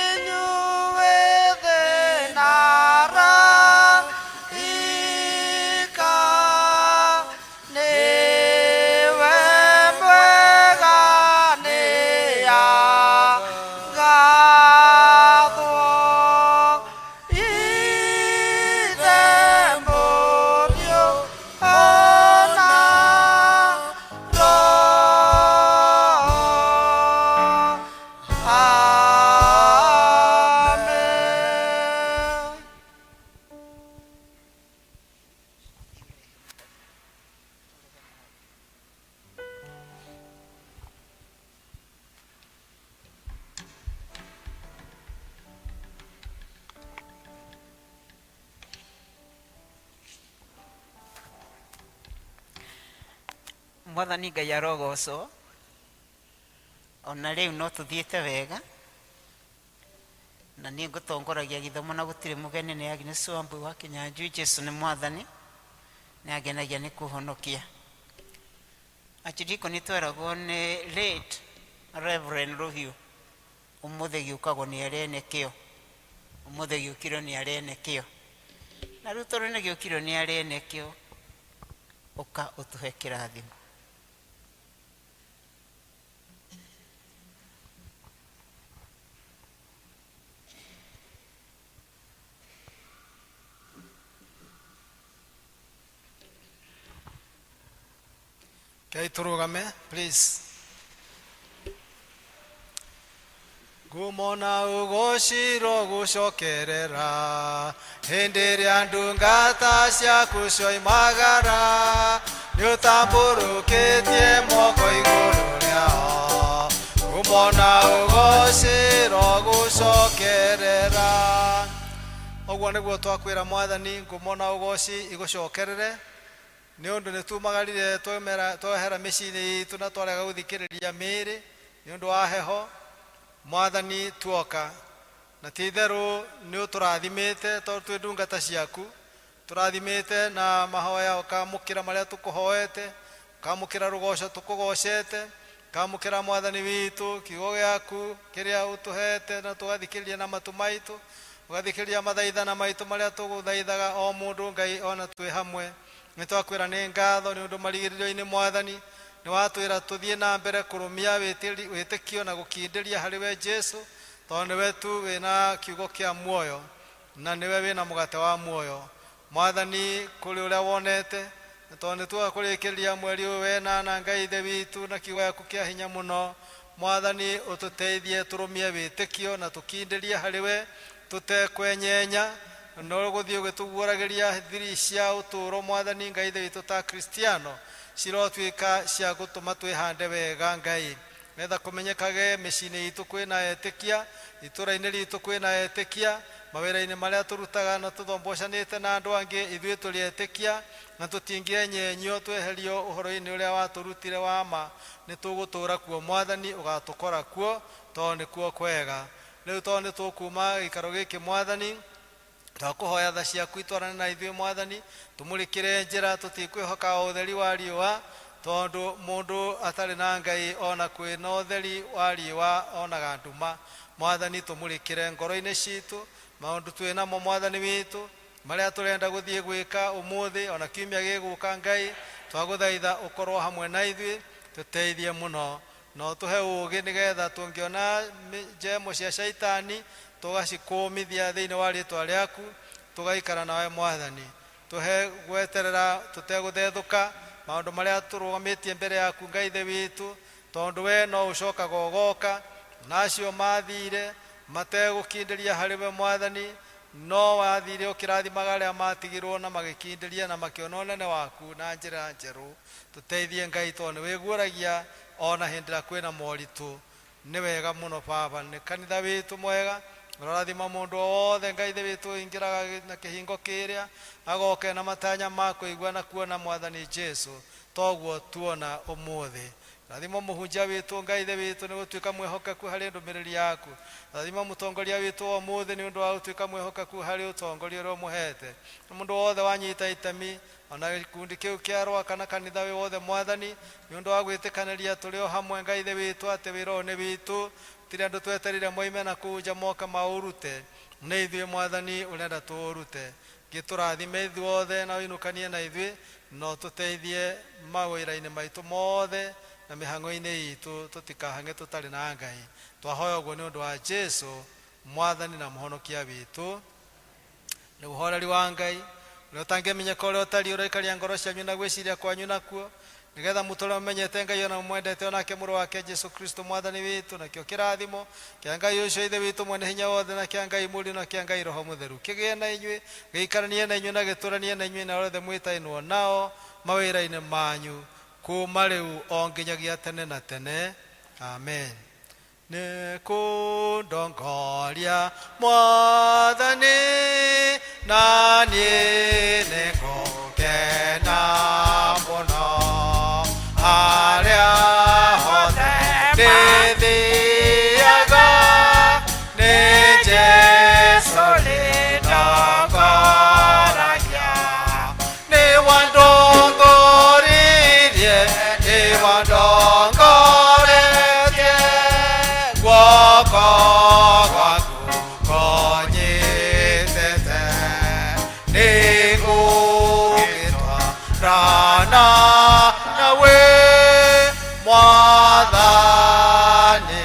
inyuĩ thĩ na araika nĩwe mwega nĩagathwo Ithe Mũriũ ona Roho. Amen. Mwathani Ngai arogocwo. Ona rĩu no tũthiĩte wega na niĩ ngũtongoragia gĩthomo na gũtirĩ mũgeni nĩ Agnes Wambui wa Kĩnyanjui. Jesu nĩ Mwathani, nĩ angenagia nĩ kũhonokia. Archdeacon tweragwo nĩ late Reverend Rũhiũ, ũmũthĩ gĩũkagwo nĩ arĩa ene kĩo, ũmũthĩ gĩũkirwo nĩ arĩa ene kĩo. Na rĩu tondũ nĩ gĩũkirwo nĩ arĩa ene kĩo, ũka ũtũhe kĩrathimo. Ngai tũrũgame please. Ngumo na ũgocirwo gũcokerera hĩndĩ ĩrĩa ndungata ciaku cioimagara nĩ ũtambũrũkĩtie moko igũrũ rĩao. Ngumo na ũgocirwo gũcokerera. Ũguo nĩguo twakwĩra Mwathani, ngumo na ũgoci igũcokerere nĩ ũndũ nĩ tumagarire twehera mĩciĩ-inĩ itũ na twarega gũthikĩrĩria mĩĩrĩ nĩ ũndũ wa heho. Mwathani tuoka, na ti itherũ nĩ ũtũrathimĩte tondũ twĩ ndungata ciaku, tũrathimĩte na mahoya ũkamũkĩra marĩa tũkũhoete, ũkamũkĩra rũgoco tũkũgocete, ũkamũkĩra Mwathani witũ kiugo gĩaku kĩrĩa ũtũhete na tũgathikĩrĩria na matũ maitũ, ũgathikĩrĩria mathaithana maitũ marĩa tũgũthaithaga o mũndũ Ngai ona twĩ hamwe. Nĩ twakwĩra nĩ ngatho nĩ ũndũ marigĩrĩrio-inĩ Mwathani nĩ watwĩra tũthiĩ na mbere kũrũmia wĩtĩkio na gũkindĩria harĩ we Jesu, tondũ nĩwe tu wĩna kiugo kĩa muoyo na nĩwe wĩna mũgate wa muoyo. Mwathani kũrĩ ũrĩa wonete, na tondũ nĩ tuoka kũrĩkĩrĩria mweri ũyũ wenana Ngai Ithe witũ na kiugo gĩaku kĩa hinya mũno, Mwathani ũtũteithie tũrũmie wĩtĩkio na tũkindĩrie harĩ we tũtekwenyenya, na no gũthiĩ ũgĩtũguũragĩria thiri cia ũtũũro Mwathani Ngai Ithe witũ ta Akristiano. Cirotuĩka cia gũtũma twĩhande wega Ngai, nĩgetha kũmenyekage mĩciĩ-inĩ itũ kwĩna etĩkia, itũra-inĩ ritũ kwĩna etĩkia, mawĩra-inĩ marĩa tũrutaga na tũthombocanĩte na andũ angĩ, ithuĩ tũrĩ etĩkia na tũtingĩenyenyio tweherio ũhoro-inĩ ũrĩa watũrutire wa ma. Nĩ tũgũtũra kuo Mwathani, ũgatũkora kuo tondũ nĩkuo kwega. Rĩu tondũ nĩ tũkuma gĩikaro gĩkĩ Mwathani, twakũhoya tha ciaku itwarane na ithuĩ Mwathani, tũmũrĩkĩre njĩra, tũtikwĩhoka o ũtheri wa riũa, tondũ mũndũ atarĩ na Ngai ona kwĩna ũtheri wa riũa onaga nduma. Mwathani, tũmũrĩkĩre ngoro-inĩ citũ maũndũ twĩnamo Mwathani witũ, marĩa tũrenda gũthiĩ gwĩka ũmũthĩ ona kiumia gĩgũka. Ngai, twagũthaitha ũkorwo hamwe na ithuĩ, tũteithie mũno na ũtũhe ũũgĩ, nĩgetha tũngĩona njemo cia caitani tũgacikũmithia thĩinĩ wa rĩtwa rĩaku, tũgaikara nawe Mwathani. Tũhe gweterera tũtegũthethũka maũndũ marĩa tũrũgamĩtie mbere yaku Ngai Ithe witũ, tondũ we no ũcokaga ũgoka, na acio mathire mategũkindĩria harĩ we Mwathani, no wathire ũkĩrathimaga arĩa matigirwo na magĩkindĩria na makĩona ũnene waku na njĩra njerũ. Tũteithie Ngai, tondũ nĩ wĩguũragia ona hĩndĩ ĩrĩa kwĩna moritũ. Nĩ wega mũno Baba, nĩ kanitha witũ mwega, ũrathima mũndũ o wothe Ngai Ithe witũ ũingĩraga na kĩhingo kĩrĩa agoke na matanya ma kũigua na kuona Mwathani Jesu, toguo tuona ũmũthĩ. Rathima mũhunjia witũ Ngai Ithe witũ nĩ gũtuĩka mwĩhokeku harĩ ndũmĩrĩri yaku. Rathima mũtongoria witũ wa ũmũthĩ nĩ ũndũ wa gũtuĩka mwĩhokeku harĩ ũtongoria ũrĩa ũmũhete, na mũndũ wothe wanyita itemi ona gĩkundi kĩu kĩa Rwaka kana kanitha wĩ wothe Mwathani, nĩ ũndũ wa gwĩtĩkanĩria tũrĩ o hamwe Ngai Ithe witũ atĩ wĩra ũyũ nĩ witũ, tirĩ andũ tweterire moime na kũu nja moke maũrute, nĩ ithuĩ Mwathani ũrenda tũũrute. Gĩtũrathime ithuothe na ũinũkanie na ithuĩ, na ũtũteithie mawĩra-inĩ maitũ mothe na mĩhang'o-inĩ itũ, tũtikahang'e tũtarĩ na Ngai. Twahoya ũguo nĩ ũndũ wa Jesu Mwathani na Mũhonokia witũ. Nĩ ũhoreri wa Ngai ũrĩa ũtangĩmenyeka ũrĩa ũtariĩ ũraikaria ngoro cianyu na gwĩciria kwanyu nakuo, nĩgetha mũtũre mũmenyete Ngai ona mũmwendete, onake mũrũ wake Jesu Kristo Mwathani witũ. Nakĩo kĩrathimo kĩa Ngai ũcio Ithe witũ mwene hinya wothe, na kĩa Ngai Mũriũ, na kĩa Ngai Roho Mũtheru kĩgĩe na inyuĩ, gĩikaranie na inyuĩ na gĩtũranie na inyuĩ na arĩa othe mwĩtainwo nao mawĩra-inĩ manyu, kuma rĩu o nginyagia tene na tene. Amen. Nĩ kũndongoria Mwathani, na niĩ nĩngũkena mũno harĩa hothe ndĩthiaga, nĩ Jesũ rĩndongoragia, nĩ wandongoririe, nĩ wandongoretie, guoko gwaku kũnyitĩte, nĩngũgĩtwarana nawe Mwathani,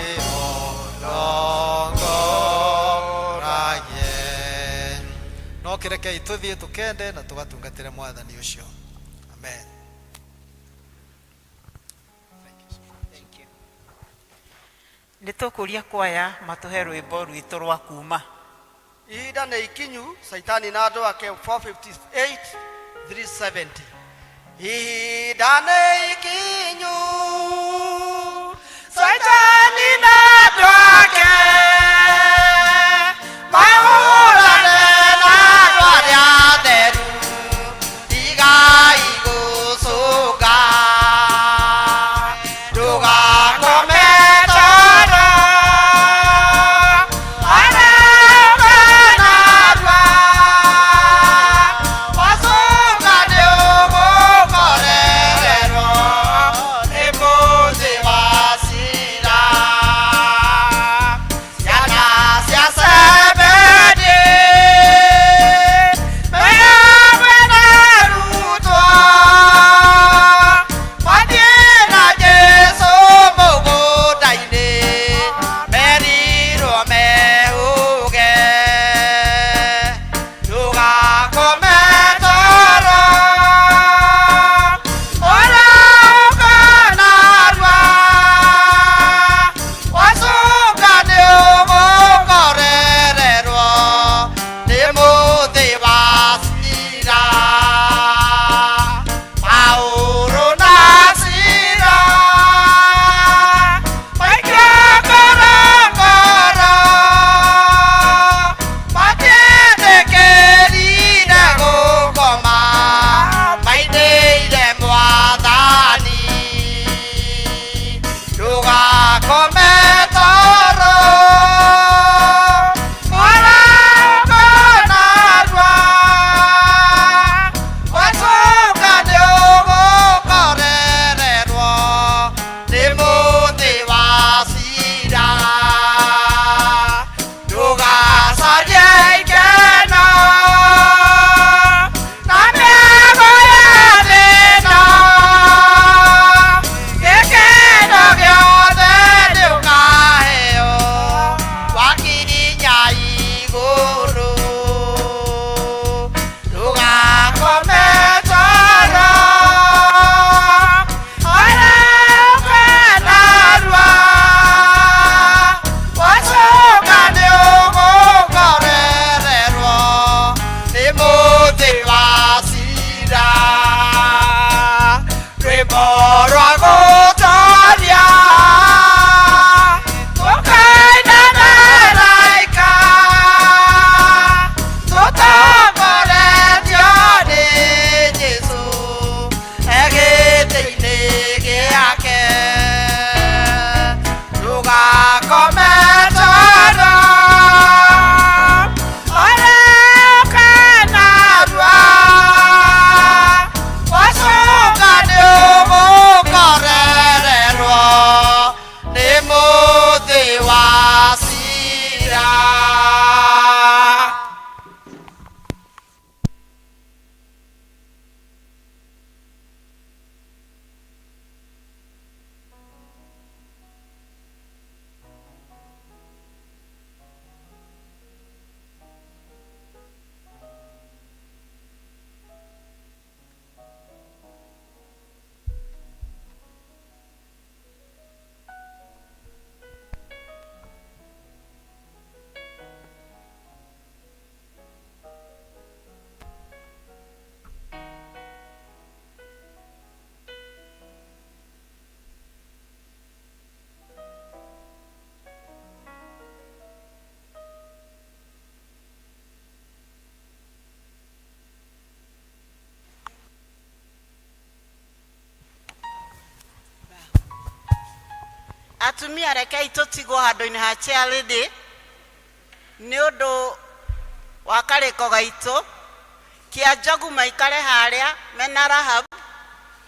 ũndongoragie. No kĩrekei tũthiĩ tũkende na tũgatungatĩre Mwathani ũcio. Amen. Nĩ tũkũria kwaya matũhe rwĩmbo rwitũ rwa kuma. Ihinda nĩ ikinyu, Caitani na andũ ake 458 370. Ihinda nĩ ikinyu, Caitani na andũ ake mahũrane na andũ arĩa atheru, tigai gũcũnga, ndũgakome toro, arauga narua, wacũnga nĩ ũgũkorererwo. cira ndũgacarie ikeno na mĩago ya thĩna gĩkeno gĩothe nĩũkaheo wakinya igũrũ ndũgakome toro ũrauke narua wacoka nĩũgũkorererwo nĩ mũthĩ wa cira rwĩmbo rwa gũtoria tũkaina na araika tũtongoretio nĩ Jesũ e gĩtĩ-inĩ gĩake ndũgakome toro ũrauke narua wacoka nĩũgũkorererwo nĩ mũthĩ wa cira. Atumia rekei tũtigwo handũ-inĩ ha chair lady nĩ ũndũ wa karĩko gaitũ. Kĩa njogu maikare harĩa mena Rahab,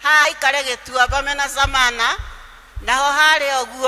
haha aikare gĩtuamba mena Zamana, naho harĩa ũguo.